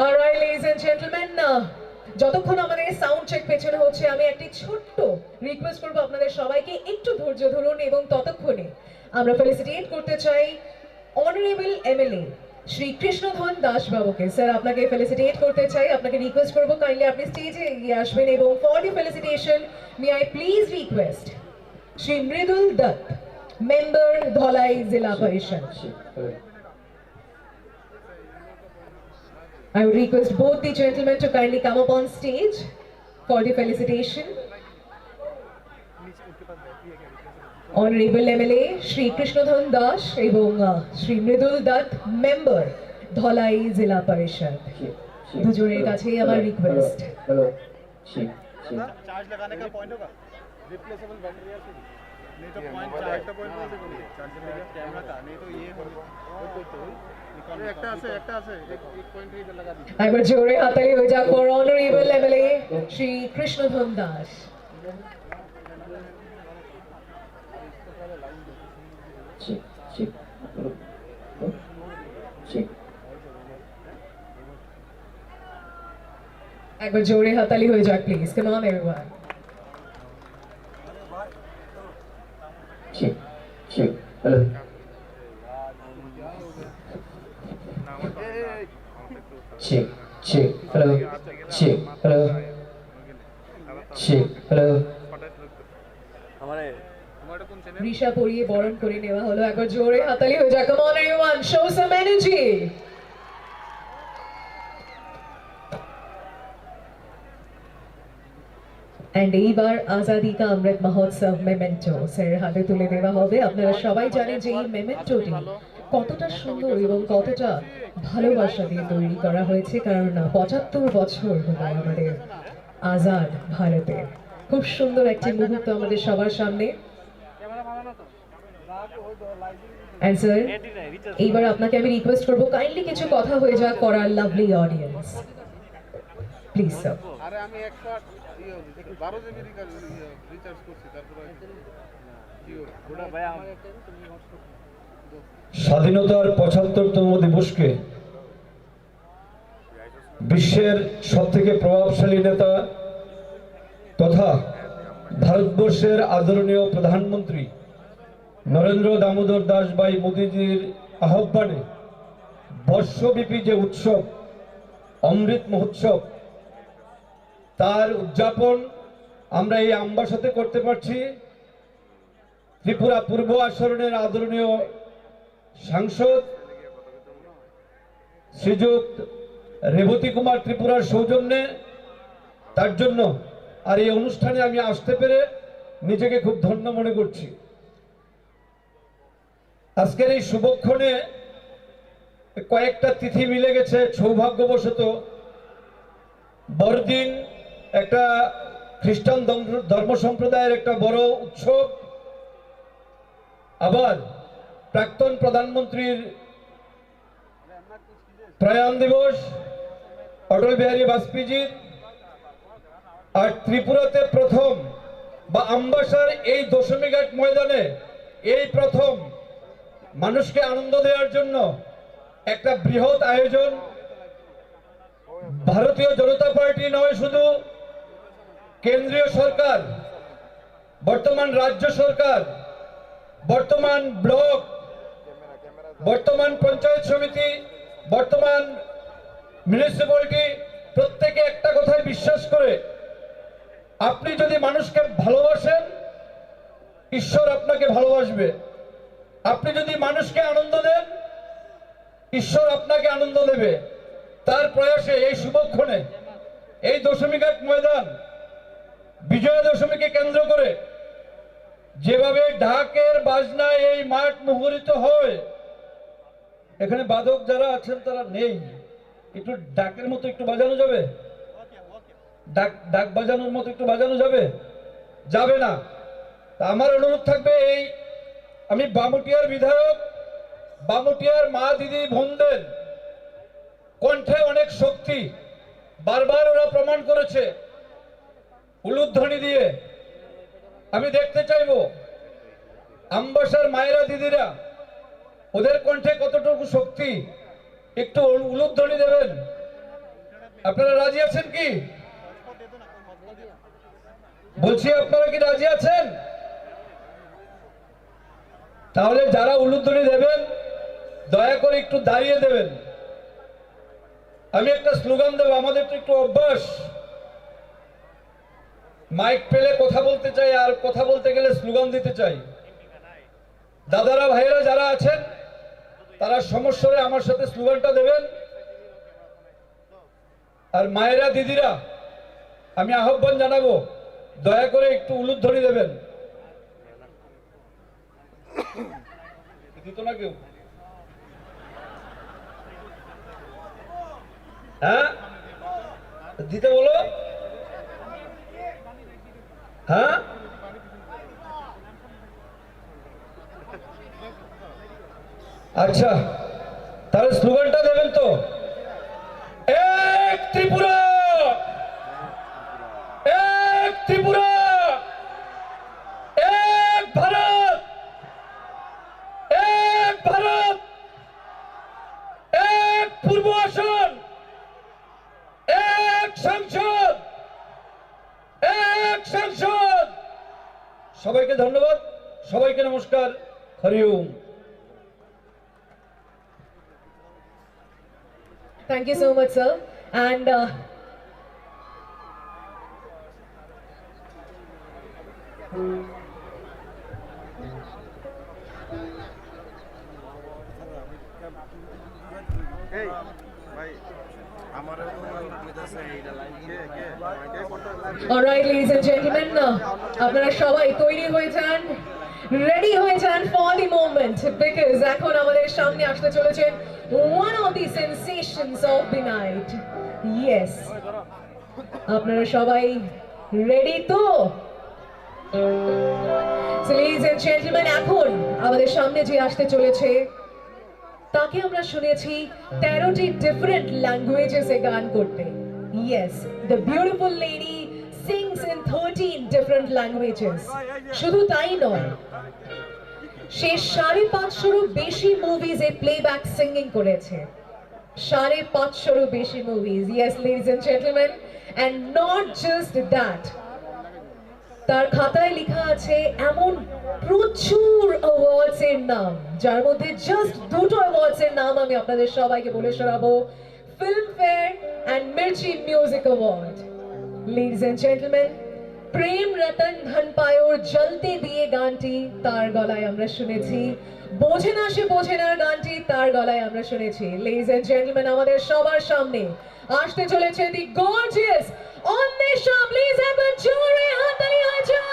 Alright, ladies and gentlemen, আহ, যতক্ষণ আমাদের সাউন্ড চেক পেছনে হচ্ছে, আমি একটি ছোট্ট রিকোয়েস্ট করবো আপনাদের সবাইকে একটু ধৈর্য ধরুন এবং ততক্ষণে আমরা ফেলিসিটেট করতে চাই অনারেবল এমএলএ শ্রী কৃষ্ণধন দাস বাবুকে। স্যার, আপনাকে ফেলিসিটেট করতে চাই, আপনাকে রিকোয়েস্ট করবো কাইন্ডলি আপনি স্টেজে এগিয়ে আসবেন এবং for the felicitation may I please request Shri Mridul Dutta, member Dhalai জেলা পরিষদ। I would request both the gentlemen to kindly come up on stage for the felicitation. Honourable MLA Shri Krishnadhan Das এবং, আহ, শ্রী মৃদুল দত্ত, মেম্বার ধলাই জেলা পরিষদ। দুজনের কাছেই আমার request. Hello. Check, check. Charge लगाने का पॉइंट होगा? रिप्लेसेबल बैटरी আছে? नहीं तो पॉइंट, चार्ज का पॉइंट আছে কোনো? चार्जर लगा कैमरा का, नहीं तो ये हो। একটা আছে, একটা আছে। एक, एक पॉइंट इधर लगा दीजिए। একবার জোরে হাততালি হয়ে যাক for honourable MLA Shri Krishnadhan Das. Check, check. Check. একবার জোরে হাততালি হয়ে যাক, please. Come on, everyone. Check, check. Hello. Check, check. Hello. Check, hello. Check, hello. Risha পরিয়ে বরণ করে নেওয়া হলো। একবার জোরে হাততালি হয়ে যাক। Come on, everyone, show some energy. And এইবার আজাদি কা অমৃত মহোৎসব মেমেন্টো স্যারের হাতে তুলে দেওয়া হবে। আপনারা সবাই জানেন যে এই মেমেন্টোটি কতটা সুন্দর এবং কতটা ভালোবাসা দিয়ে তৈরি করা হয়েছে, কারণ পঁচাত্তর বছর হলো আমাদের আজাদ ভারতের। খুব সুন্দর একটি মুহূর্ত আমাদের সবার সামনে। অ্যান্ড স্যার, এইবার আপনাকে আমি রিকোয়েস্ট করবো, কাইন্ডলি কিছু কথা হয়ে যাক for our lovely audience, please sir. আরে, আমি এক শট, ই বারো জিবি রিচার্জ করছি, তারপরে কি করবো? স্বাধীনতার পঁচাত্তরতম দিবসকে বিশ্বের সবথেকে প্রভাবশালী নেতা তথা ভারতবর্ষের আদরণীয় প্রধানমন্ত্রী নরেন্দ্র দামোদর দাস ভাই মোদীজির আহ্বানে বর্ষব্যাপী যে উৎসব, অমৃত মহোৎসব, তার উদযাপন আমরা এই আমবাসাতে করতে পারছি। ত্রিপুরা পূর্ব আসরণের আদরণীয় সাংসদ শ্রীযুত রেবতী কুমার ত্রিপুরার সৌজন্যে, তার জন্য আর এই অনুষ্ঠানে আমি আসতে পেরে নিজেকে খুব ধন্য মনে করছি। আজকের এই শুভক্ষণে কয়েকটা তিথি মিলে গেছে সৌভাগ্যবশত। বড়দিন একটা খ্রিস্টান ধর্ম, ধর্ম সম্প্রদায়ের একটা বড় উৎসব। আবার প্রাক্তন প্রধানমন্ত্রীর প্রয়াণ দিবস, অটল বিহারী বাজপেয়ীজির। আর ত্রিপুরাতে প্রথম বা আমবাসার এই দশমীঘাট ময়দানে এই প্রথম মানুষকে আনন্দ দেওয়ার জন্য একটা বৃহৎ আয়োজন। ভারতীয় জনতা পার্টি নয় শুধু, কেন্দ্রীয় সরকার, বর্তমান রাজ্য সরকার, বর্তমান ব্লক, বর্তমান পঞ্চায়েত সমিতি, বর্তমান মিউনিসিপ্যালিটি, প্রত্যেকে একটা কথায় বিশ্বাস করে, আপনি যদি মানুষকে ভালোবাসেন, ঈশ্বর আপনাকে ভালোবাসবে। আপনি যদি মানুষকে আনন্দ দেন, ঈশ্বর আপনাকে আনন্দ দেবে। তার প্রয়াসে এই শুভক্ষণে এই দশমীঘাট ময়দান, বিজয়া দশমীকে কেন্দ্র করে যেভাবে ঢাকের বাজনায় এই মাঠ মুখরিত হয়, এখানে বাদক যারা আছেন তারা নেই, একটু ঢাকের মতো একটু বাজানো যাবে? ঢাক, ঢাক বাজানোর মতো একটু বাজানো যাবে? যাবে না। তা আমার অনুরোধ থাকবে, এই আমি বামুটিয়ার বিধায়ক, বামুটিয়ার মা দিদি বোনদের কণ্ঠে অনেক শক্তি, বারবার ওরা প্রমাণ করেছে উলুধ্বনি দিয়ে। আমি দেখতে চাইবো আমবাসার মায়েরা দিদিরা ওদের কণ্ঠে কতটুকু শক্তি, একটু উল-, উলুধ্বনি দেবেন। আপনারা রাজি আছেন কি? বলছি, আপনারা কি রাজি আছেন? তাহলে যারা উলুধ্বনি দেবেন, দয়া করে একটু দাঁড়িয়ে দেবেন। আমি একটা স্লোগান দেবো, আমাদের তো একটু অভ্যাস, মাইক পেলে কথা বলতে চাই, আর কথা বলতে গেলে স্লোগান দিতে চাই। দাদারা, ভাইয়েরা যারা আছেন, তারা সমস্বরে আমার সাথে স্লোগানটা দেবেন। আর মায়েরা, দিদিরা, আমি আহ্বান জানাবো, দয়া করে একটু উলুধ্বনি দেবেন। দিত না কেউ? হ্যাঁ, দিতে বলো। হ্যাঁ, আচ্ছা, তাহলে স্লোগানটা দেবেন তো? এক ত্রিপুরা, এক ত্রিপুরা, এক ভারত, এক ভারত, এক পূর্ব আসন, এক সাংসদ, এক সাংসদ। সবাইকে ধন্যবাদ, সবাইকে নমস্কার। হরি ওম। Thank you so much, sir. And uh, All right, ladies and gentlemen, uh, আপনারা সবাই তৈরি হয়ে যান, রেডি হয়ে যান for the moment, because এখন আমাদের সামনে আসতে চলেছে one of the sensations of the night. Yes, আপনারা সবাই রেডি তো? So, ladies and gentlemen, এখন আমাদের সামনে যে আসতে চলেছে, তাকে আমরা শুনেছি তেরোটি ডিফারেন্ট ল্যাঙ্গুয়েজেসে গান করতে। Yes, the beautiful lady sings in thirteen different languages. শুধু তাই নয়, সে সাড়ে পাঁচশোরও বেশি মুভিজে প্লেব্যাক সিঙ্গিং করেছে। সাড়ে পাঁচশোরও বেশি movies, yes, ladies and gentlemen, and not just that, তার খাতায় লেখা আছে এমন প্রচুর অ্যাওয়ার্ডস এর নাম, যার মধ্যে জাস্ট দুটো অ্যাওয়ার্ডস এর নাম আমি আপনাদের সবাইকে বলে শোনাবো, Filmfare and Mirchi music award. Ladies and gentlemen, প্রেম রতন ধন পায়োর জ্বলতে দিয়ে গানটি তার গলায় আমরা শুনেছি, বোঝে না সে বোঝে না গানটি তার গলায় আমরা শুনেছি। Ladies and gentlemen, আমাদের সবার সামনে আসতে চলেছে the gorgeous অন্বেষা। Please একবার জোরে হাততালি হয়ে যাক।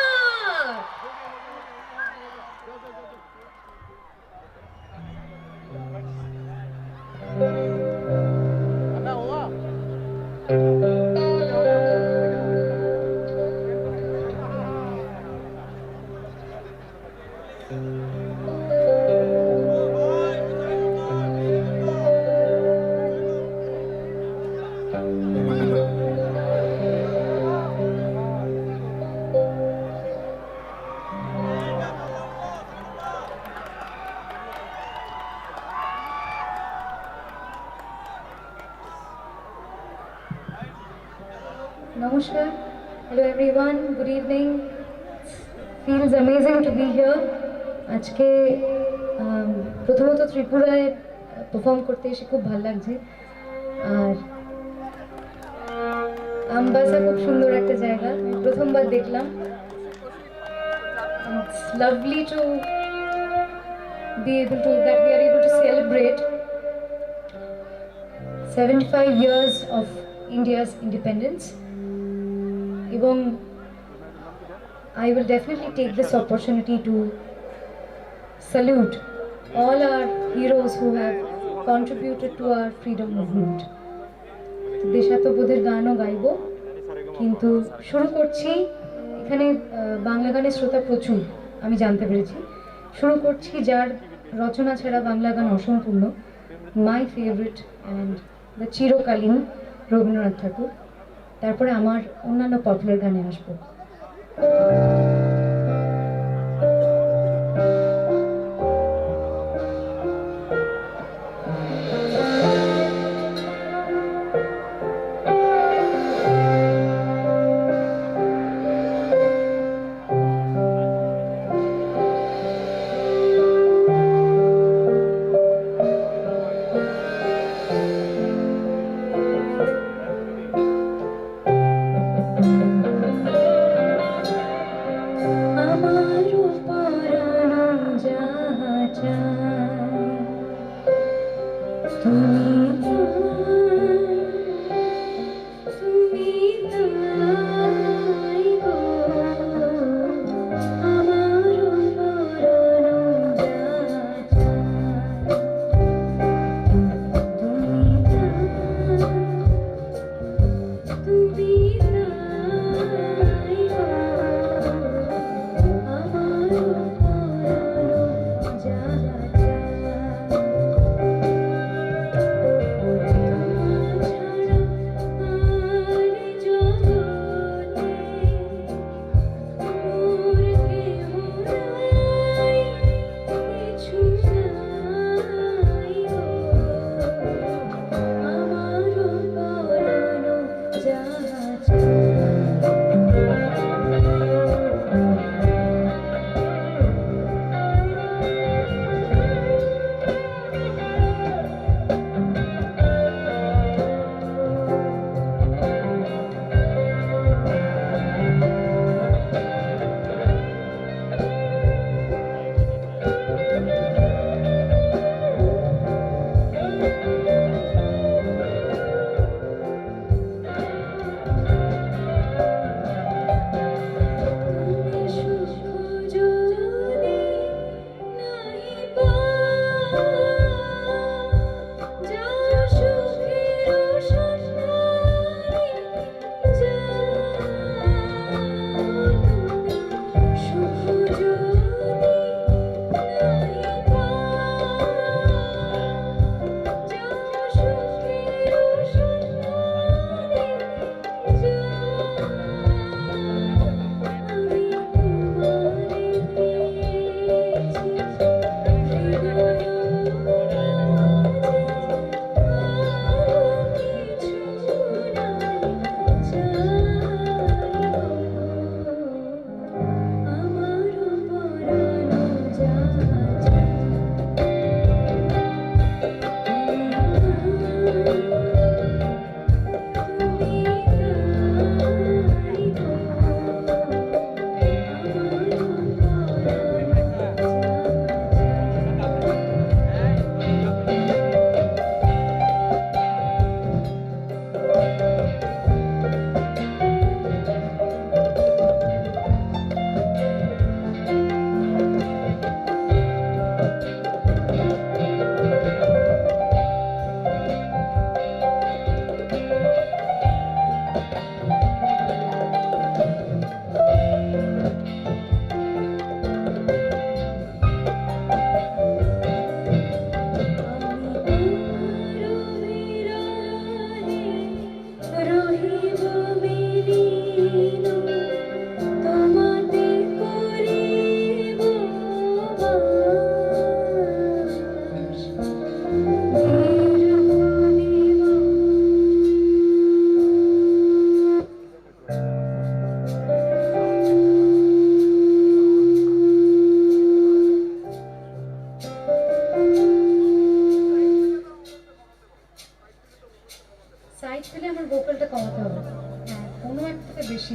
Namaskar. Hello everyone. Good evening. Feels amazing to be here. আজকে আম, প্রথমত ত্রিপুরায় পারফর্ম করতে এসে খুব ভালো লাগছে। আর আমবাসা খুব সুন্দর একটা জায়গা, আমি প্রথমবার দেখলাম। It's lovely to be able to, that we are able to celebrate seventy-five years of India's independence. এবং I will definitely take this opportunity to salute all our heroes who have contributed to our freedom movement. দেশাত্মবোধের গানও গাইবো, কিন্তু শুরু করছি এখানে। আহ, বাংলা গানের শ্রোতা প্রচুর, আমি জানতে পেরেছি। শুরু করছি যার রচনা ছাড়া বাংলা গান অসম্পূর্ণ, my favorite and the চিরকালীন রবীন্দ্রনাথ ঠাকুর। তারপরে আমার অন্যান্য পপুলার গানে আসবো।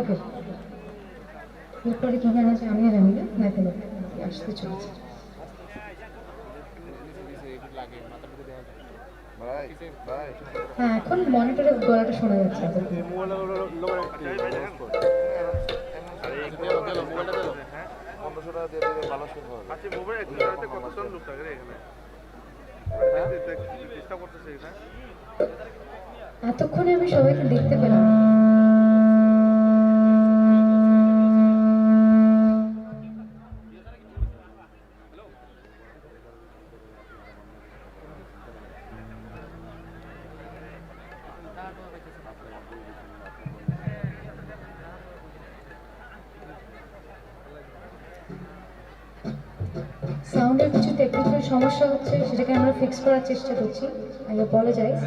ওকে। এরপরে কি গান আছে আমি আর আমি না, না কেন? আসতে চলেছে। ভাই, ভাই। হ্যাঁ, এখন মনিটরের গলাটা শোনা যাচ্ছে। পনেরোশো টাকা দিয়ে দিলে ভালো শুরু হবে। আচ্ছা, মোবাইল একটু রাতে কত জন লোক থাকে রে এখানে? হ্যাঁ? এতক্ষণে আমি সবাইকে দেখতে পেলাম। সাউন্ডের কিছু টেকনিক্যাল সমস্যা হচ্ছে, সেটাকে আমরা ফিক্স করার চেষ্টা করছি। I apologize.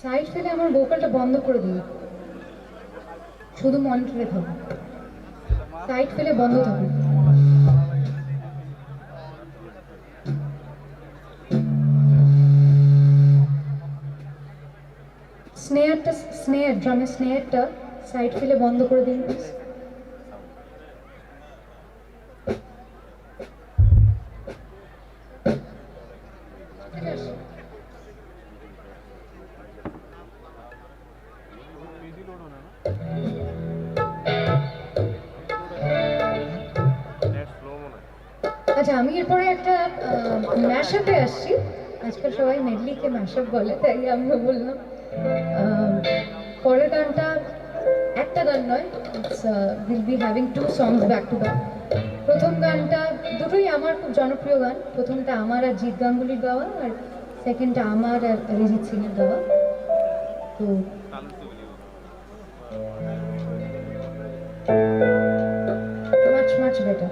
সাইড ফেলে আমার ভোকালটা বন্ধ করে দিন, শুধু মনিটরে থাকুন। সাইড ফেলে বন্ধ থাকুন। স্নেয়ারটা, স্নেয়ার, ড্রামের স্নেয়ারটা সাইড ফেলে বন্ধ করে দিন, প্লিজ। আচ্ছা, আমি এরপরে একটা ম্যাশআপে আসছি। আজকাল সবাই মেডলিকে ম্যাশআপ বলে, তাই আমিও বললাম। আহ, পরের গানটা একটা গান নয়, it's, uh, we'll be having two songs back to back. প্রথম গানটা, দুটোই আমার খুব জনপ্রিয় গান। প্রথমটা আমার আর জিৎ গাঙ্গুলির গাওয়া, আর সেকেন্ডটা আমার আর অরিজিৎ সিং এর গাওয়া। তো much, much better.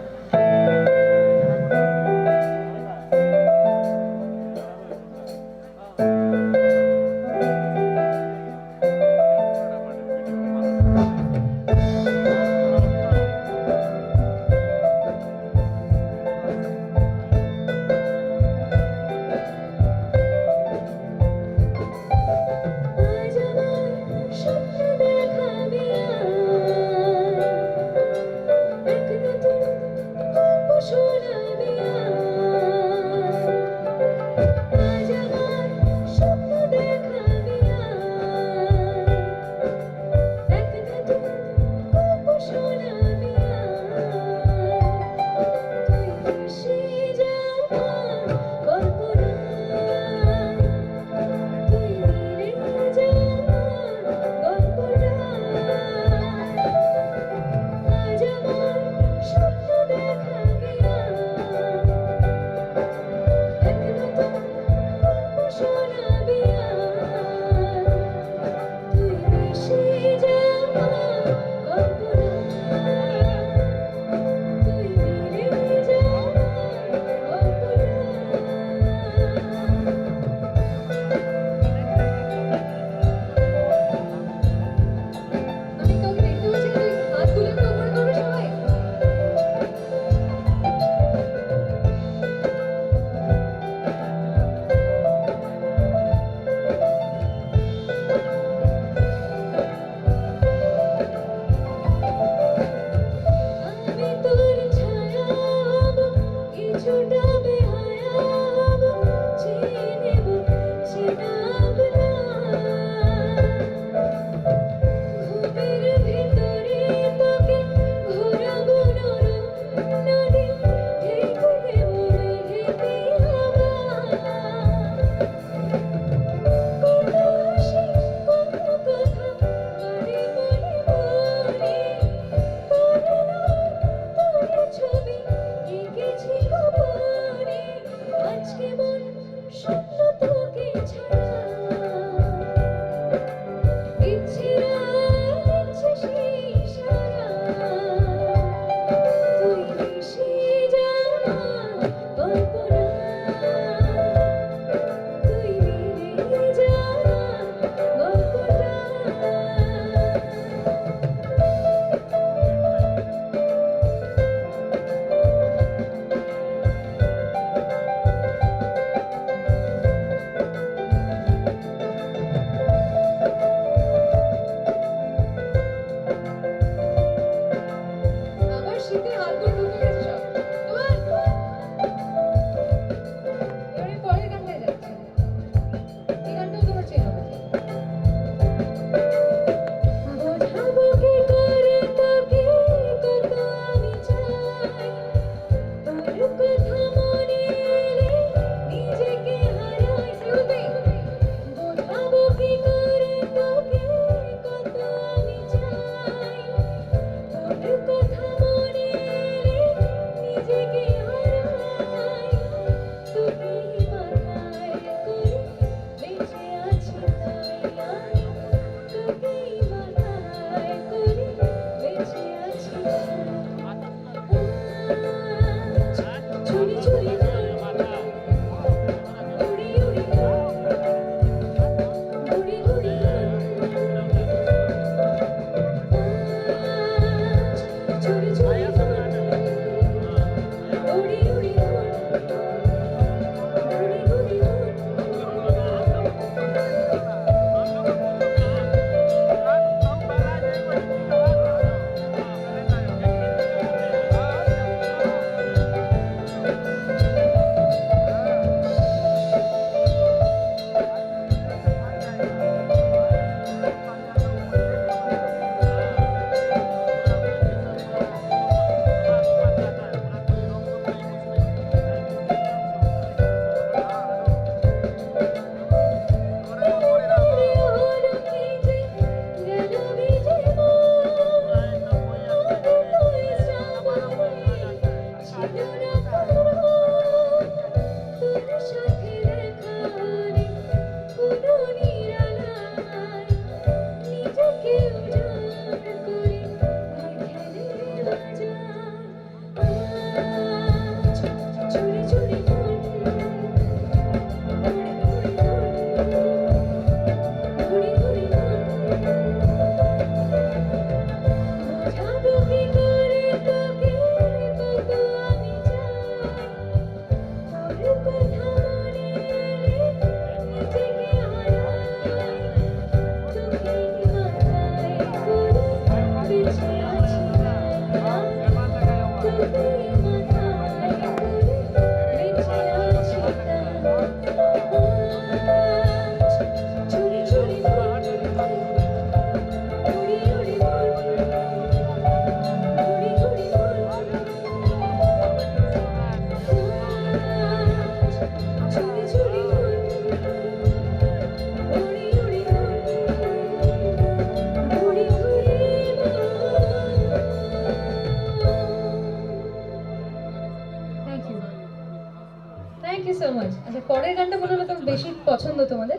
বেশি পছন্দ তোমাদের?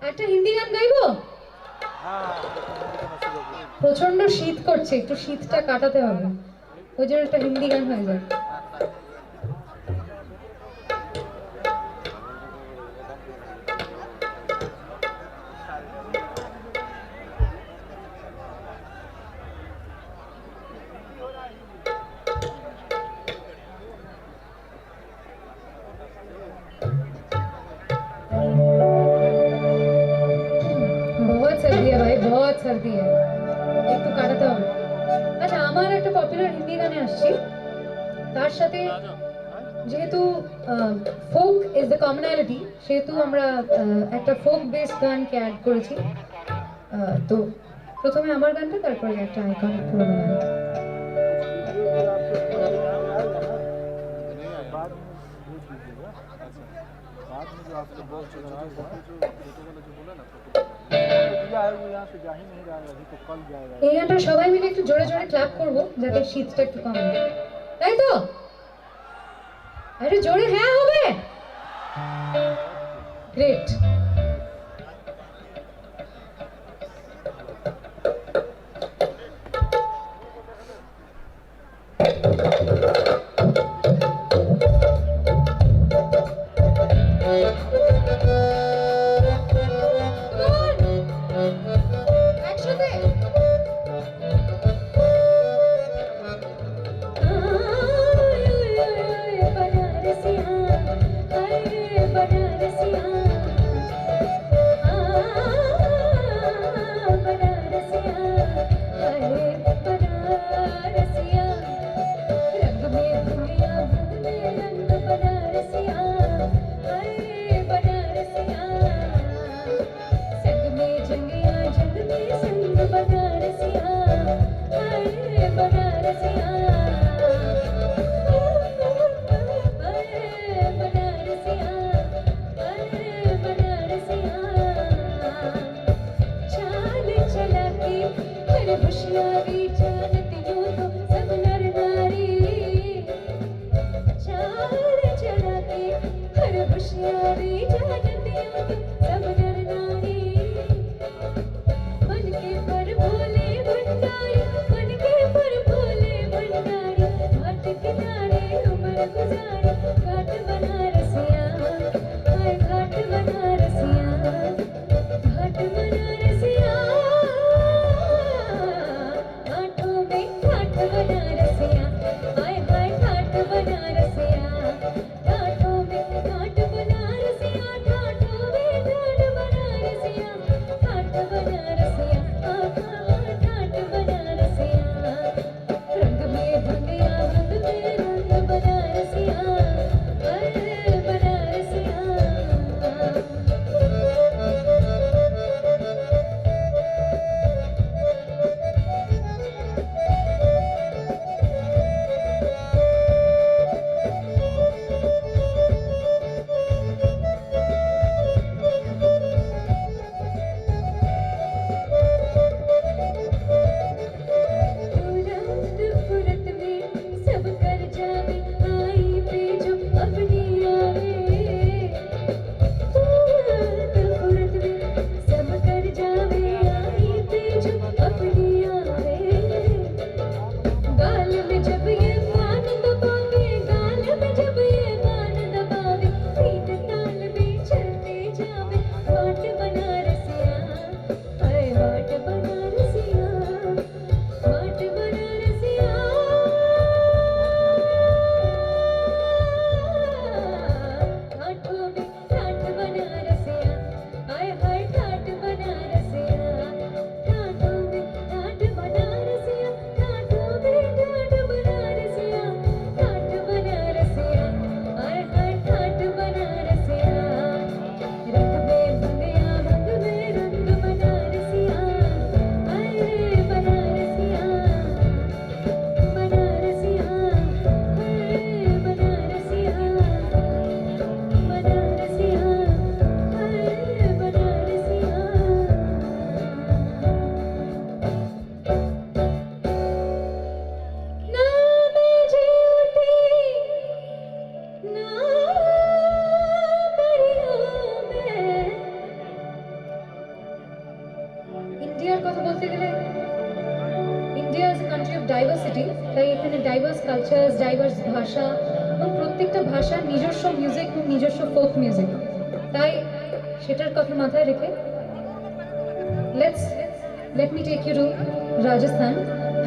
একটা হিন্দি গান গাইবো? প্রচন্ড শীত করছে, একটু শীতটা কাটাতে হবে, ওই জন্য একটা হিন্দি গান হয়ে যাক। बहुत सर्दी है भाई, बहुत सर्दी है, একটু কাটাতে হবে। আচ্ছা, আমার একটা পপুলার হিন্দি গানে আসছি, তার সাথে যেহেতু ফোক ইজ দ্য কমনালিটি, সেহেতু আমরা আহ, একটা ফোক বেসড গানকে অ্যাড করেছি। আহ, তো প্রথমে আমার গানটা, তারপরে একটা আইকনিক পুরোনো গান। এই গানটা সবাই মিলে একটু জোরে জোরে ক্ল্যাপ করবো, যাতে শীতটা একটু কমে, তাই তো? আরে জোরে হ্যাঁ হবে। গ্রেট। ইন্ডিয়ার কথা বলতে গেলে, India is a country of diversity. তাই এখানে ডাইভার্স কালচার্স, ডাইভার্স ভাষা এবং প্রত্যেকটা ভাষার নিজস্ব মিউজিক এবং নিজস্ব ফোক মিউজিক। তাই সেটার কথা মাথায় রেখে, let's let me take you to Rajasthan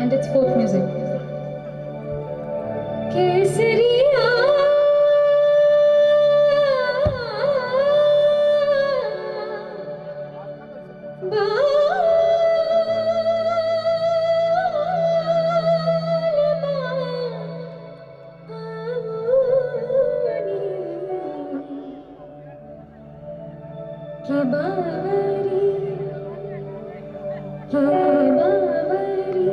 and its folk music. केसरिया के बावरी, के बावरी,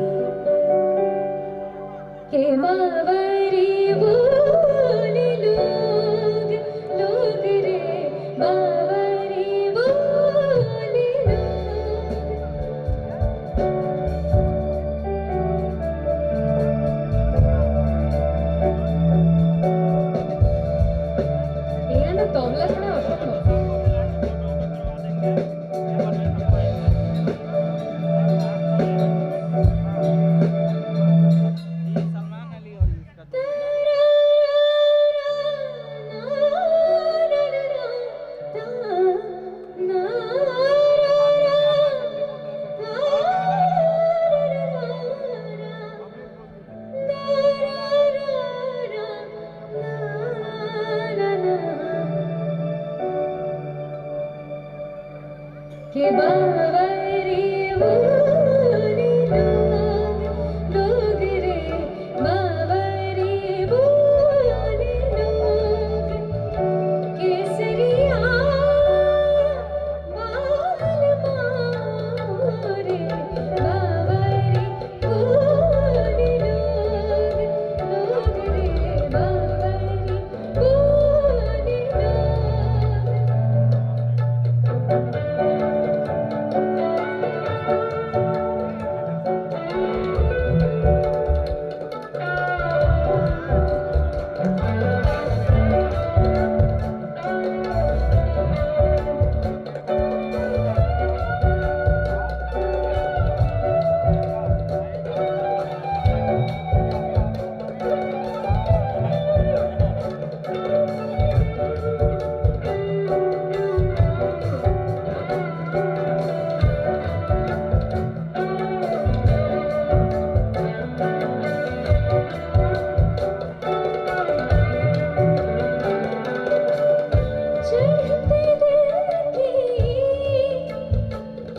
के बावरी बोले लोग, लोग रे, बावरी बोले लोग। এখানে তবলা ছাড়া অসম্ভব। के बावरी बोले लोग, लोग रे, बावरी बोले लोग। केसरिया बाल मारे, बावरी बोले लोग, लोग रे, बावरी बोले लोग। चढ़ते दिल की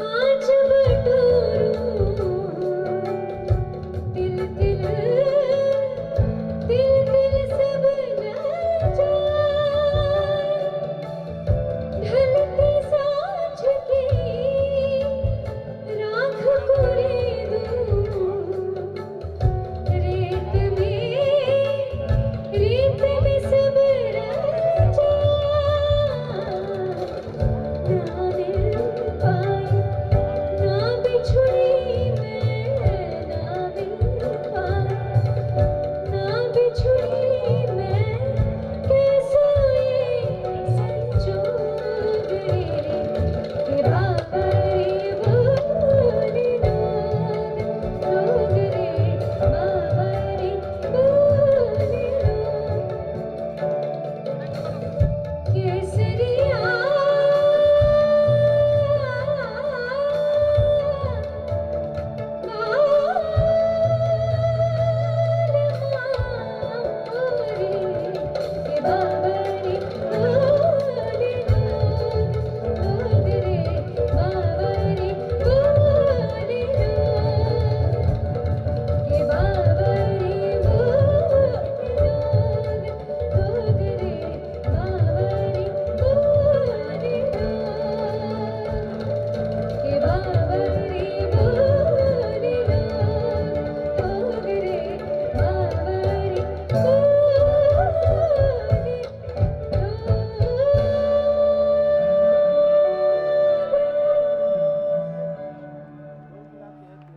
आँच बटोरूं, तिल तिल, तिल तिल सब ललचाए। ढलती सांझ की राख को रे दूं, रेत में, रेत में सब रल जाए। ना मिल पाए, ना बिछुड़ी मैं, ना मिल पाए, ना बिछुड़ी मैं, कैसा ये संजोग रे। के बावरी बोले लोग, लोग रे, बावरी बोले लोग। केसरिया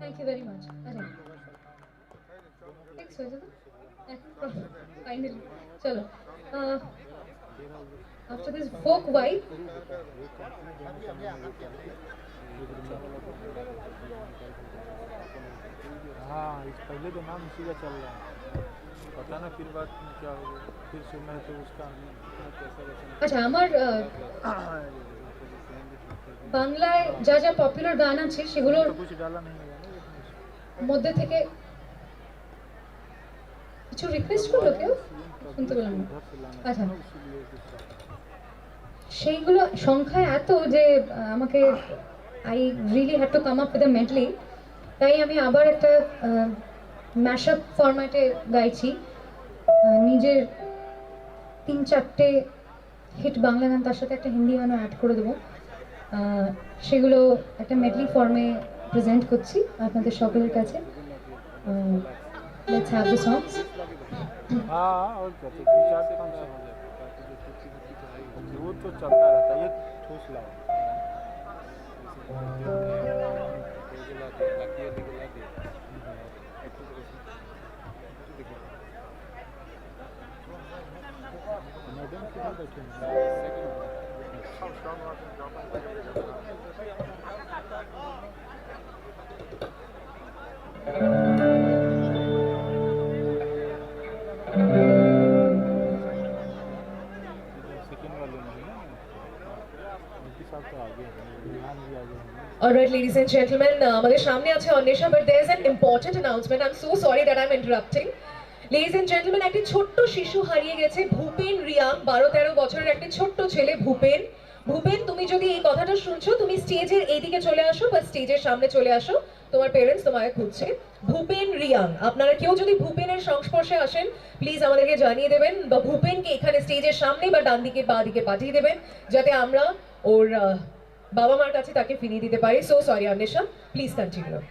Thank you very much. আরে, thanks, হয়ে যাবে। এখন ফাইনালি, চলো। আহ, after this folk vibe, पहले तो नाम उसी का चल रहा है, पता ना फिर बाद में क्या हो गया, फिर सुना है तो उसका। আচ্ছা, আমার আহ, বাংলায় যা যা পপুলার গান আছে সেগুলোর तो कुछ डाला नहीं गया ना इसमें। মধ্যে থেকে কিছু রিকোয়েস্ট করলো কেউ? শুনতে পেলাম না। আচ্ছা, সেইগুলো সংখ্যা এত যে আহ, আমাকে, I really had to come up with a medley। তাই আমি আবার একটা ম্যাশআপ ফরম্যাটে গাইছি। আহ, নিজের তিন চারটে হিট বাংলা গান, তার সাথে একটা হিন্দি গানও অ্যাড করে দেবো। আহ, সেগুলো একটা মেডলি ফর্মে প্রেজেন্ট করছি আপনাদের সকলের কাছে। Let's have the songs. हाँ, और क्या, तो दो चार पाँच छः हो जाए, वो तो चलता रहता है, ये ठोस लाओ। मैडम किधर बैठे हैं? सेकंड वाले में है ना? उनके साथ तो आगे हैं, ध्यान भी आगे हैं। All right, ladies and gentlemen, uh, আমাদের সামনে আছে Anwesha, but there is an important announcement. I'm so sorry that I'm interrupting. Ladies and gentlemen, একটি ছোট্ট শিশু হারিয়ে গেছে, ভূপেন রিয়াং, বারো তেরো বছরের একটি ছোট্ট ছেলে ভূপেন। ভূপেন, তুমি যদি এই কথাটা শুনছো, তুমি স্টেজের এইদিকে চলে আসো বা স্টেজের সামনে চলে আসো, তোমার পেরেন্টস তোমাকে খুঁজছে। ভূপেন রিয়াং, আপনারা কেউ যদি ভূপেনের সংস্পর্শে আসেন, প্লিজ আমাদেরকে জানিয়ে দেবেন, বা ভূপেনকে এখানে স্টেজের সামনে বা ডান দিকে বা দিকে পাঠিয়ে দেবেন, যাতে আমরা ওর আহ, বাবা মার কাছে তাকে ফিরিয়ে দিতে পারি। So sorry, Anwesha, please continue.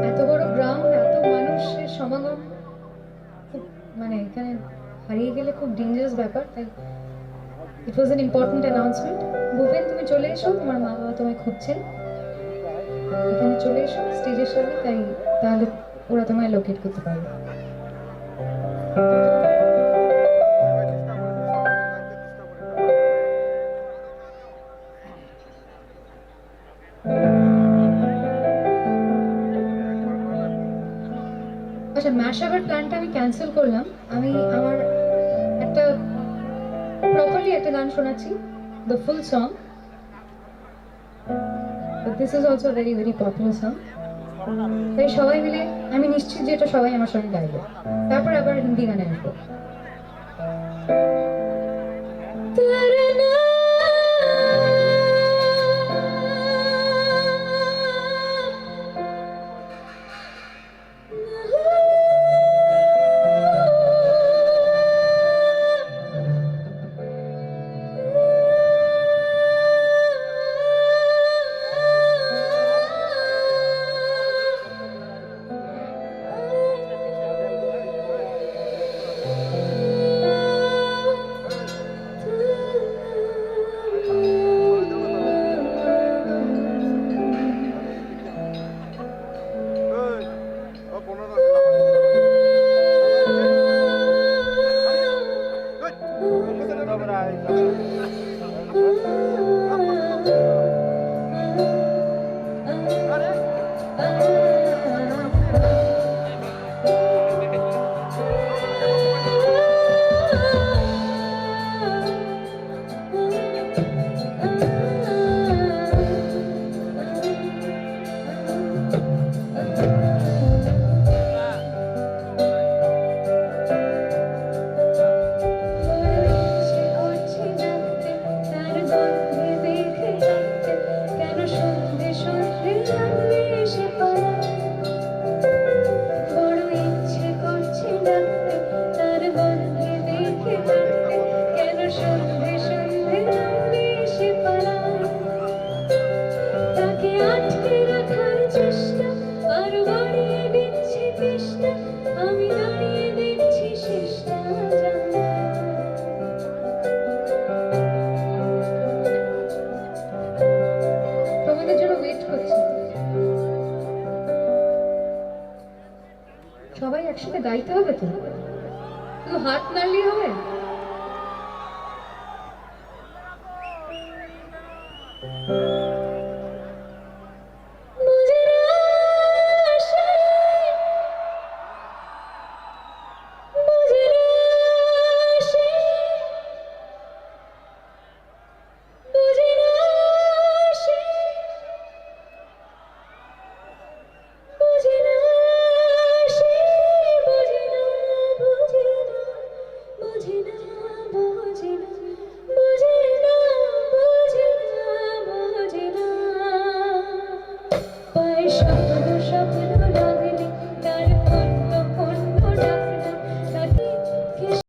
এত বড় গ্রাউন্ড, এত মানুষের সমাগম, খুব, মানে, এখানে হারিয়ে গেলে খুব ডেঞ্জারাস ব্যাপার। তাই it was an important announcement. Bhupen, তুমি চলে এসো, তোমার মা বাবা তোমায় খুঁজছেন। এখানে চলে এসো স্টেজের সামনে, তাই তাহলে ওরা তোমায় লোকেট করতে পারবে। আচ্ছা, ম্যাশআপের প্ল্যানটা আমি ক্যান্সেল করলাম। আমি আমার একটা প্রপারলি একটা গান শোনাচ্ছি, the full song. But this is also a very, very popular song. তাই সবাই মিলে, আমি নিশ্চিত যে এটা সবাই আমার সঙ্গে গাইবে। তারপর আবার হিন্দি গানে আসবো। সবাই একসাথে গাইতে হবে তো, শুধু হাত নাড়লেই হবে?